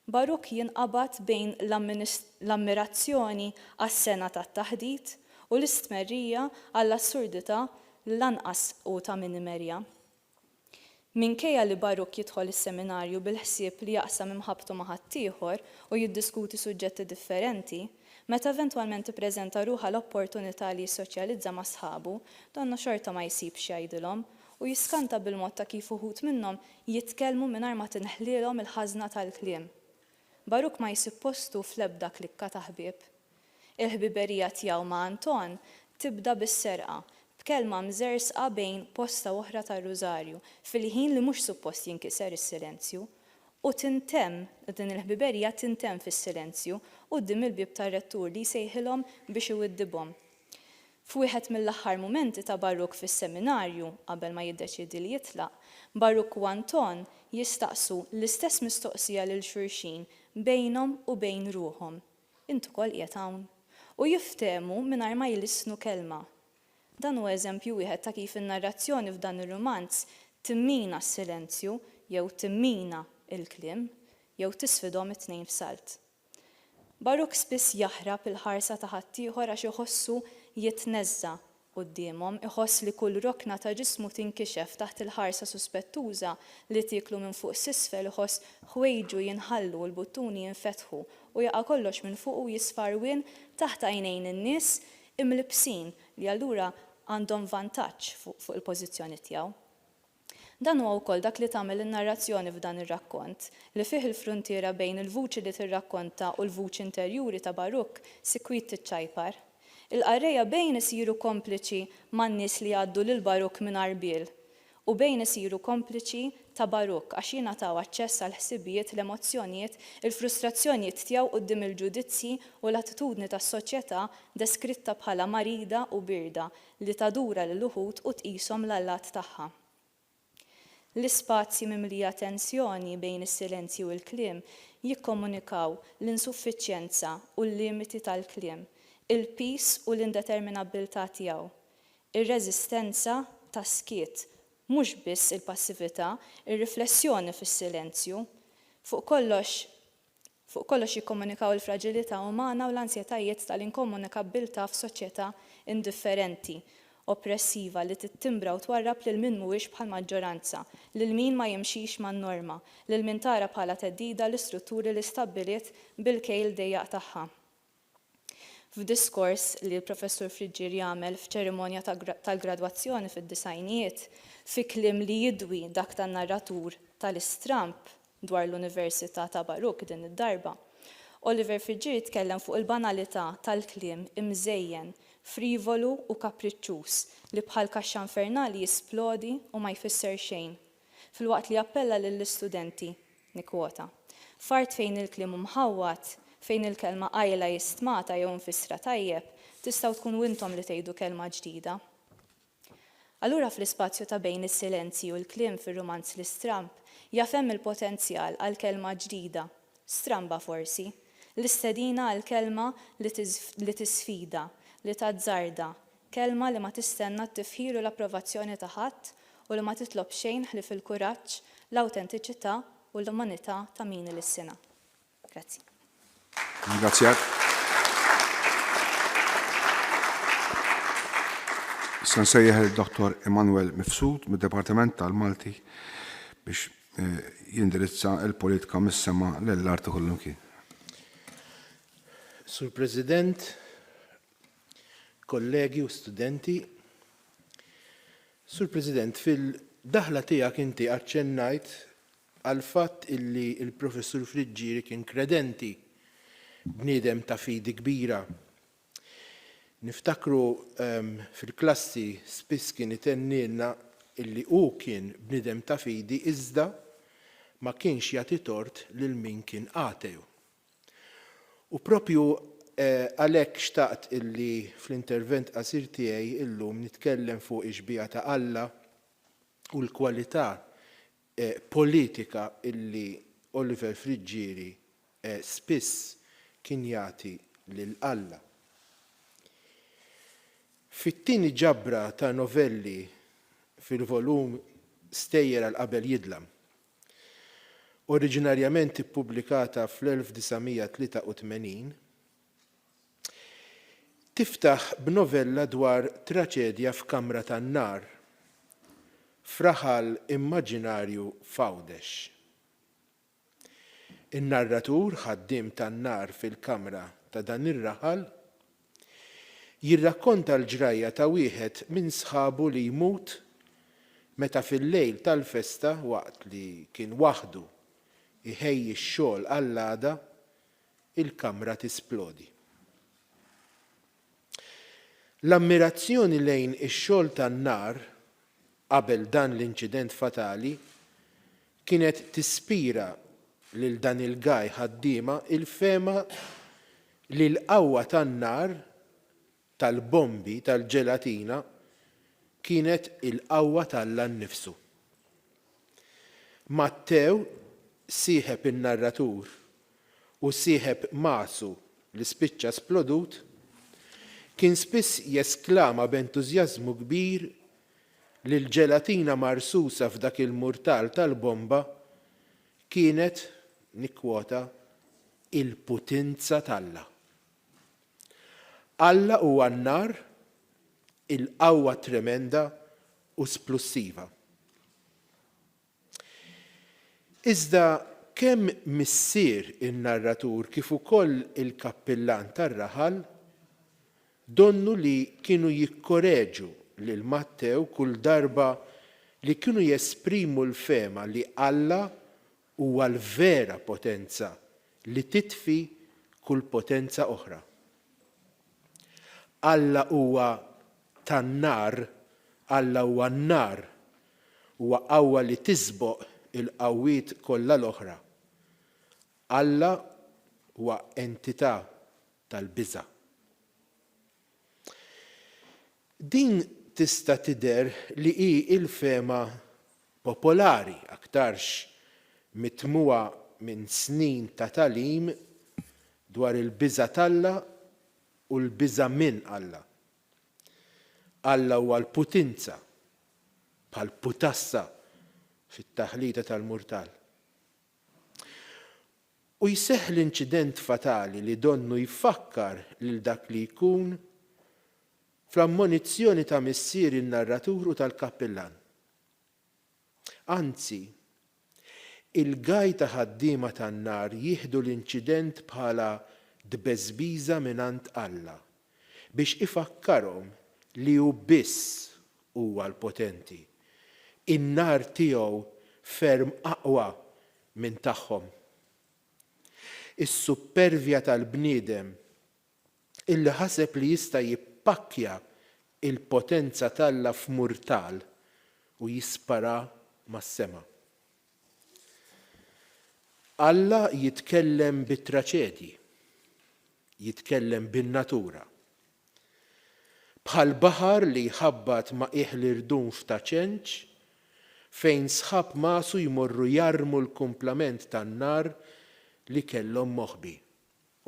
Baruk jinqabad bejn l-ammirazzjoni għas-sengħa tat-taħdit u l-istmerrija għall-assurdità li lanqas hu ta' min imerja. Minkejja li Baruk jidħol is-seminarju bil-ħsieb li jaqsam imħabbtu ma' ħaddieħor u jiddiskuti suġġetti differenti, meta eventwalment tippreżenta ruħha l-opportunità li jissoċjalizza ma' sħabu, donnu xorta ma jsibx x'jgħidilhom u jiskanta bil-mod ta' kif uħud minnhom jitkellmu mingħajr ma tinħlielhom il-ħażna tal-kliem. Baruk ma jsib postu fl-ebda klikka ta' ħbieb. Il-ħbiberija tiegħu ma' Anton tibda bis-serqa, b'kelma mżerżqa bejn posta u oħra tar-Rużarju, fil-ħin li mhux suppost jinkiser is-silenzju, u tintemm, din il-ħbiberija tintemm fis-silenzju, quddiem il-bieb tar-rettur li jsejħilhom biex iwiddibhom. F'wieħed mill-aħħar mumenti ta' Baruk fis-seminarju, qabel ma jiddeċiedi li jitlaq, Baruk u Anton jistaqsu l-istess mistoqsija lil xulxin bejnhom u bejn ruħhom, Int ukoll qiegħed hawn? U jiftehmu mingħajr ma jlissnu kelma. Dan hu eżempju wieħed ta' kif in-narrazzjoni f'dan ir-rumanz timmina s-silenzju jew timmina l-kliem, jew tisfidhom it-tnejn f'salt. Baruk spiss jaħrab il-ħarsa ta' ħaddieħor għax iħossu jitneżża' quddiemhom, iħoss li kull rokna ta' ġismu tinkixef taħt il-ħarsa suspettuża li tieklu minn fuq s'isfel, iħoss ħwejġu jinħallu u l-buttuni jinfetħu u jaqa' kollox minn fuqu u jisfa għarwien taħt għajnejn in-nies imlibbsin li allura għandhom vantaġġ fuq il-pożizzjoni tiegħu. Dan huwa wkoll dak li tagħmel in-narrazzjoni f'dan ir-rakkont, li fih il-fruntiera bejn il-vuċi li tirrakkonta u l-vuċi interjuri ta' Baruk sikwit tiċċajpar. Il-qarrejja bejn isiru kompliċi man-nies li jgħaddu lil Baruk minn għarbiel u bejn isiru kompliċi ta' Baruk għax jingħataw aċċess għall-ħsibijiet, l-emozzjonijiet, il-frustrazzjonijiet tiegħu quddiem il-ġudizzji u l-attitudni tas-soċjetà deskritta bħala marida u bierda li tadura lil uħud u tqishom l-allat tagħha. L-ispazji mimlija tensjoni bejn is-silenzji u l-kliem jikkomunikaw l-insuffiċjenza u l-limiti tal-kliem, il-piż u l-indeterminabbiltà tiegħu, ir-reżistenza tas-skiet, mhux biss il-passività, ir-riflessjoni fis-silenzju. Fuq kollox, Fuq kollox jikkomunikaw il-fraġilità umana u l-ansjetajiet tal-inkomunikabbiltà f'soċjetà indifferenti, oppressiva li tittimbra u twarrab lil min mhuwiex bħall-maġġoranza, lil min ma jimxix man-norma, lil min tara bħala theddida l-istrutturi li stabbiliet bil-kejl dejjaq tagħha. F'diskors li l-Professur Friggieri għamel f'ċerimonja tal-gradwazzjoni fid-disgħinijiet, fi kliem li jidwi dak tan-narratur tal-Istramb dwar l-Università ta' Baruch din id-darba, Oliver Friggieri tkellem fuq il-banalità tal-kliem imżejjen, frivolu u kapriċċuż li bħal kaxxa infernali jisplodi u ma jfisser xejn. Filwaqt li appella lill-istudenti, nikkwota, F'art fejn il-kliem hu mħawwad, fejn il-kelma qajla hi stmata jew imfissra tajjeb, tistgħu tkunu intom li tgħidu kelma ġdida. Allura fl-ispazju ta' bejn is-silenzji u l-kliem fir-rumanz L-Istramb jaf hemm il potenzjal għal kelma ġdida, stramba forsi, l-istedina għal kelma li tisfida, li tazzarda, Kelma li ma tistenna t-tifħir u l-approvazzjoni ta' ħadd u li ma titlob xejn ħlief il-kuraġġ, l-awtentiċità u l-umanità ta' min ilissinha. Grazzi. Ringrazzjak. Issa nsejjaħ lil Dottor Emanuel Mifsud mid-Dipartiment tal-Malti biex jindirizza l-politika mis-sema lill-art u kullimkien. Sur President, kollegi u studenti, Sur President, fil-daħla tiegħek inti aċċennajt għall-fatt illi l-Professur Friggieri kien kredenti, bniedem ta' fidi kbira. Niftakru fil-klassi spiss kien itennilna illi hu kien bniedem ta' fidi iżda ma kienx jagħti tort lil min kien ateu. U propju għalhekk xtaqt illi fl-intervent qasir tiegħi illum nitkellem fuq ix-xbieha ta' Alla u l-kwalità politika illi Oliver Friggieri spiss kien jagħti lil Alla. Fit-tieni ġabra ta' novelli fil-volum Stejjer għal Qabel Jidlam, oriġinarjament ippubblikata fl-1983, Tiftaħ b'novella dwar traċedja f'kamra tan-nar f'raħal immaġinarju f'Għawdex. In-narratur, ħaddiem tan-nar fil-kamra ta' dan ir-raħal, jirrakkonta l-ġrajja ta' wieħed minn sħabu li jmut meta fil-lejl tal-festa waqt li kien waħdu jħejji x-xogħol għall-għada, il-kamra tisplodi. L-ammirazzjoni lejn ix-xogħol tan-nar qabel dan l-inċident fatali kienet tispira lil dan il-gaj ħaddiema il-fehma li l-qawwa tan-nar tal-bombi tal-ġelatina kienet il-qawwa t'Alla nnifsu. Mattew, sieħeb in-narratur u sieħeb Masu li spiċċa splodut, kien spiss jesklama b'entużjażmu kbir li l-ġelatina marsusa f'dak il-murtal tal-bomba kienet, nikkwota, il-putinza t'Alla. Alla huwa n-nar, il-qawwa tremenda u splussiva. Iżda kemm missier in-narratur kif ukoll il-kappillan tar-raħal donnu li kienu jikkoreġu lil Mattew kull darba li kienu jesprimu l-fehma li Alla huwa l-vera potenza li titfi kull potenza oħra. Alla huwa tan-nar, Alla huwa n-nar, huwa qawwa li tisboq il-qawwiet kollha l-oħra. Alla huwa entità tal-biża'. Din tista' tidher li hi l-fehma popolari, aktarx mitmugħa minn snin ta' tagħlim dwar il-biża' t'Alla u l-biża' minn Alla. Alla huwa l-putinza, bħal putassa fit-taħlita tal-murtal. U jseħħ l-inċident fatali li donnu jfakkar lil dak li jkun fl-ammonizzjoni ta' missier in-narratur u tal-kappillan. Anzi, il-gaj ta' ħaddiema tan-nar jieħdu l-inċident bħala tbeżbiża mingħand Alla biex ifakkarhom li hu biss huwa l-potenti. In-nar tiegħu ferm aqwa minn tagħhom. Is-suppervja tal-bniedem illi ħaseb li jista' jippakkja l-potenza t'Alla f'murtal u jispara mas-sema. Alla jitkellem bit-traċedji, jitkellem bin-natura. Bħal baħar li jħabbat ma' qiegħ l-irdum f'Ta' Ċenċ, fejn sħab Masu jmorru jarmu l-kumplament tan-nar li kellhom moħbi.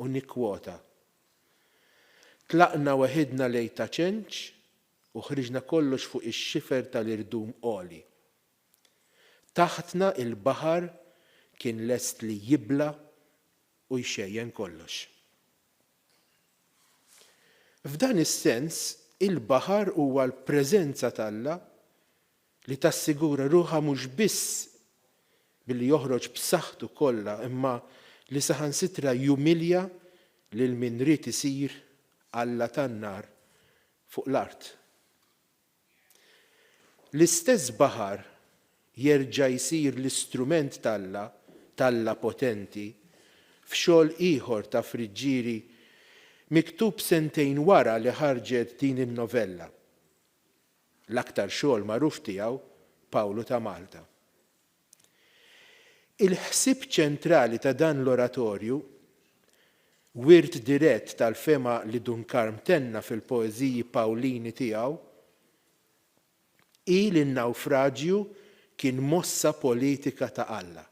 U nikkwota, Tlaqna weħidna lejn Ta' Ċenċ u ħriġna kollox fuq ix-xifer tal-irdum għoli. Taħtna il-baħar kien lest li jibla' u jxejjen kollox. F'dan is-sens, Il-baħar huwa l-preżenza t'Alla li tassigura ruħha mhux biss billi joħroġ b'saħħtu kollha imma li saħansitra jumilja lil min ried isir alla tan-nar fuq l-art. L-istess baħar jerġa' jsir l-istrument t'Alla, t'Alla potenti, f'xogħol ieħor ta' Friggieri miktub sentejn wara li ħarġet din in-novella, l-aktar xogħol magħruf tiegħu Pawlu ta' Malta. Il-ħsieb ċentrali ta' dan l-oratorju, wirt dirett tal-fehma li Dun Karm tenna fil-poeżiji Pawlini tiegħu, hi li n-nawfraġju kien mossa politika ta' Alla.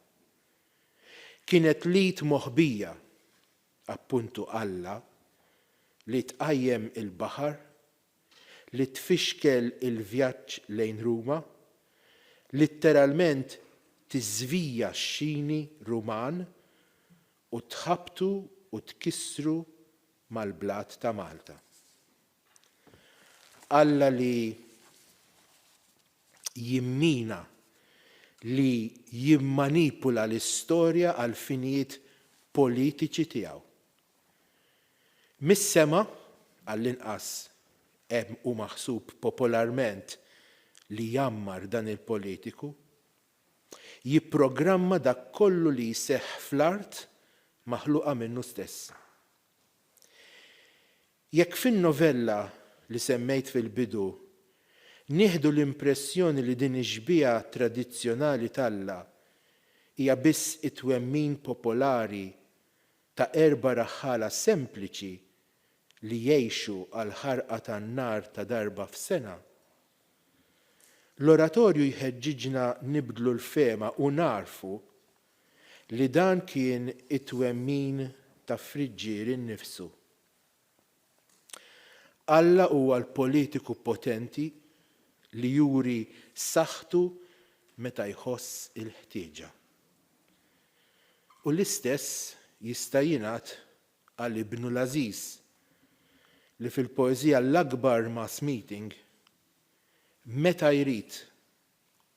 Kienet l-id moħbija, appuntu Alla, li tqajjem il-baħar li tfixkel il-vjaġġ lejn Ruma, litteralment tiżvija x-xini Ruman u tħabbtu u tkissru mal-blat ta' Malta. Alla li jimmina, li jimmanipula l-istorja għall-finijiet politiċi tiegħu. Mis-sema, għall-inqas hemm hu maħsub popolarment li jgħammar dan il-politiku, jipprogramma dak kollu li jseħħ fl-art maħluqa minnu stess. Jekk fin-novella li semmejt fil-bidu nieħdu l-impressjoni li din ix-xbieha tradizzjonali t'Alla hija biss it-twemmin popolari ta' erba' raħħala sempliċi li jgħixu għall-ħarqa tan-nar ta' darba f'sena. L-oratorju jħeġġiġna nibdlu l-fehma u nagħrfu li dan kien it-twemmin ta' Friggieri nnifsu. Alla huwa l-politiku potenti li juri saħħtu meta jħoss il-ħtieġa. U l-istess jista' jingħad għal ibnu l-għażiż, li fil-poeżija L-Akbar Mass Meeting, meta jrid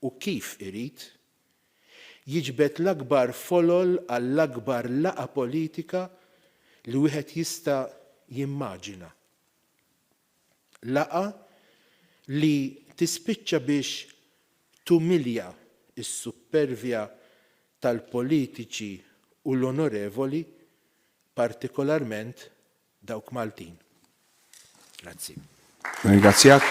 u kif irid, jiġbed l-akbar folol għall-akbar laqgħa politika li wieħed jista' jimmaġina. Laqgħa li tispiċċa biex tumilja s-suppervja tal-politiċi u l-onorevoli, partikolarment dawk Maltin. Grazzi. Nirringrazzjak.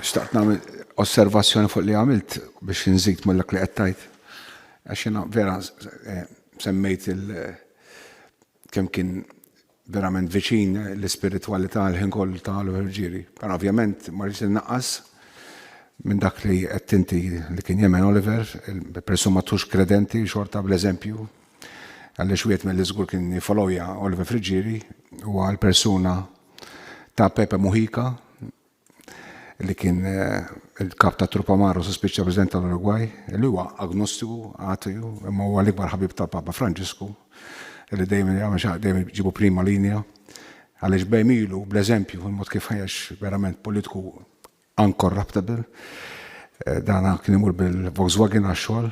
Xtaqt nagħmel osservazzjoni fuq li għamilt biex nżid mill li qed tgħid. Għax jiena vera eh, semmejt il kemm kien verament viċin l-ispiritwalità l-ħin kollu ta' Oliver Ġiri. Però ovvjament ma rridx innaqqas minn dak li qed inti li kien jemmen Oliver, il-persuna ma tux kredenti xorta bl-eżempju Għaliex wieħed mill-li żgur kien jiffolowja Oliver Friggieri huwa l-persuna ta' Pepe Mujica li kien eh, il-kap ta' Trupamaro u spiċċa President tal-Uruguay, li huwa agnostiku, ateu, imma huwa l-ikbar ħabib ta' Papa Franġisku, li dejjem jagħmel dejjem ġibu prima linja, għaliex bejmilu bl-eżempju, il-mod kif ħajjex verament politiku uncorruptible. Dana kien imur bil-Volkswagen għax-xogħol.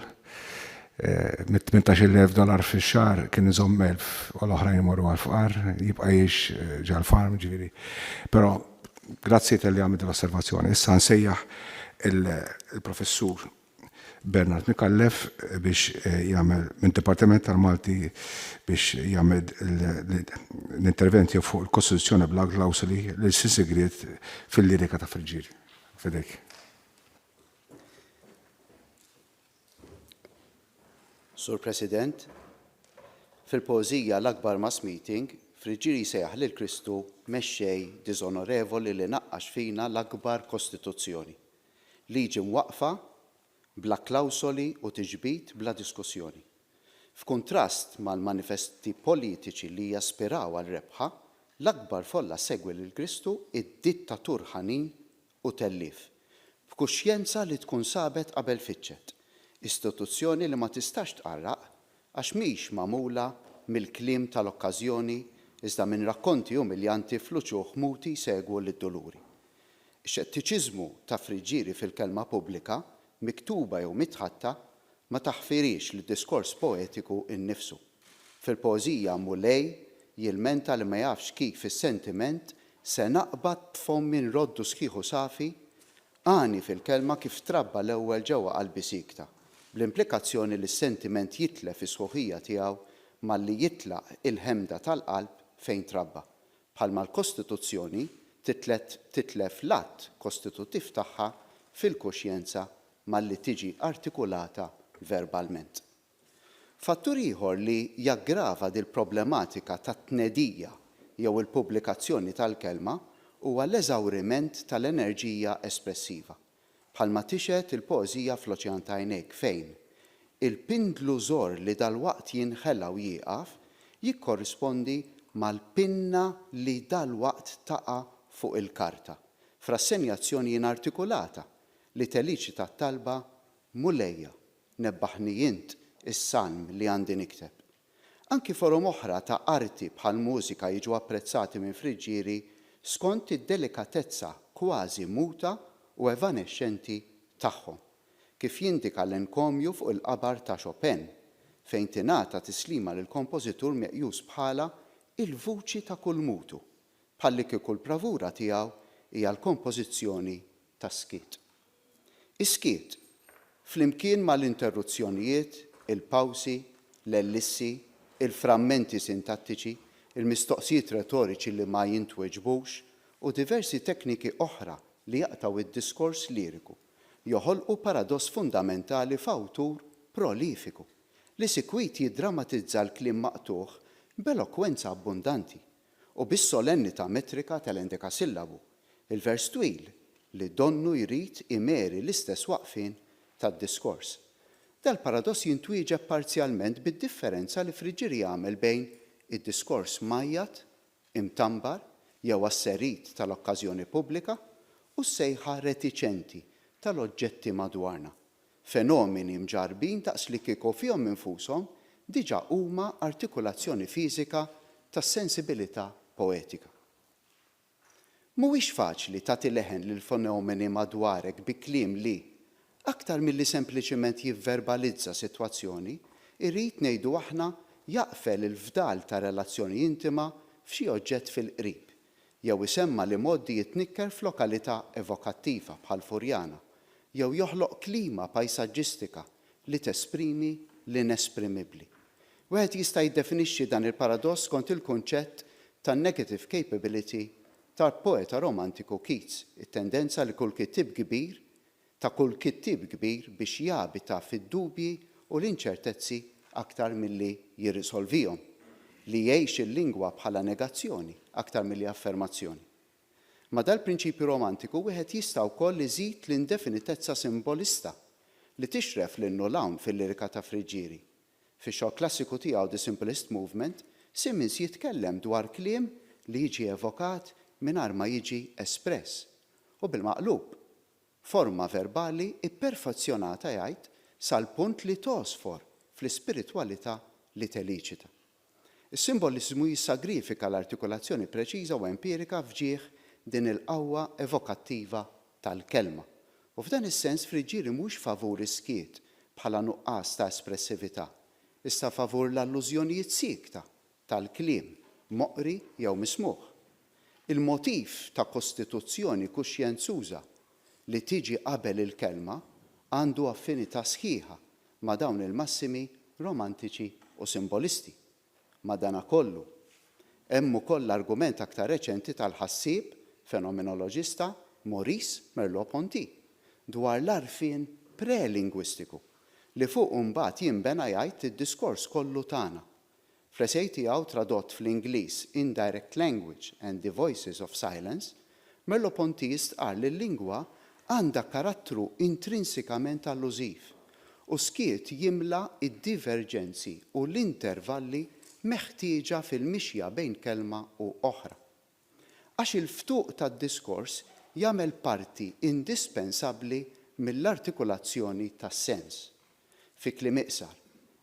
Mit-18,000 dollar fix-xahar kien iżomm 1,000 u l-oħrajn imorru għall-fqar, jibqa' jgħix ġal-farm, ġifieri. Però grazzi talli għamilt l-osservazzjoni. Issa nsejjaħ il-Professur Bernard Micallef biex jagħmel minn Dipartiment tal-Malti biex jagħmel l-intervent tiegħu fuq il-Kostituzzjoni bla klawsoli l-ilsien sigriet fil-lirika ta' Friggieri. F'idejk. Sur President, fil-poeżija L-Akbar Mass Meeting, Friggieri jsejjaħ lil Kristu mexxej diżonorevoli li naqqax fina l-akbar Kostituzzjoni. Liġi mwaqqfa bla klawsoli u tiġbid bla diskussjoni. F'kuntrast mal-manifesti politiċi li jaspiraw għal rebħa, l-akbar folla ssegwi lil Kristu id-dittatur ħanin u tellief, b'kuxjenza li tkun sabet qabel fittxet, istituzzjoni li ma tistax tqarraq għax mhix magħmula mill-kliem tal-okkażjoni iżda minn rakkonti umiljanti fl-uċuħ muti jsegwu lid-duluri. Ix-xettiċiżmu ta' Friggieri fil-kelma pubblika, miktuba jew mitħaddta, ma taħfirhiex lid-diskors poetiku nnifsu. Fil-poeżija Mulej jilmenta li ma jafx kif is-sentiment se naqbad b'fommi nroddu sħiħ u safi, għani fil-kelma kif trabba l-ewwel ġewwa qalbi siekta, bl-implikazzjoni li s-sentiment jitlef is-sħuħija tiegħu malli jitlaq il-ħemda tal-qalb fejn trabba, bħalma l-Kostituzzjoni titlet titlef l-att kostituttiv tagħha fil-kuxjenza malli tiġi artikulata verbalment. Fattur ieħor li jaggrava dil-problematika tat-tnedija jew il-pubblikazzjoni tal-kelma huwa l-eżawriment tal-enerġija espressiva, bħalma tixhed il-poeżija Fl-Oċean ta' Għajnejk fejn il-pindlu żorr li dalwaqt jinħela u jieqaf jikkorrispondi mal-pinna li dalwaqt taqa' fuq il-karta, f'rassenjazzjoni inartikulata li teliċita t-talba Mulejja, Nebbaħni int is-salm li għandi nikteb. Anki forom oħra ta' arti bħall-mużika jiġu apprezzati minn Friggieri skont id-delikatezza kważi muta u evanexxenti tagħhom, kif jindika l-enkomju fuq il-qabar ta' Chopin, fejn tingħata tislima lill-kompożitur meqjus bħala il-vuċi ta' kull mutu, bħallikieku l-bravura tiegħu hija l-kompożizzjoni tas-skiet. Is-skiet, flimkien mal-interruzzjonijiet, il-pawsi, l-ellissi, il-frammenti sintattiċi, il-mistoqsijiet retoriċi li ma jintweġbux u diversi tekniki oħra li jaqtgħu d-diskors liriku, joħolqu paradoss fundamentali f'awtur prolifiku li sikwit jiddramatizza l-kliem maqtugħ b'elokwenza abbundanti u bis-solennità metrika tal-endekasillabu, il-vers twil li donnu jrid imeri l-istess waqfien tad-diskors. Dal-paradoss jintwieġeb parzjalment bid-differenza li Friggieri jagħmel bejn id-diskors mgħajjat, imtambar jew asserit tal-okkażjoni pubblika u s-sejħa retiċenti tal-oġġetti madwarna, fenomeni mġarrbin daqslikieku fihom infushom diġà huma artikulazzjoni fiżika tas-sensibilità poetika. Mhuwiex faċli tagħti leħen lill-fenomeni madwarek bi kliem li, aktar milli sempliċement jivverbalizza sitwazzjoni, irid, ngħidu aħna, jaqfel il-fdal ta' relazzjoni intima f'xi oġġett fil-qrib, jew isemma' l-imgħoddi jitnikker f'lokalità evokattiva bħal Furjana, jew joħloq klima pajsaġġistika li tesprimi l-inesprimibbli. Wieħed jista' jiddefinixxi dan il-paradoss skont il-kunċett tan-negative capability tal-poeta romantiku Keats, it-tendenza li kull kittieb kbir ta' kull kittieb kbir biex jabita fid-dubji u l-inċertezzi aktar milli jirrisolvihom, li jgħix il-lingwa bħala negazzjoni aktar milli affermazzjoni. Ma' dal-prinċipju romantiku wieħed jista' wkoll iżid l-indefinitezza simbolista li tixref l-innu l-hawn fil-lirika ta' Friggieri. Fix-xogħol klassiku tiegħu The Simplist Movement, Simmons jitkellem dwar kliem li jiġi evokat mingħajr ma jiġi espress, u bil-maqlub, forma verbali pperfezzjonata jgħid sal-punt li tgħosfor fl-ispiritwalità li teliċita. Is-simboliżmu jissagrifika l-artikulazzjoni preċiża u empirika f'ġieħ din il-qawwa evokattiva tal-kelma. U f'dan is-sens Friggieri mhuwiex favur is-skiet bħala nuqqas ta' espressività, iżda favur l-allużjonijiet siekta tal-kliem, moqri jew mismugħ. Il-motiv ta' kostituzzjoni kuxjenzuża li tiġi qabel il-kelma għandu affinità sħiħa ma' dawn il-massimi romantiċi u simbolisti. Madanakollu, hemm ukoll l-argument aktar reċenti tal-ħassieb fenomenoloġista Maurice Merleau-Ponty dwar l-għarfien prelingwistiku li fuqu mbagħad jinbena jgħid id-diskors kollu tagħna. Fl-esej tiegħu tradott fl-Ingliż Indirect Language and the Voices of Silence, Merleau-Ponty jistqarr li l-lingwa għandha karattru intrinsikament allużiv u skiet jimla d-diverġenzi u l-intervalli meħtieġa fil-mixja bejn kelma u oħra. Għax il-ftuq tad-diskors jagħmel parti indispensabbli mill-artikulazzjoni tas-sens. Fi kliem iqsar,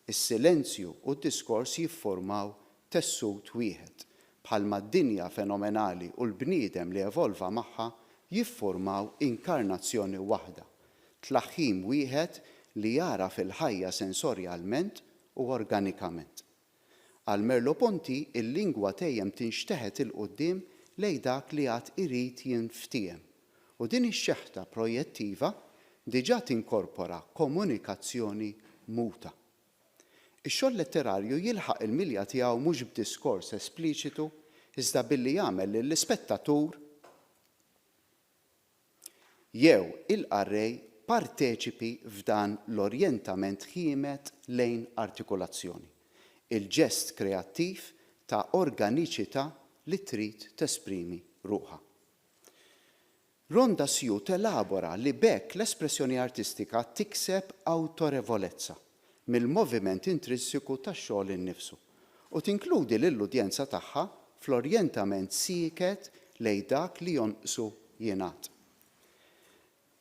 is-silenzju u d-diskors jifformaw tessut wieħed. bħalma d-dinja fenomenali u l-bniedem li evolva magħha jiffurmaw inkarnazzjoni waħda, tlaħħim wieħed li jagħraf il-ħajja sensorjalment u organikament. Għal Merleau-Ponty, il-lingwa tejjem tinxteħet 'il quddiem lejn dak li għad irid jinftiehem, u din ix-xeħta projettiva diġà tinkorpora komunikazzjoni muta. Ix-xogħol letterarju jilħaq il-milja tiegħu mhux b'diskors espliċitu iżda billi jagħmel lill-ispettatur jew il-qarrej parteċipi f'dan l-orjentament ħiemed lejn artikulazzjoni, il-ġest kreattiv ta' organiċità li trid tesprimi ruħha. Rhonda Sue telabora li b'hekk l-espressjoni artistika tikseb awtorevolezza mill-moviment intrinsiku tax-xogħol innifsu u tinkludi lill-udjenza tagħha fl-orjentament sieket lejn dak li jonqsu jingħad.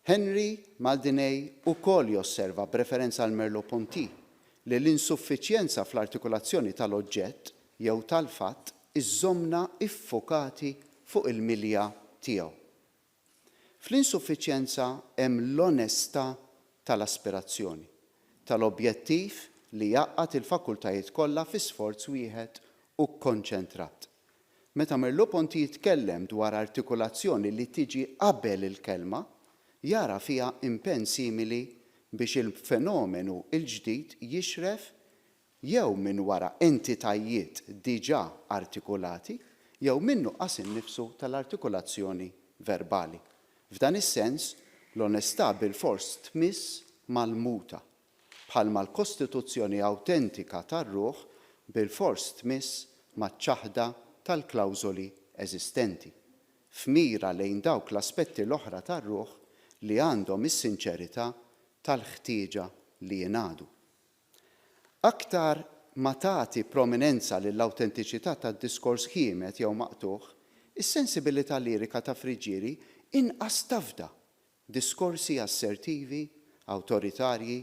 Henry Maldiney ukoll josserva b'referenza għal Merleau-Ponty li l-insuffiċjenza fl-artikulazzjoni tal-oġġett jew tal-fatt iżżommna iffukati fuq il-milja tiegħu. Fl-insuffiċjenza hemm l-onestà tal-aspirazzjoni, tal-objettiv li jgħaqqad il-fakultajiet kollha fi sforz wieħed u kkonċentrat. Meta Merleau-Ponty jitkellem dwar artikulazzjoni li tiġi qabel il-kelma, jara fiha impenn simili biex il-fenomenu l-ġdid jixref jew minn wara entitajiet diġà artikulati jew min-nuqqas innifsu tal-artikulazzjoni verbali. F'dan is-sens, l-onestà bilfors tmiss mal-muta, bħalma l-kostituzzjoni awtentika tar-ruħ bilfors tmiss maċ-ċaħda tal-klawżoli eżistenti, f'mira lejn dawk l-aspetti l-oħra tar-ruħ li għandhom is-sinċerità tal-ħtieġa li jingħadu. Aktar ma tagħti prominenza lill-awtentiċità tad-diskors ħiemed jew maqtugħ, is-sensibilità lirika ta' Friggieri inqas tafda diskorsi assertivi, awtoritarji,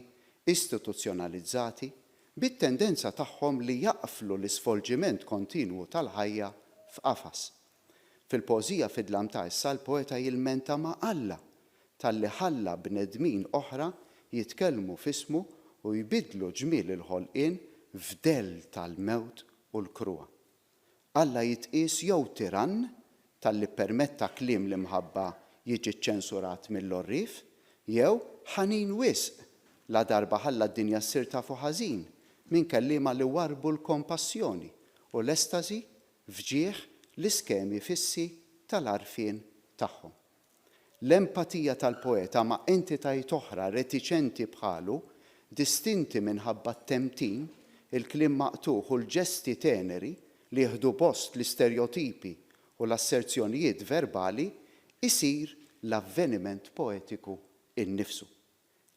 istituzzjonalizzati, bit-tendenza tagħhom li jaqflu l-isvolġiment kontinwu tal-ħajja f'qafas. Fil-poeżija Fid-dlam ta' issa l-poeta jilmenta ma' Alla talli ħalla bnedmin oħra jitkellmu f'ismu u jbiddlu ġmiel il-ħolqien f'dell tal-mewt u l-kruha. Alla jitqies jew tirann talli ppermetta kliem l-imħabba jiġi ċċensurat mill-għorrief, jew ħanin wisq ladarba ħalla d-dinja ssir tafu ħażin minn kelliema li warrbu l-kompassjoni u l-estasi f'ġieħ l-iskemi fissi tal-għarfien tagħhom. L-empatija tal-poeta ma' entitajiet oħra retiċenti bħalu, distinti minħabba t-temtim, il-kliem maqtugħ u l-ġesti teneri li jieħdu post l-isterjotipi u l-asserzjonijiet verbali, isir l-avveniment poetiku nnifsu.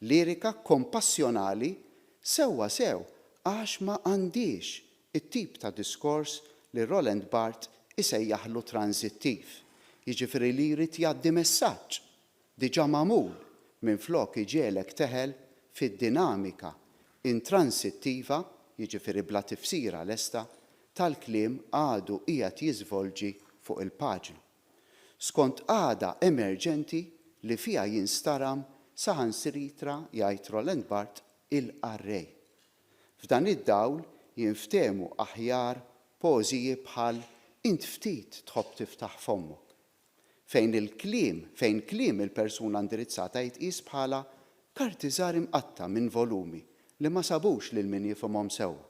Lirika kompassjonali sewwa sew għax ma għandhiex it-tip ta' diskors li Roland Barthes isejjaħlu transittiv, jiġifieri li jrid jgħaddi messaġġ diġà magħmul minflok iġegħlek teħel fid-dinamika intransittiva, jiġifieri bla tifsira lesta, tal-kliem għadu qiegħed jiżvolġi fuq il-paġna. Skont qagħda emerġenti li fiha jinstaram saħansritra, jgħid Roland Barthes, il-qarrej. F'dan id-dawl jinftehmu aħjar poeżiji bħal Int ftit tħobb tiftaħ fommok, fejn il-kliem fejn kliem il-persuna indirizzata jitqies bħala karti żgħar imqatta' minn volumi li ma sabux lil min jifhimhom sewwa.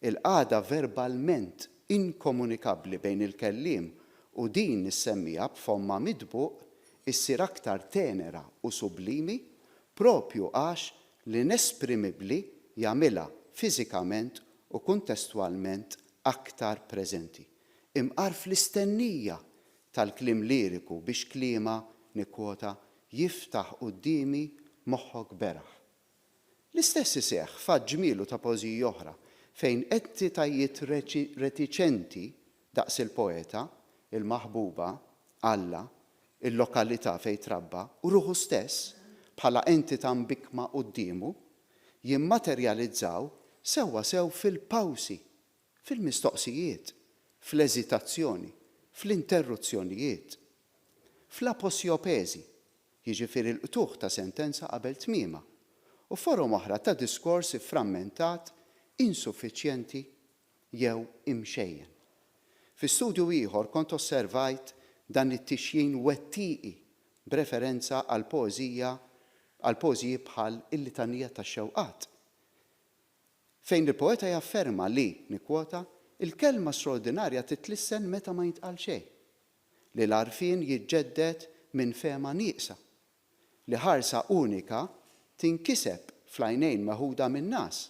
Il-qagħda verbalment inkomunikabbli bejn il-kelliem u din is-semmiegħa b'fommha mitbuq issir aktar tenera u sublimi proprju għax l-inesprimibbli jagħmilha fiżikament u kuntestwalment aktar preżenti, imqar fl-istennija tal-kliem liriku biex kliemha, nikkwota, jiftaħ quddiemi moħħok beraħ. L-istess iseħħ f'għadd ġmielu ta' poeżiji oħra, fejn entitajiet retiċenti daqs il-poeta, il-maħbuba, Alla, il-lokalità fejn trabba, u ruħu stess, bħala entità mbikkma quddiemu, jimmaterjalizzaw sewwasew fil-pawsi, fil-mistoqsijiet, fl-eżitazzjoni, fl-interruzzjonijiet, fl-aposjopeżi, jiġifieri l-qtugħ ta' sentenza qabel tmiemha, u forom oħra ta' diskors ifframmentat, insuffiċjenti jew imxejjen. Fi studju ieħor kont osservajt dan it-tixjin wettieqi b'referenza għall-poeżija għal poeżiji bħal Il-Litanija tax-Xewqat, fejn il-poeta jafferma li, nikkwota, il-kelma straordinarja titlissen meta ma jintqal xejn, li l-għarfien jiġġedded minn fehma nieqsa, li ħarsa unika tinkiseb fl-għajnejn meħuda min-ngħas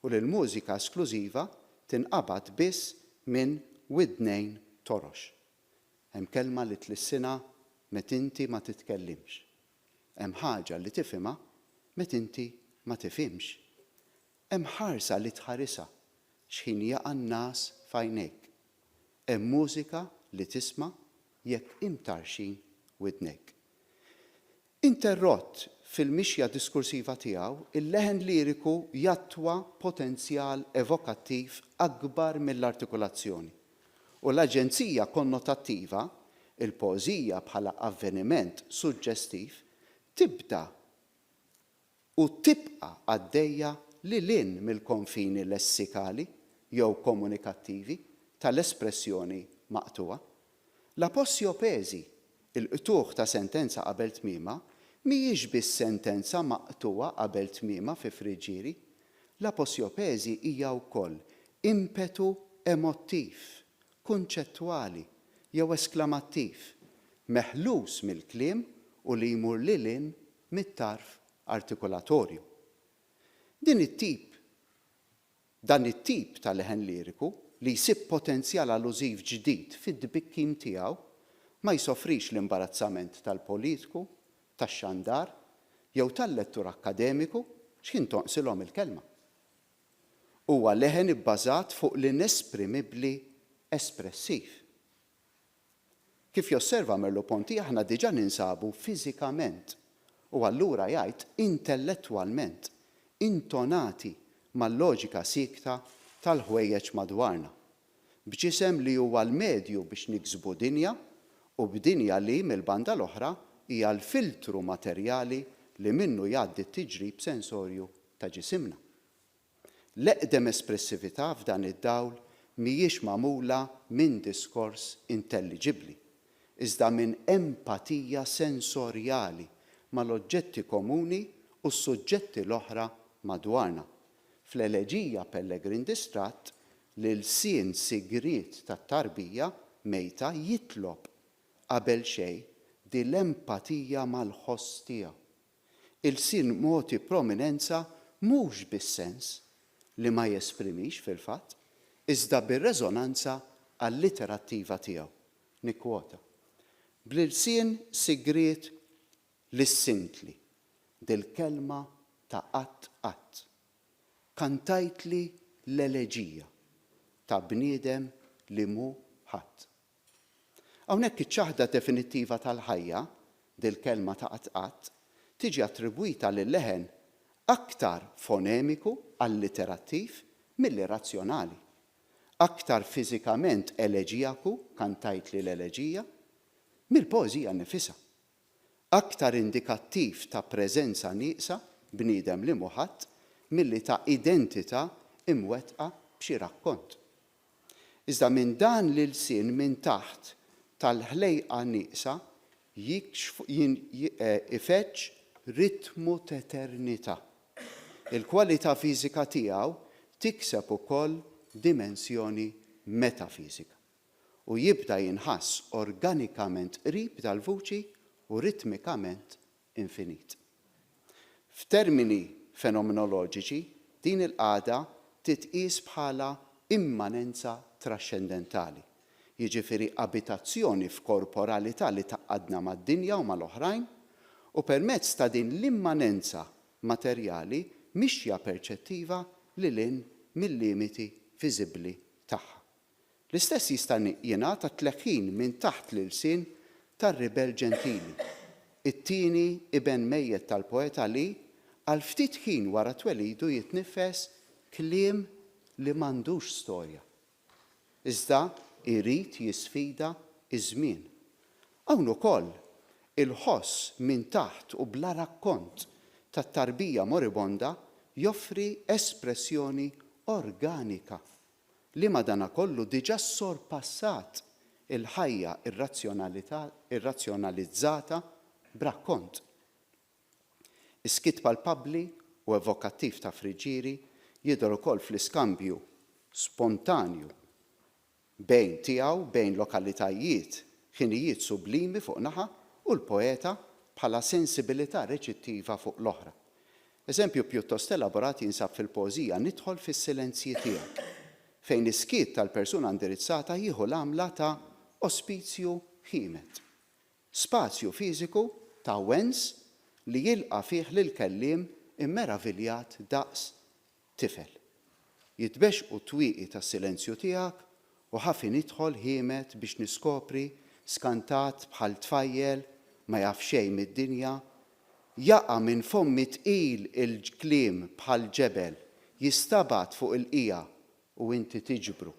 u li l-mużika esklużiva tinqabad biss minn widnejn torox. Hemm kelma li tlissinha met inti ma titkellimx. Hemm ħaġa li tifhimha met inti ma tifhimx. Hemm ħarsa li tħarisha x'ħin jaqa' n-ngħas f'għajnejk. Hemm mużika li tisma' jekk imtarrxin widnejk. Interrott fil-mixja diskursiva tiegħu, il-leħen liriku jattwa potenzjal evokattiv akbar mill-artikulazzjoni, u l-aġenzija konnotattiva, il-poeżija bħala avveniment suġġestiv, tibda u tibqa' għaddejja lil hinn mill-konfini lessikali jew komunikattivi tal-espressjoni maqtugħa. L-aposjopeżi, il-qtugħ ta' sentenza qabel tmiemha, mhijiex biss sentenza maqtugħa qabel tmiemha fi Friggieri. L-aposjopeżi hija wkoll impetu emottiv, kunċettwali jew esklamattiv, meħlus mill-kliem u li jmur lil hinn mit-tarf artikulatorju. Din it-tip Dan it-tip ta' leħen liriku, li jsib potenzjal allużiv ġdid fit-tbikkim tiegħu, ma jsofrix l-imbarazzament tal-politiku, tax-xandar, jew tal-lettur akkademiku x'ħin tonqsilhom il-kelma. Huwa leħen ibbażat fuq l-inesprimibbli espressiv. Kif josserva Merleau-Ponty aħna diġà ninsabu fiżikament, u allura jgħid intellettwalment, intonati mal-loġika siekta tal-ħwejjeġ madwarna. B'ġisem li huwa l-medju biex niksbu dinja u b'dinja li, mill-banda l-oħra, hija l-filtru materjali li minnu jgħaddi t-tiġrib sensorju ta' ġisimna. L-eqdem espressività f'dan id-dawl mhijiex magħmula minn diskors intelliġibbli, iżda minn empatija sensorjali mal-oġġetti komuni u s-suġġetti l-oħra madwarna. Fl-eleġija Pellegrin Distratt, l-ilsien sigriet tat-tarbija mejta jitlob, qabel xejn, din l-empatija mal-ħoss tiegħu. Ilsien mogħti prominenza mhux bis-sens, li ma jesprimix fil-fatt, iżda bir-reżonanza alliterattiva tiegħu. Nikkwota, Bl-ilsien sigriet lissintli dil-kelma ta' qatt qatt. Kantajtli l-eleġija ta' bniedem li mhu ħadd. Hawnhekk iċ-ċaħda definittiva tal-ħajja, dil-kelma ta' qatt qatt, tiġi attribwita lil leħen aktar fonemiku, alliterattiv, milli razzjonali, aktar fiżikament eleġijaku, kantajtli l-eleġija, mill-poeżija nnifisha, aktar indikattiv ta' preżenza nieqsa, bniedem li mhu ħadd, milli ta' identità imwettqa b'xi rakkont. Iżda minn dan l-ilsien minn taħt tal-ħlejqa nieqsa ifeġġ ritmu t'eternità. Il-kwalità fiżika tiegħu tikseb ukoll dimensjoni metafiżika u jibda jinħass organikament qrib dal-vuċi u ritmikament infinit. F'termini fenomenoloġiċi, din il-qagħda titqies bħala immanenza traxxendentali, jiġifieri abitazzjoni f'korporalità li tgħaqqadna mad-dinja u mal-oħrajn, u permezz ta' din l-immanenza materjali mixja perċettiva lil hinn mil-limiti viżibbli tagħha. L-istess jista' jingħad għat-tleħħin minn taħt l-ilsien tar-ribell ġentili, it-tieni iben mejjet tal-poeta li, għal ftit ħin wara twelidu jitniffes kliem li m'għandux storja. Iżda irid jisfida ż-żmien. Hawn ukoll, il-ħoss minn taħt u bla rakkont tat-tarbija moribonda joffri espressjoni organika li madanakollu diġà ssorpassat il-ħajja irrazzjonalizzata b'rakkont. Is-skiet palpabbli u evokattiv ta' Friggieri jidher ukoll fl-iskambju spontanju bejn tiegħu bejn lokalitajiet, ħinijiet sublimi fuq naħa u l-poeta bħala sensibilità reċittiva fuq l-oħra. Eżempju pjuttost elaborat jinsab fil-poeżija Nidħol fis-silenzji tiegħek, fejn is-skiet tal-persuna indirizzata jieħu l-għamla ta' ospizju ħiemed. Spazju fiżiku ta' wens li jilqa' fih lill-kelliem immeraviljat daqs tifel. Jitbexxqu t-twieqi tas-silenzju tiegħek u ħafi nidħol ħiemed biex niskopri skantat bħal tfajjel ma jaf xejn mid-dinja Jaqa' minn fommi tqil il-kliem bħal ġebel jistabat fuq il-qiegħa u inti tiġbru.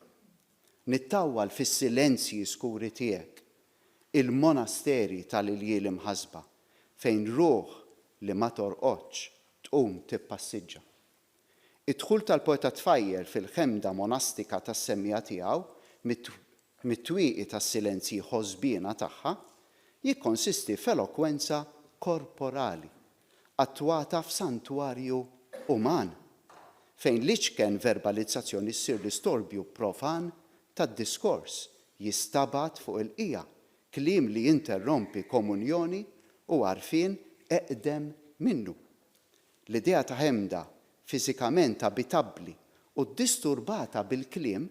Nittawwal fis-silenzji skuri tiegħek, il-monasteri tal-iljieli mħassba, fejn ruħ li ma torqodx tqum tippassiġġa. Id-dħul tal-poeta tfajjel fil-ħemda monastika tas-semmiegħa tiegħu, mit-twieqi tas-silenzji ħosbiena tagħha, jikkonsisti f'elokwenza korporali, attwata f'santwarju uman, fejn l-iċken verbalizzazzjoni ssir l-istorbju profan tad-diskors, jistabat fuq il-qiegħa, kliem li jinterrompi komunjoni u għarfien eqdem minnu. L-idea ta' ħemda fiżikament abitabbli u ddisturbata bil-kliem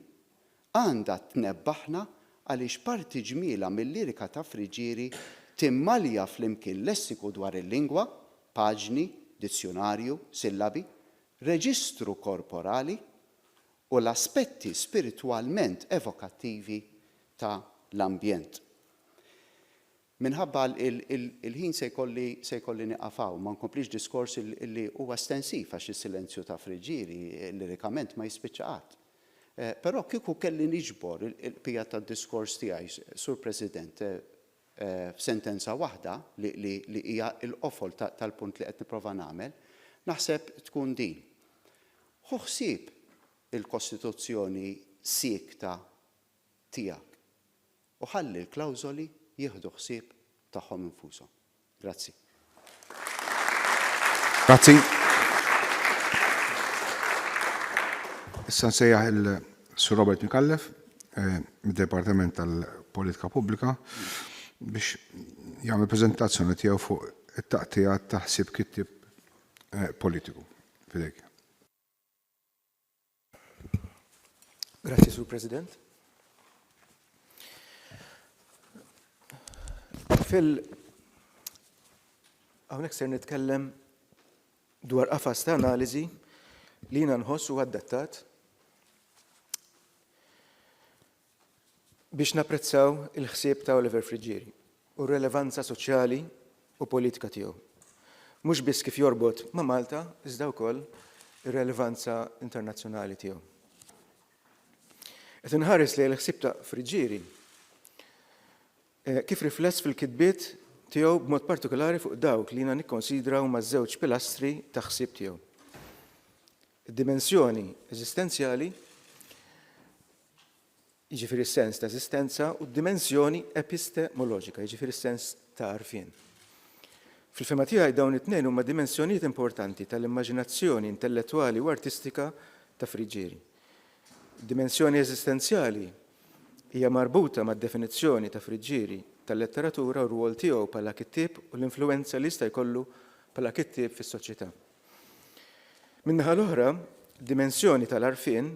għandha tnebbaħna għaliex parti ġmielha mil-lirika ta' Friggieri timmalja flimkien lessiku dwar il-lingwa, paġni, dizzjunarju, sillabi, reġistru korporali u l-aspetti spiritwalment evokattivi ta' l-ambjent. Minħabba l-ħin se jkolli se jkolli nieqaf hawn, ma nkomplix diskors li huwa estensiv għax is-silenzju ta' Friggieri lirikament ma jispiċċa qatt. Però kieku kelli niġbor il-qpija tad-diskors tiegħi, Sur President, f'sentenza waħda li li hija l-qofol tal-punt li qed nipprova nagħmel, naħseb tkun din. Ħu ħsieb il-Kostituzzjoni siekta tiegħek u ħalli l-klawżoli jieħdu ħsieb tagħhom infushom. Grazzi. Grazzi. Issa nsejjaħ il-Sur Robert Micallef eh, mid-Dipartiment tal-Politika Pubblika biex jagħmel preżentazzjoni tiegħu fuq it-taqtigħa ta' ħsieb kittieb eh, politiku. Fidejk. Grazzi, Sur President. Fil hawnhekk ser nitkellem dwar qafas ta' analiżi li jiena nħoss huwa adattat biex napprezzaw il-ħsieb ta' Oliver Friggieri u r-relevanza soċjali u politika tiegħu. Mhux biss kif jorbot ma' Malta, iżda wkoll ir-relevanza internazzjonali tiegħu. Qed inħares lejn il-ħsieb ta' Friggieri eh, kif rifless fil-kitbiet tiegħu b'mod partikolari fuq dawk li jiena nikkonsidra huma ż-żewġ pilastri ta' ħsieb tiegħu. Id-dimensjoni eżistenzjali jiġifieri s-sens ta' eżistenza, u d-dimensjoni epistemoloġika, jiġifieri s-sens ta' għarfien. Fil-fehma tiegħi dawn it-tnejn huma dimensjonijiet importanti tal-immaġinazzjoni intellettwali u artistika ta' Friggieri. Id-dimensjoni eżistenzjali hija marbuta mad-definizzjoni ta' Friggieri tal-letteratura u r-rwol tiegħu bħala kittieb u l-influwenza li jista' jkollu bħala kittieb fis-soċjetà. Min-naħa l-oħra, d-dimensjoni tal-għarfien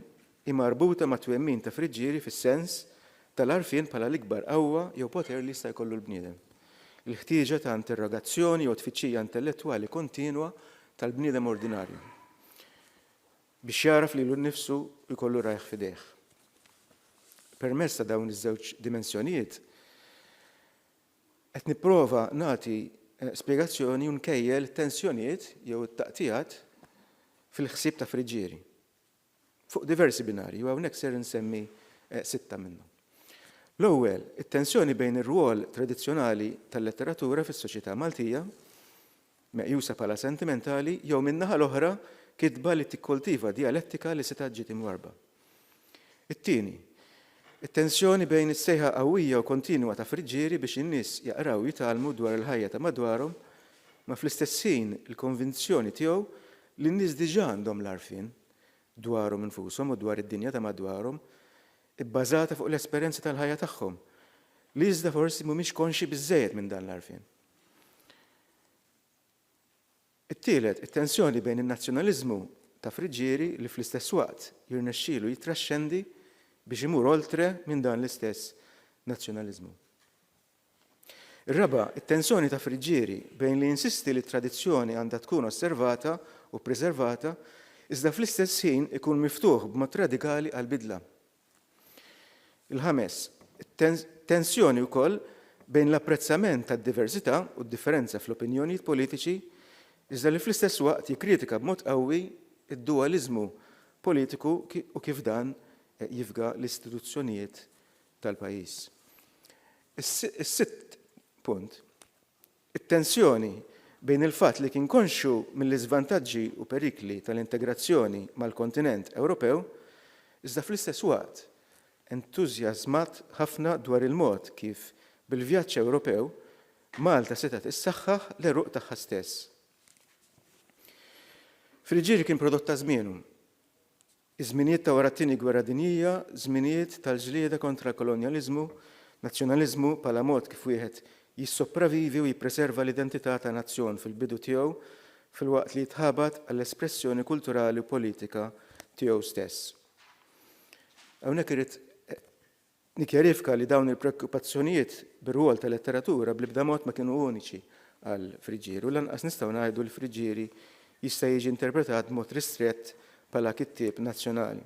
hi marbuta mat-twemmin ta' Friggieri fis-sens tal-għarfien bħala l-ikbar qawwa jew poter li jista' jkollu l-bniedem. Il-ħtieġa ta' interrogazzjoni jew tfittxija intellettwali kontinwa tal-bniedem ordinarju biex jagħraf lilu nnifsu u jkollu rajh f'idejh. Permezz ta' dawn iż-żewġ dimensjonijiet, qed nipprova nagħti spjegazzjoni u nkejjel it-tensjonijiet jew it-taqtigħat fil-ħsieb ta' Friggieri. Fuq diversi binarji u hawnhekk ser insemmi sitta minnhom. L-ewwel, it-tensjoni bejn ir-rwol tradizzjonali tal-letteratura fis-soċjetà Maltija, meqjusa bħala sentimentali, jew min-naħa l-oħra kitba li tikkoltiva djalettika li setgħet ġiet imwarrba. It-tieni, it-tensjoni bejn is-sejħa qawwija u kontinwa ta' Friggieri biex in-nies jaqraw u jitgħallmu dwar il-ħajja ta' madwarhom, ma fl-istess ħin il-konvinzjoni tiegħu li n-nies diġà għandhom l-għarfien dwarhom infushom u dwar id-dinja ta' madwarhom, ibbażata fuq l-esperjenza tal-ħajja tagħhom, li iżda forsi mhumiex konxji biżżejjed minn dan l-għarfien. It-tielet, it-tensjoni bejn in-nazzjonaliżmu ta' Friggieri li fl-istess waqt jirnexxilu jittraxxendi biex imur oltre minn dan l-istess nazzjonaliżmu. Ir-raba', it-tensjoni ta' Friggieri bejn li jinsisti li t-tradizzjoni għandha tkun osservata u ppreservata iżda fl-istess ħin ikun miftuħ b'mod radikali għall-bidla. Il-ħames, tensjoni wkoll bejn l-apprezzament tad-diversità u d-differenza fl-opinjonijiet politiċi, iżda li fl-istess waqt jikkritika b'mod qawwi d-duwaliżmu politiku u kif dan jifga l-istituzzjonijiet tal-pajjiż. Is-sitt punt, It-tensjoni bejn il-fatt li kien konxju mill-iżvantaġġi u perikli tal-integrazzjoni mal-kontinent Ewropew, iżda fl-istess waqt entużjażmat ħafna dwar il-mod kif bil-vjaġġ Ewropew Malta setgħet issaħħaħ l-għeruq tagħha stess. Friggieri kien prodott ta' żmienu. Iż-żminijiet ta' wara t-Tieni Gwerra Dinjija, żminijiet tal-ġlieda kontra l-kolonjaliżmu, nazzjonaliżmu bħala mod kif wieħed jissopravivi u jippreserva l-identità ta' nazzjon fil-bidu tiegħu filwaqt li jitħabat għall-espressjoni kulturali u politika tiegħu stess. Hawnhekk irrid Nikkjarifika li dawn il-preokkupazzjonijiet bir-rwol tal-letteratura bl-ebda mod ma kienu uniċi għal Friggieri u lanqas nistgħu ngħidu li Friggieri jista' jiġi interpretat b'mod ristrett bħala kittieb nazzjonali.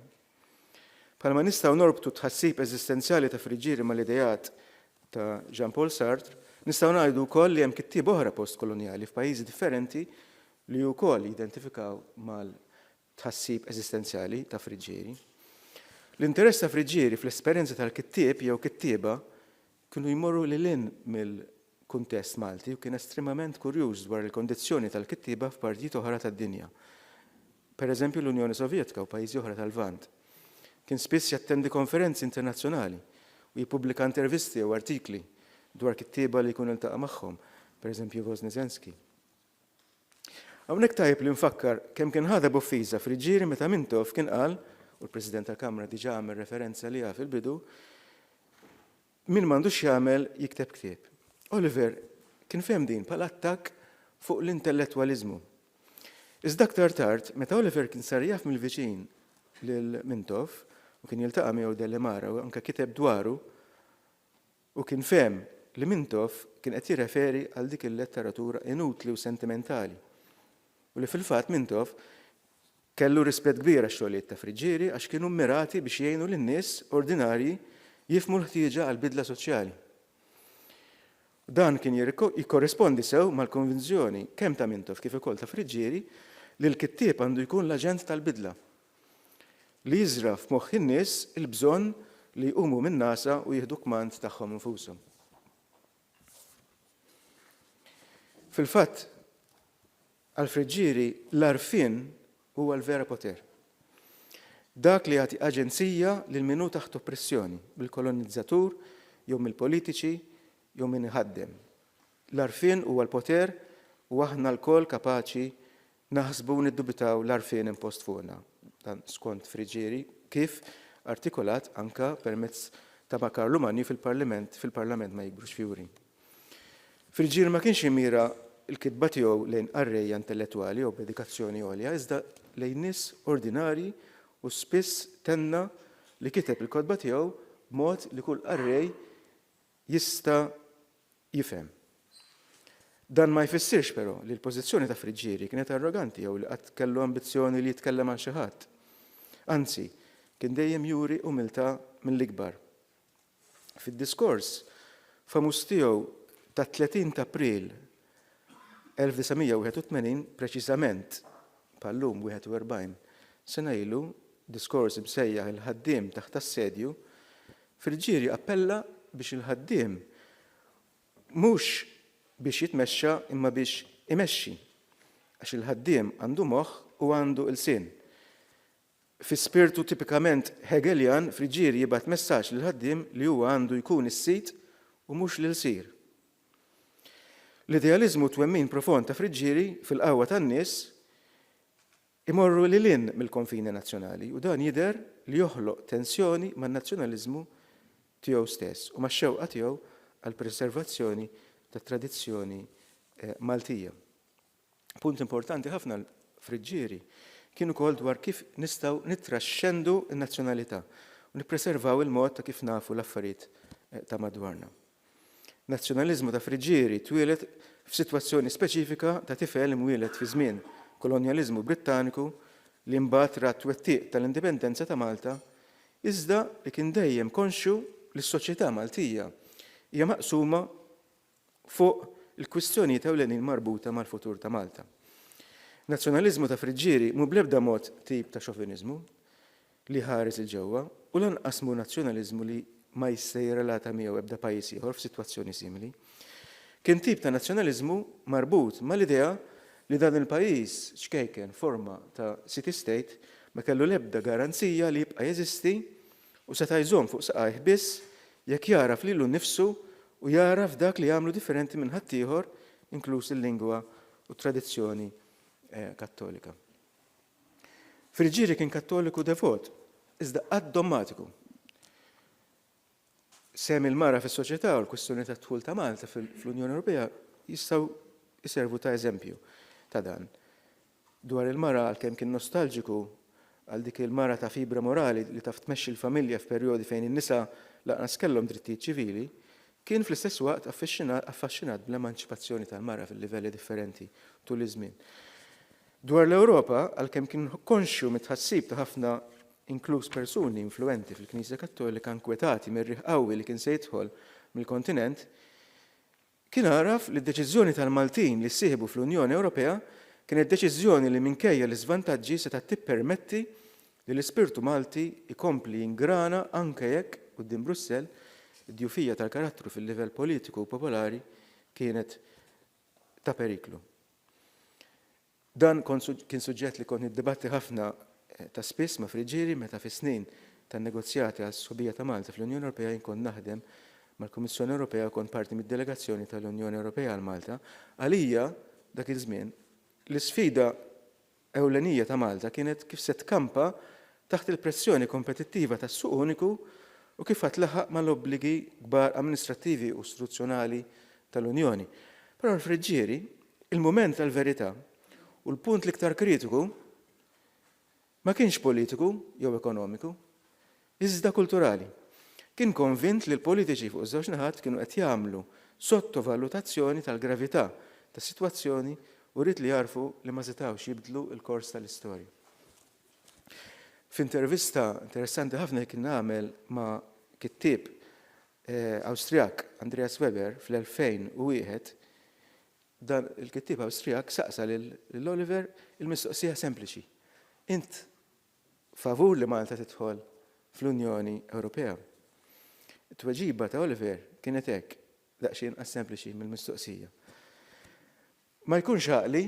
Bħalma nistgħu norbtu t-tħassib eżistenzjali ta' Friggieri mal-ideat ta' Jean-Paul Sartre, nistgħu ngħidu wkoll li hemm kittieba oħra postkolonjali f'pajjiżi differenti li wkoll jidentifikaw mal tħassib eżistenzjali ta' Friggieri. L-interess ta' Friggieri fl-esperjenza tal-kittieb jew kittieba kienu jmorru lil hinn mill-kuntest Malti u kien estremament kurjuż dwar il-kondizzjoni tal-kittieba f'partijiet oħra tad-dinja, pereżempju l-Unjoni Sovjetka u pajjiżi oħra tal-Lvant. Kien spiss jattendi konferenzi internazzjonali u jippubblika intervisti jew artikli dwar kittieba li jkun iltaqa' magħhom, pereżempju Voznesensky. Hawnhekk tajjeb li nfakkar kemm kien ħadha b'offiża Friggieri meta Mintoff kien qal, u l-President tal-Kamra diġà għamel referenza għaliha fil-bidu, min m'għandux x'jagħmel jikteb ktieb. Oliver kien fehem din bħala attakk fuq l-intellettwaliżmu. Iżda aktar tard, meta Oliver kien sar jaf mill-viċin lil Mintoff u kien jiltaqa' miegħu Delimara u anke kiteb dwaru, Hu kien fehem li Mintoff kien qed jirreferi għal dik il-letteratura inutli u sentimentali u li fil-fatt Mintoff kellu rispett kbir għax-xogħlijiet ta' Friggieri għax kienu mmirati biex jgħinu lin-nies ordinarji jifhmu l-ħtieġa għal bidla soċjali. U dan kien jikkorrispondi sew mal-konvinzjoni kemm ta' Mintoff kif ukoll ta' Friggieri li l-kittieb għandu jkun l-aġent tal-bidla. Li jiżra' f'moħħ in-nies il-bżonn li jqumu min-nagħsa u jieħdu kmand tagħhom infushom. Fil-fatt, għal Friggieri l-għarfien huwa l-vera poter. Dak li jagħti aġenzija lil min hu taħt oppressjoni mill-kolonizzatur jew mill-politiċi jew min iħaddem. L-għarfien huwa l-poter u aħna lkoll kapaċi Naħsbu u niddubitaw l-għarfien impost fuqna. Dan skont Friggieri, kif artikolat anka permezz ta' ma' Karlu Manju fil-Parliment fil-Parlament ma jikbrux fjuri. Friggieri ma kienx jimmira l-kitba tiegħu lejn qarrejja intellettwali jew b'edikazzjoni għolja iżda lejn nies ordinarji u spiss tenna li kiteb il-kotba tiegħu b'mod li kull qarrej jista' jifhem. Dan ma jfissirx però li l-pożizzjoni ta' Friggieri kienet arroganti jew li qatt kellu ambizzjoni li jitkellem għal xi ħadd. Anzi, kien dejjem juri umiltà mill-ikbar. Fid-diskors famuż tiegħu tat-30 t'April 1981, preċiżament bħal-lum 41 sena ilu, diskors imsejjaħ Il-Ħaddiem Taħt Assedju, Friggieri appella biex il-ħaddiem mhux biex jitmexxa imma biex imexxi, għax il-ħaddiem għandu moħħ u għandu ilsien. Fi spirtu tipikament Hegeljan, Friggieri jibgħat messaġġ lill-ħaddiem li huwa għandu jkun is-sid u mhux l-ilsir. L-idealiżmu u t-twemmin profond ta' Friggieri fil-qawwa tan-nies imorru lil hinn mill-konfini nazzjonali u dan jidher li joħloq tensjoni man-nazzjonaliżmu tiegħu stess u max-xewqa tiegħu għall-preservazzjoni tat-tradizzjoni Maltija. Punt importanti ħafna għal Friggieri kien ukoll dwar kif nistgħu nittraxxendu n-nazzjonalità u nippreservaw il-mod ta' kif nafu l-affarijiet ta' madwarna. Nazzjonaliżmu ta' Friggieri twieled f'sitwazzjoni speċifika ta' tifel imwieled fi żmien kolonjaliżmu Brittaniku li mbagħad ra t-twettiq tal-indipendenza ta' Malta iżda li kien dejjem konxju li s-soċjetà Maltija hija maqsuma fuq il-kwistjonijiet ewlenin marbuta mal-futur ta' Malta. Nazzjonaliżmu ta' Friggieri mhu bl-ebda mod tip ta' xoviniżmu li jħares 'il ġewwa u lanqas mhu nazzjonaliżmu li ma jista' jirrelata miegħu ebda pajjiż ieħor f'sitwazzjoni simili. Kien tip ta' nazzjonaliżmu marbut mal-idea li dan il-pajjiż ċkejken forma ta' city state ma kellu l-ebda garanzija li jibqa' jeżisti u seta' jżomm fuq saqajh biss jekk jagħraf lilu nnifsu u jagħraf dak li jagħmlu differenti minn ħaddieħor, inkluż il-lingwa u t-tradizzjoni Kattolika. Friggieri kien Kattoliku devot, iżda qatt dommatiku. Sehem il-mara fis-soċjetà u l-kwistjoni tad-dħul ta' Malta fl-Unjoni Ewropea jistgħu jservu ta' eżempju ta' dan. Dwar il-mara għalkemm kien nostalġiku għal dik il-mara ta' fibra morali li taf tmexxi l-familja f'perjodi fejn in-nisa lanqas kellhom drittijiet ċivili, kien fl-istess waqt affaxxinat bl-emanċipazzjoni tal-mara fil-livelli differenti tul iż-żmien. Dwar l-Ewropa, għalkemm kien konxju mit-tħassib ta' ħafna inkluż persuni influwenti fil-Knisja Kattolika nkwetati mir-riħ qawwi li kien se jidħol mill-kontinent, Kien għaraf li d-deċiżjoni tal-Maltin li ssieħbu fl-Unjoni Ewropea kienet deċiżjoni li minkejja l-iżvantaġġi setgħet tippermetti li l-ispirtu Malti jkompli jingrana anke jekk, quddiem Brussell, id-djufija tal-karattru fil-livell politiku u popolari kienet ta' periklu. Dan kien suġġett li kont niddibatti ħafna ta' spiss ma' Friggieri meta fis-snin tan-negozjati għas-sħubija ta' Malta fl-Unjoni Ewropea jien kont naħdem mal-Kummissjoni Ewropea u kont parti mid-delegazzjoni tal-Unjoni Ewropea għal Malta. Għalija, dak iż-żmien, l-isfida ewlenija ta' Malta kienet kif se tkampa taħt il-pressjoni kompetittiva tas-suq uniku u kif għad tlaħħaq mal-obbligi kbar amministrattivi u istituzzjonali tal-Unjoni. Però għal Friggieri, il-mument tal-verità u l-punt l-iktar kritiku ma kienx politiku jew ekonomiku, iżda kulturali. Kien konvint li l-politiċi fuq iż-żewġ naħat kienu qed jagħmlu sottovalutazzjoni tal-gravità tas-sitwazzjoni u ried li jagħrfu li ma setgħux jibdlu l-kors tal-istorja. F'intervista interessanti ħafna li kien għamel ma' kittieb Awstrijak Andreas Weber fl-2001, dan il-kittieb Awstrijak saqsa lil Oliver il-mistoqsija sempliċi, Int favur li Malta tidħol fl-Unjoni Ewropea? It-tweġiba ta' Oliver kienet hekk, daqsxejn inqas sempliċi mill-mistoqsija. Ma jkunx għaqli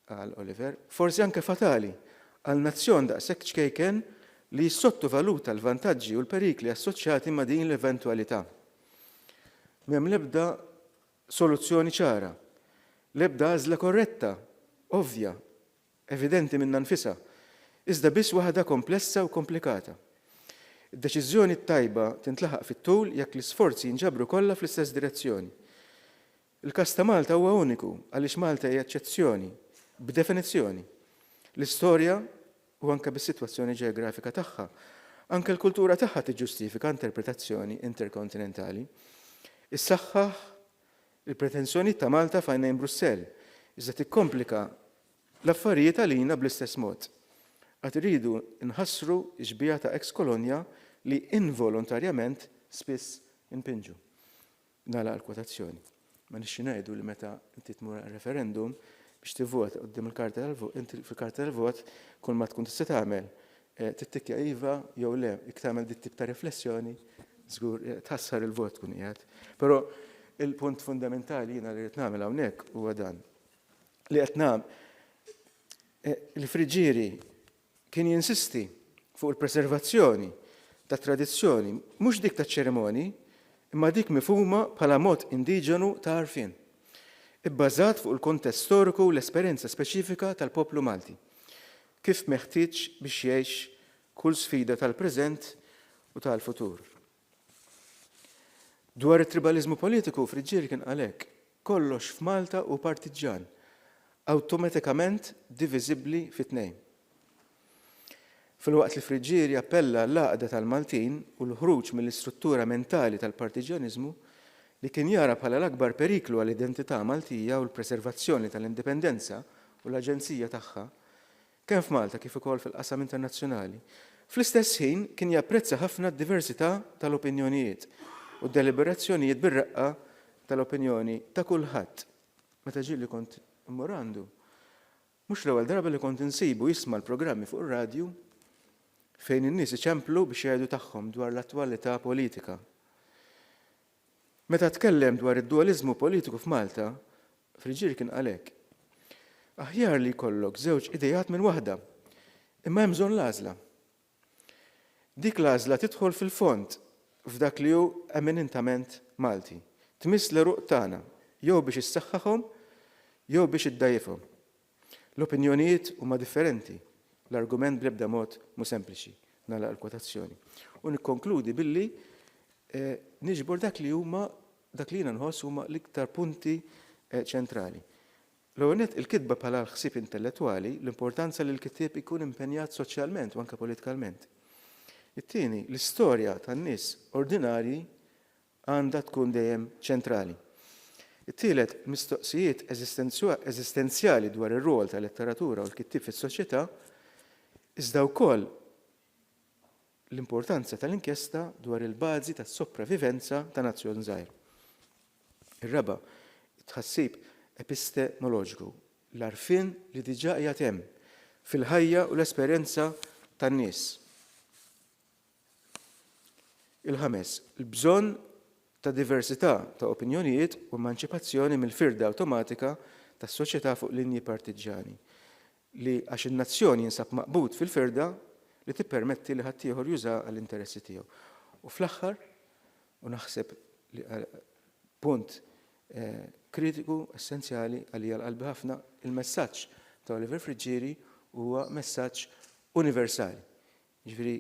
qal Oliver, forsi anke fatali, għal nazzjon daqshekk ċkejken li jissottovaluta l-vantaġġi u l-perikli assoċjati ma' din l-eventwalità. M'hemm l-ebda soluzzjoni ċara, l-ebda għażla korretta, ovvja, evidenti minnha nfisha, iżda biss waħda komplessa u komplikata. Id-deċiżjoni t-tajba tintlaħaq fit-tul jekk l-isforzi jinġabru kollha fl-istess direzzjoni. Il-każ ta' Malta huwa uniku għaliex Malta hija eċċezzjoni, b'definizzjoni. L-istorja u anke bis-sitwazzjoni ġeografika tagħha. Anke l-kultura tagħha tiġġustifika interpretazzjoni interkontinentali. Issaħħaħ il-pretensjonijiet ta' Malta f'għajnejn Brussell, iżda tikkomplika l-affarijiet għalina bl-istess mod. Għad irridu nħassru x-xbieha ta' eks-kolonja li involontarjament spiss inpinġu. Nagħlaq il-kwotazzjoni. Ma nixxi ngħidu li meta inti tmur għal referendum biex tivvota quddiem il-karta tal-vot, inti fil-karta tal-vot kull ma tkun tista' tagħmel eh, tittikkja iva jew le, jekk tagħmel dit tip ta' riflessjoni Żgur, tħassar il-vot tkun qiegħed. Però il-punt fundamentali jiena li rrid nagħmel hawnhekk huwa dan. Li qed nagħmel eh, il-Friġġieri kien jinsisti fuq il-preservazzjoni tat-tradizzjoni, mhux dik taċ-ċerimoni, imma dik mifhuma bħala mod indiġenu ta' għarfien, ibbażat fuq il-kuntest storiku u l-esperjenza speċifika tal-poplu Malti, kif meħtieġ biex jgħix kull sfida tal-preżent u tal-futur. Dwar it-tribaliżmu politiku, Friggieri kien qal hekk, Kollox f'Malta hu partiġġan, awtomatikament diviżibbli fi tnejn. Filwaqt li Friggieri appella għall-għaqda tal-Maltin u l-ħruġ mill-istruttura mentali tal-partiġġjaniżmu, li kien jara bħala l-akbar periklu għall-identità Maltija u l-preservazzjoni tal-indipendenza u l-aġenzija tagħha, kemm f'Malta kif ukoll fil-qasam internazzjonali. Fl-istess ħin kien japprezza ħafna d-diversità tal-opinjonijiet u d-deliberazzjonijiet bir-reqqa tal-opinjoni ta' kulħadd. Meta ġieli kont immur għandu, mhux l-ewwel darba li kont insibu jisma' l-programmi fuq ir-radju fejn in-nies iċemplu biex jgħidu tagħhom dwar l-attwalità politika. Meta tkellem dwar id-dualiżmu politiku f'Malta, Friggieri kien qal hekk, Aħjar li jkollok żewġ ideat minn waħda, imma hemm bżonn l-għażla. Dik l-għażla tidħol fil-fond f'dak li hu eminentament Malti, tmiss l-għeruq tagħna jew biex issaħħaħhom jew biex iddgħajjifhom. L-opinjonijiet huma differenti, l-argument bl-ebda mod mhu sempliċi. Nagħlaq il-kwotazzjoni. U nikkonkludi billi niġbor dak li huma dak li jiena nħoss huma l-iktar punti ċentrali. L-ewwel nett, il-kitba bħala l-ħsieb intellettwali, l-importanza li l-kittieb ikun impenjat soċjalment u anke politikalment. It-tieni, l-istorja tan-nies ordinarji għandha tkun dejjem ċentrali. It-tielet, mistoqsijiet eżistenzjali dwar ir-rwol tal-letteratura u l-kittieb fis-soċjetà, iżda wkoll l-importanza tal-inkjesta dwar il-bażi tas-sopravivenza ta' nazzjon żgħir. Ir-raba', it-tħassib epistemoloġiku, l-għarfien li diġà qiegħed hemm fil-ħajja u l-esperjenza tan-nies. Il-ħames, il-bżonn ta' diversità ta' opinjonijiet u emanċipazzjoni mill-firda awtomatika tas-soċjetà fuq linji partiġġjani, li għax in-nazzjon jinsab maqbud fil-firda li tippermetti li ħaddieħor jużaha għall-interessi tiegħu. U fl-aħħar, u naħseb li punt kritiku essenzjali għalija għal qalbi ħafna, il-messaġġ ta' Oliver Friggieri huwa messaġġ universali. Jiġifieri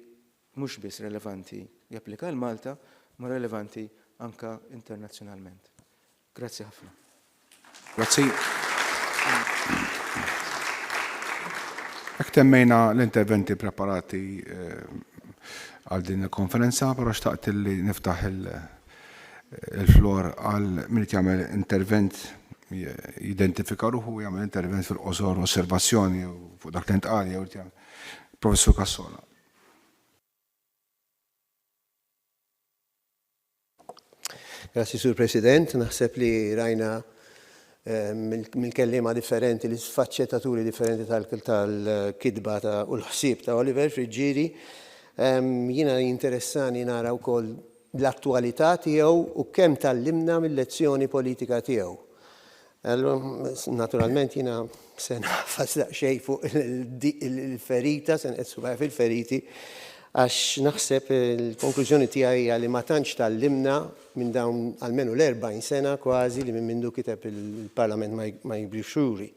mhux biss relevanti japplika għal Malta, ma relevanti anke internazzjonalment. Grazzi ħafna. Grazzi. Hekk temmejna l-interventi preparati għal din il-konferenza, però xtaqt li niftaħ il-flor għal min irid jagħmel intervent jidentifika ruħu u jagħmel intervent fil-qosor, osservazzjoni fuq dak li ntqal jew irid jagħmel. Professur Cassola. Grazzi Sur President, naħseb li rajna eh, mill-kelliema differenti, l-sfaċċettaturi differenti tal-kitba u l-ħsieb ta' Oliver Friggieri. Jiena jinteressani nara wkoll l-attwalità tiegħu u kemm tgħallimna mil-lezzjoni politika tiegħu. Naturalment jiena se nagħfas daqsxejn fuq il-ferita, se nqed subgħajja fil-feriti, għax naħseb il-konklużjoni tiegħi hija li ma tantx tgħallimna minn dawn almenu l-40 sena kważi li minn mindu kiteb il-Parlament ma jikbrix xhuri.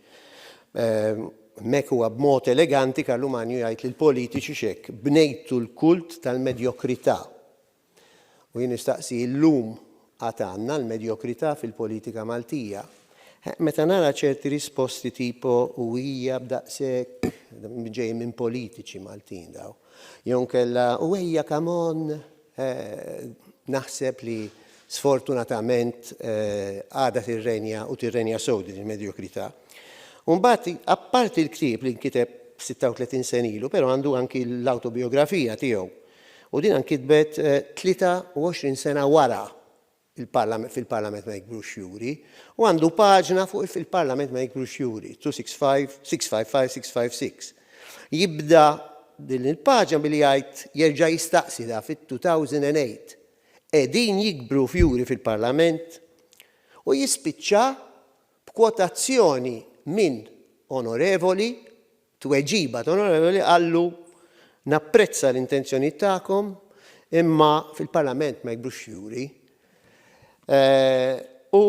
Hemmhekk huwa b'mod eleganti Karlu Manju jgħid lill-politiċi x'hekk, bnejtu l-kult tal-medjokrità. U jien nistaqsi illum għad għandna l-medjokrità fil-politika Maltija? Meta nara ċerti risposti tipo u hija b'daqshekk, ġejjin minn politiċi Maltin daw, jew inkella u ejja come on, naħseb li sfortunatament għadha tirrenja u tirrenja sew din il-medjokrità. U mbagħad apparti l-ktieb li nkiteb 36 sena ilu, però għandu anki l-awtobiografija tiegħu U din nkitbet 23 sena wara fil-Parlament ma jikbrux juri u għandu paġna fuq fil-Parlament ma jikbrux juri, 265, 655, 656. Jibda din il-paġna billi jgħid jerġa' jistaqsi da fit-2008. Qegħdin jikbru fjuri fil-Parlament u jispiċċa b'kwotazzjoni minn Onorevoli, tweġiba ta' Onorevoli qallu napprezza l-intenzjonijiet tagħkom imma fil-Parlament ma jikbrux fjuri. U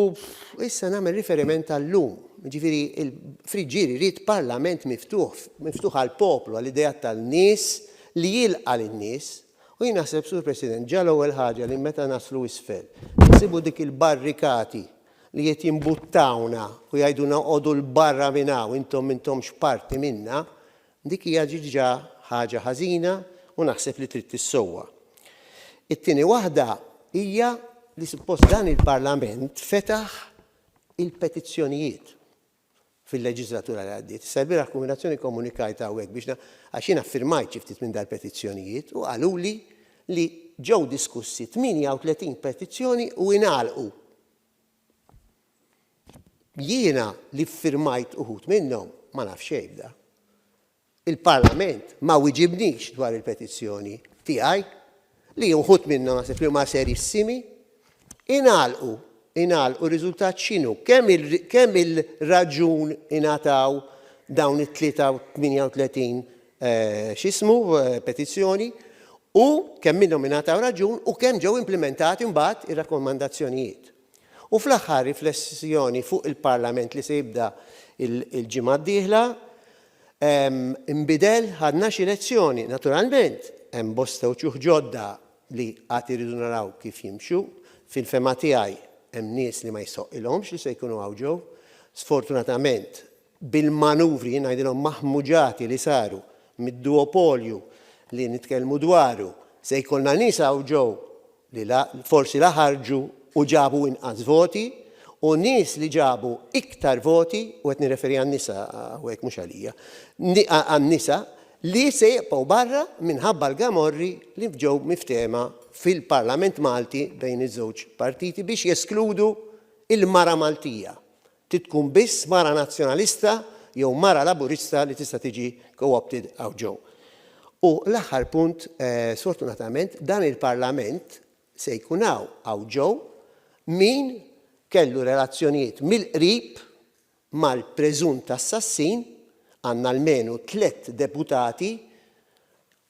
issa nagħmel riferiment għal-lum, jiġifieri il-Friggieri ried Parlament miftuħ, miftuħ għall-poplu, għall-ideat tan-nies, li jilqa' lin-nies. U jien naħseb, Sur President, ġa l-ewwel ħaġa li meta naslu isfel, insibu dik il-barrikati li qed jimbuttawna u jgħidulna oqogħdu 'l barra minn hawn, intom m'intomx parti minna, dik hija diġà ħaġa ħażina u naħseb li trid tissewwa. It-tieni waħda hija li suppost dan il-Parlament fetaħ il-petizzjonijiet fil-leġiżlatura li għaddiet. Issa lbieraħ Kumbinazzjoni kkomunikajt hawnhekk biex għax jiena ffirmajt xi ftit minn dal-petizzjonijiet u qaluli li ġew diskussi 38 petizzjoni u ingħalqu. Jiena li ffirmajt uħud minnhom ma naf xejn b'da. Il-Parlament ma wiġibnix dwar il-petizzjoni tiegħi, li uħud minnhom naħseb li huma serissimi, ingħalqu, ingħalqu r-riżultat x'inhu? Kemm il, kemm il-raġun ingħataw dawn it-38 x'ismu petizzjoni u kemm minnhom ingħataw raġun u kemm ġew implimentati mbagħad ir-rakkomandazzjonijiet. U fl-aħħar riflessjoni fuq il-Parlament li se jibda l-ġimgħa d-dieħla, inbidel, ħadna xi lezzjoni. Naturalment, hemm bosta wċuħ ġodda li għad irridu naraw kif jimxu. Fil-fehma tiegħi hemm nies li ma jistħoqqilhomx li se jkunu hawn ġew. Sfortunatament, bil-manuvri, jien ngħidilhom maħmuġati li saru mid-duopolju li nitkellmu dwaru, se jkollna nies hawn ġew li la forsi la ħarġu u ġabu inqas voti u nies li ġabu iktar voti, u qed nirreferi għan-nisa hawnhekk mhux għalija, għan-nisa li se jibqgħu barra minħabba l-gamorri li ġew miftehma fil-Parlament Malti bejn iż-żewġ partiti biex jeskludu l-mara Maltija. Trid tkun biss mara Nazzjonalista jew mara Laburista li tista' tiġi co-opted hawn ġew. U l-aħħar punt, sfortunatament, dan il-Parlament se jkun hawn hawn ġew min kellu relazzjonijiet mill-qrib mal-preżunt assassin, għandna almenu tlett deputati,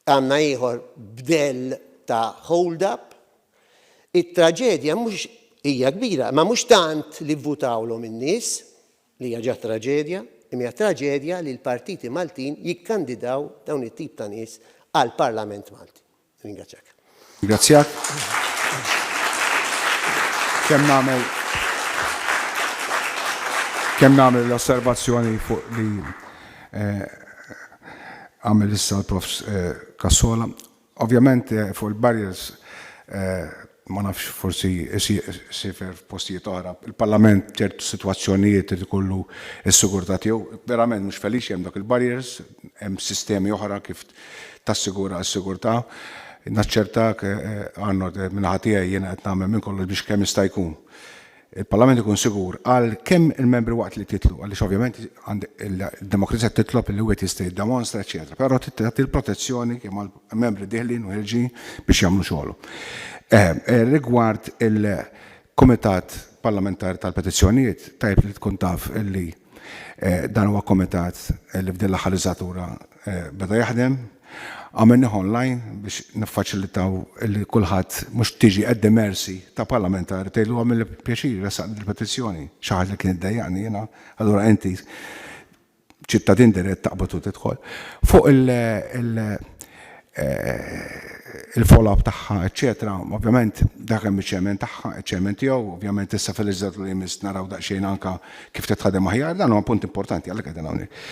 għandna ieħor b'dell ta' hold-up. It-traġedja mhux hija kbira, imma mhux tant li vvutawlhom in-nies, li hija ġa traġedja, imma hija traġedja li l-partiti Maltin jikkandidaw dawn it-tip ta' nies għall-Parlament Malti. Nirringrazzjak. Ringrazzjak. Kemm nagħmel kemm nagħmel l-osservazzjoni fuq li eh, għamel issa l-Prof eh, Cassola. Ovvjament fuq il-barriers ma nafx forsi isifer f'postijiet oħra. Il-Parlament ċertu sitwazzjonijiet irid ikollu s-sigurtà tiegħu. Verament mhux feliċi hemm dak il-barriers, hemm sistemi oħra kif tassigura s-sigurtà. Naċċertak Arnold min-naħa tiegħi jiena qed nagħmel minn kollox biex kemm jista' jkun il-Parlament ikun sigur għal kemm il-membri waqt li titlu, għaliex ovvjament il-demokrazija titlob li wieħed jista' jiddemonstra, eċetera. Però trid tagħti l-protezzjoni kemm għall-membri dieħlin u ħerġin biex jagħmlu xogħolhom. Eh, eh, rigward il-Kumitat Parlamentari tal-Petizzjonijiet, tajjeb li tkun taf illi eh, dan huwa komitat li f'din l-aħħar leġislatura beda jaħdem, Għamilnih online biex niffaċilitaw li kulħadd mhux tiġi at the mercy ta' parlamentari tgħidlu għamilli pjaċir ressaqli dil-petizzjoni, xi ħaġa li kienet iddejjaqni jiena, allura inti ċittadin dirett taqbad u tidħol. Fuq il-follow-up tagħha, eċċetera, ovvjament dak hemm iċ-chairman tagħha, iċ-chairman tiegħu, ovvjament issa fil-leġislatura li jmiss naraw daqsxejn anke kif titħadem aħjar, dan huwa punt importanti għalhekk qegħdin hawnhekk.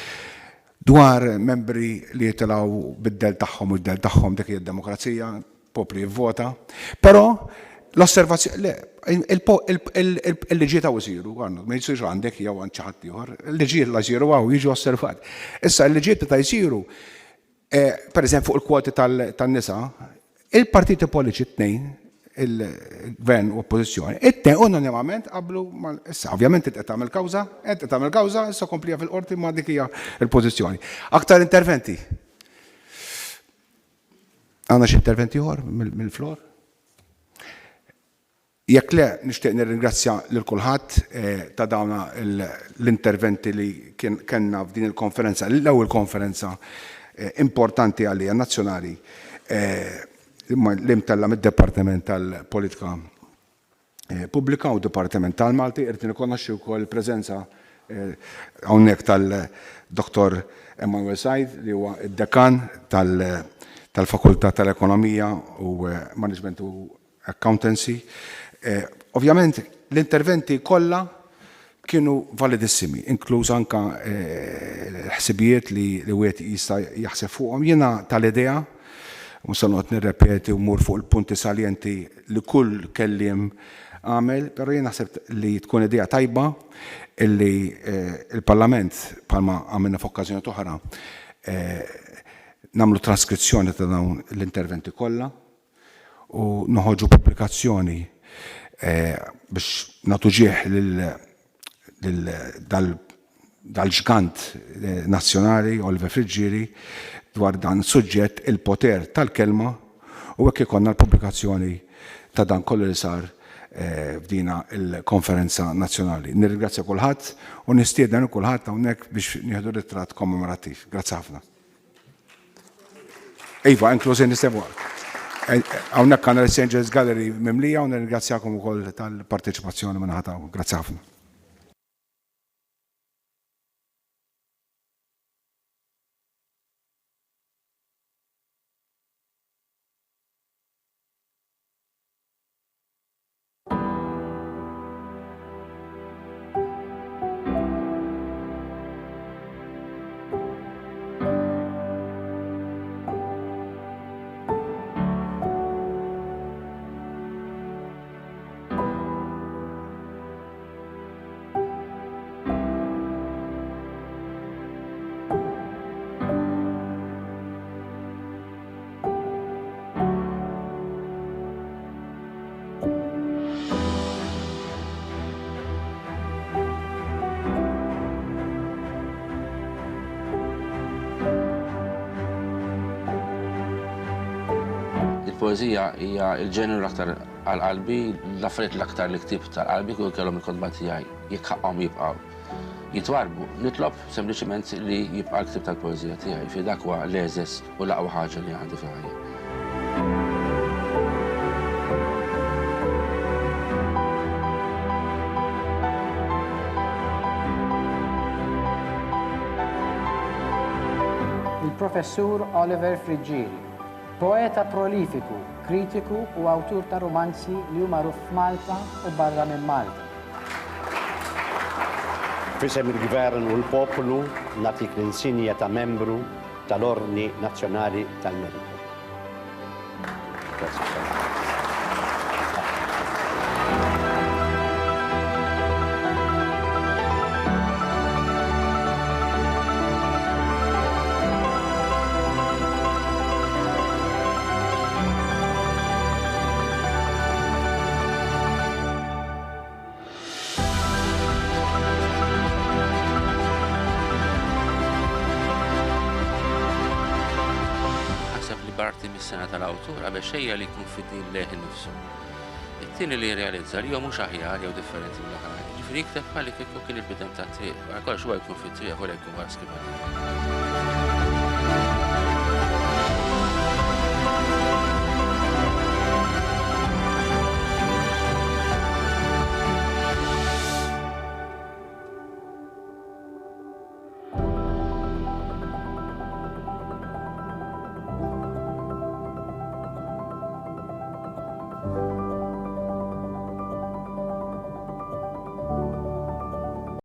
Dwar membri li jitilgħu bid-dell tagħhom u d-dell tagħhom dik hija d-demokrazija, poplu jivvota. Però l-osservazzjoni, le, il-liġijiet hawn isiru, Arnold, ma jsirux għandek jew għand xi ħadd ieħor, il-liġijiet la jsiru hawn jiġu osservati. Issa l-liġijiet meta jsiru, Per eżempju fuq il-kwoti tan-nisa, il-partiti politiċi t-tnejn, il-gvern u oppożizzjoni, it-tnejn unanimament qablu mal issa ovvjament int qed tagħmel kawża, int qed tagħmel kawża, issa komplija fil-qorti ma dik hija l-pożizzjoni. Aktar interventi? Għandna xi intervent ieħor mill-flor? Jekk le, nixtieq nirringrazzja lil kulħadd ta' dawn l-interventi li kellna f'din il-konferenza, l-ewwel konferenza importanti għalija nazzjonali li mtella' mid-Dipartiment tal-Politika Pubblika u Dipartiment tal-Malti. Irrid nirrikonoxxi wkoll il-preżenza hawnhekk tal-Dottor Emmanuel Said li huwa d-Dekan tal-Fakultà tal-Ekonomija u Management u Accountancy. Ovvjament l-interventi kollha kienu validissimi, inkluż anke l-ħsibijiet li wieħed jista' jaħseb fuqhom. Jiena tal-idea, mhux se noqgħod nirrepeti u mmur fuq il-punti saljenti li kull kelliem għamel, però jien naħseb li tkun idea tajba illi l-Parlament, bħalma għamilna f'okkażjonijiet oħra, nagħmlu traskrizzjoni ta' dawn l-interventi kollha. u noħorġu pubblikazzjoni biex nagħtu ġieħ lil dal-ġgant nazzjonali Oliver Friggieri dwar dan suġġett il-poter tal-kelma u hekk ikollna l-pubblikazzjoni ta' dan kollu li sar f'dina l-konferenza nazzjonali. Nirringrazzja kulħadd u nistieden lil kulħadd hawnhekk biex nieħdu ritratt kommemorattiv. Grazzi ħafna. Iva, inkluż nistemu. Hawnhekk għandna l-St. Angels Gallery mimlija u nirringrazzjakom ukoll tal-parteċipazzjoni minn ħataw. Grazzi ħafna. Il-poeżija hija l-ġeneru l-aktar għal qalbi, l-affarijiet l-aktar li ktibt għal qalbi kieku kellhom il-kotba tiegħi jekk ħaqqhom jibqgħu jitwarrbu. Nitlob sempliċement li jibqa' l-ktieb tal-poeżija tiegħi, fi dak huwa l-għeżeż u l-aqwa ħaġa li għandi fil-ħajja. Il-Professur Oliver Friggieri, poeta prolifiku, kritiku u awtur ta' rumanzi li hu magħruf f'Malta u barra minn Malta. F'isem il-Gvern u l-poplu nagħtik l-insinja ta' membru tal-Ordni Nazzjonali tal-Meritu. Grazzi. Naħseb li parti mis-sena tal-awtur qabel xejn hija li jkun fidil lejh innifsu. It-tieni li jirrealizza li huwa mhux aħjar jew differenti mill-oħrajn. Jiġifieri jikteb bħallikieku kien il-bniedem tat-triq. Wara kollox huwa jkun fit-triq avolja jkun wara skrivanija.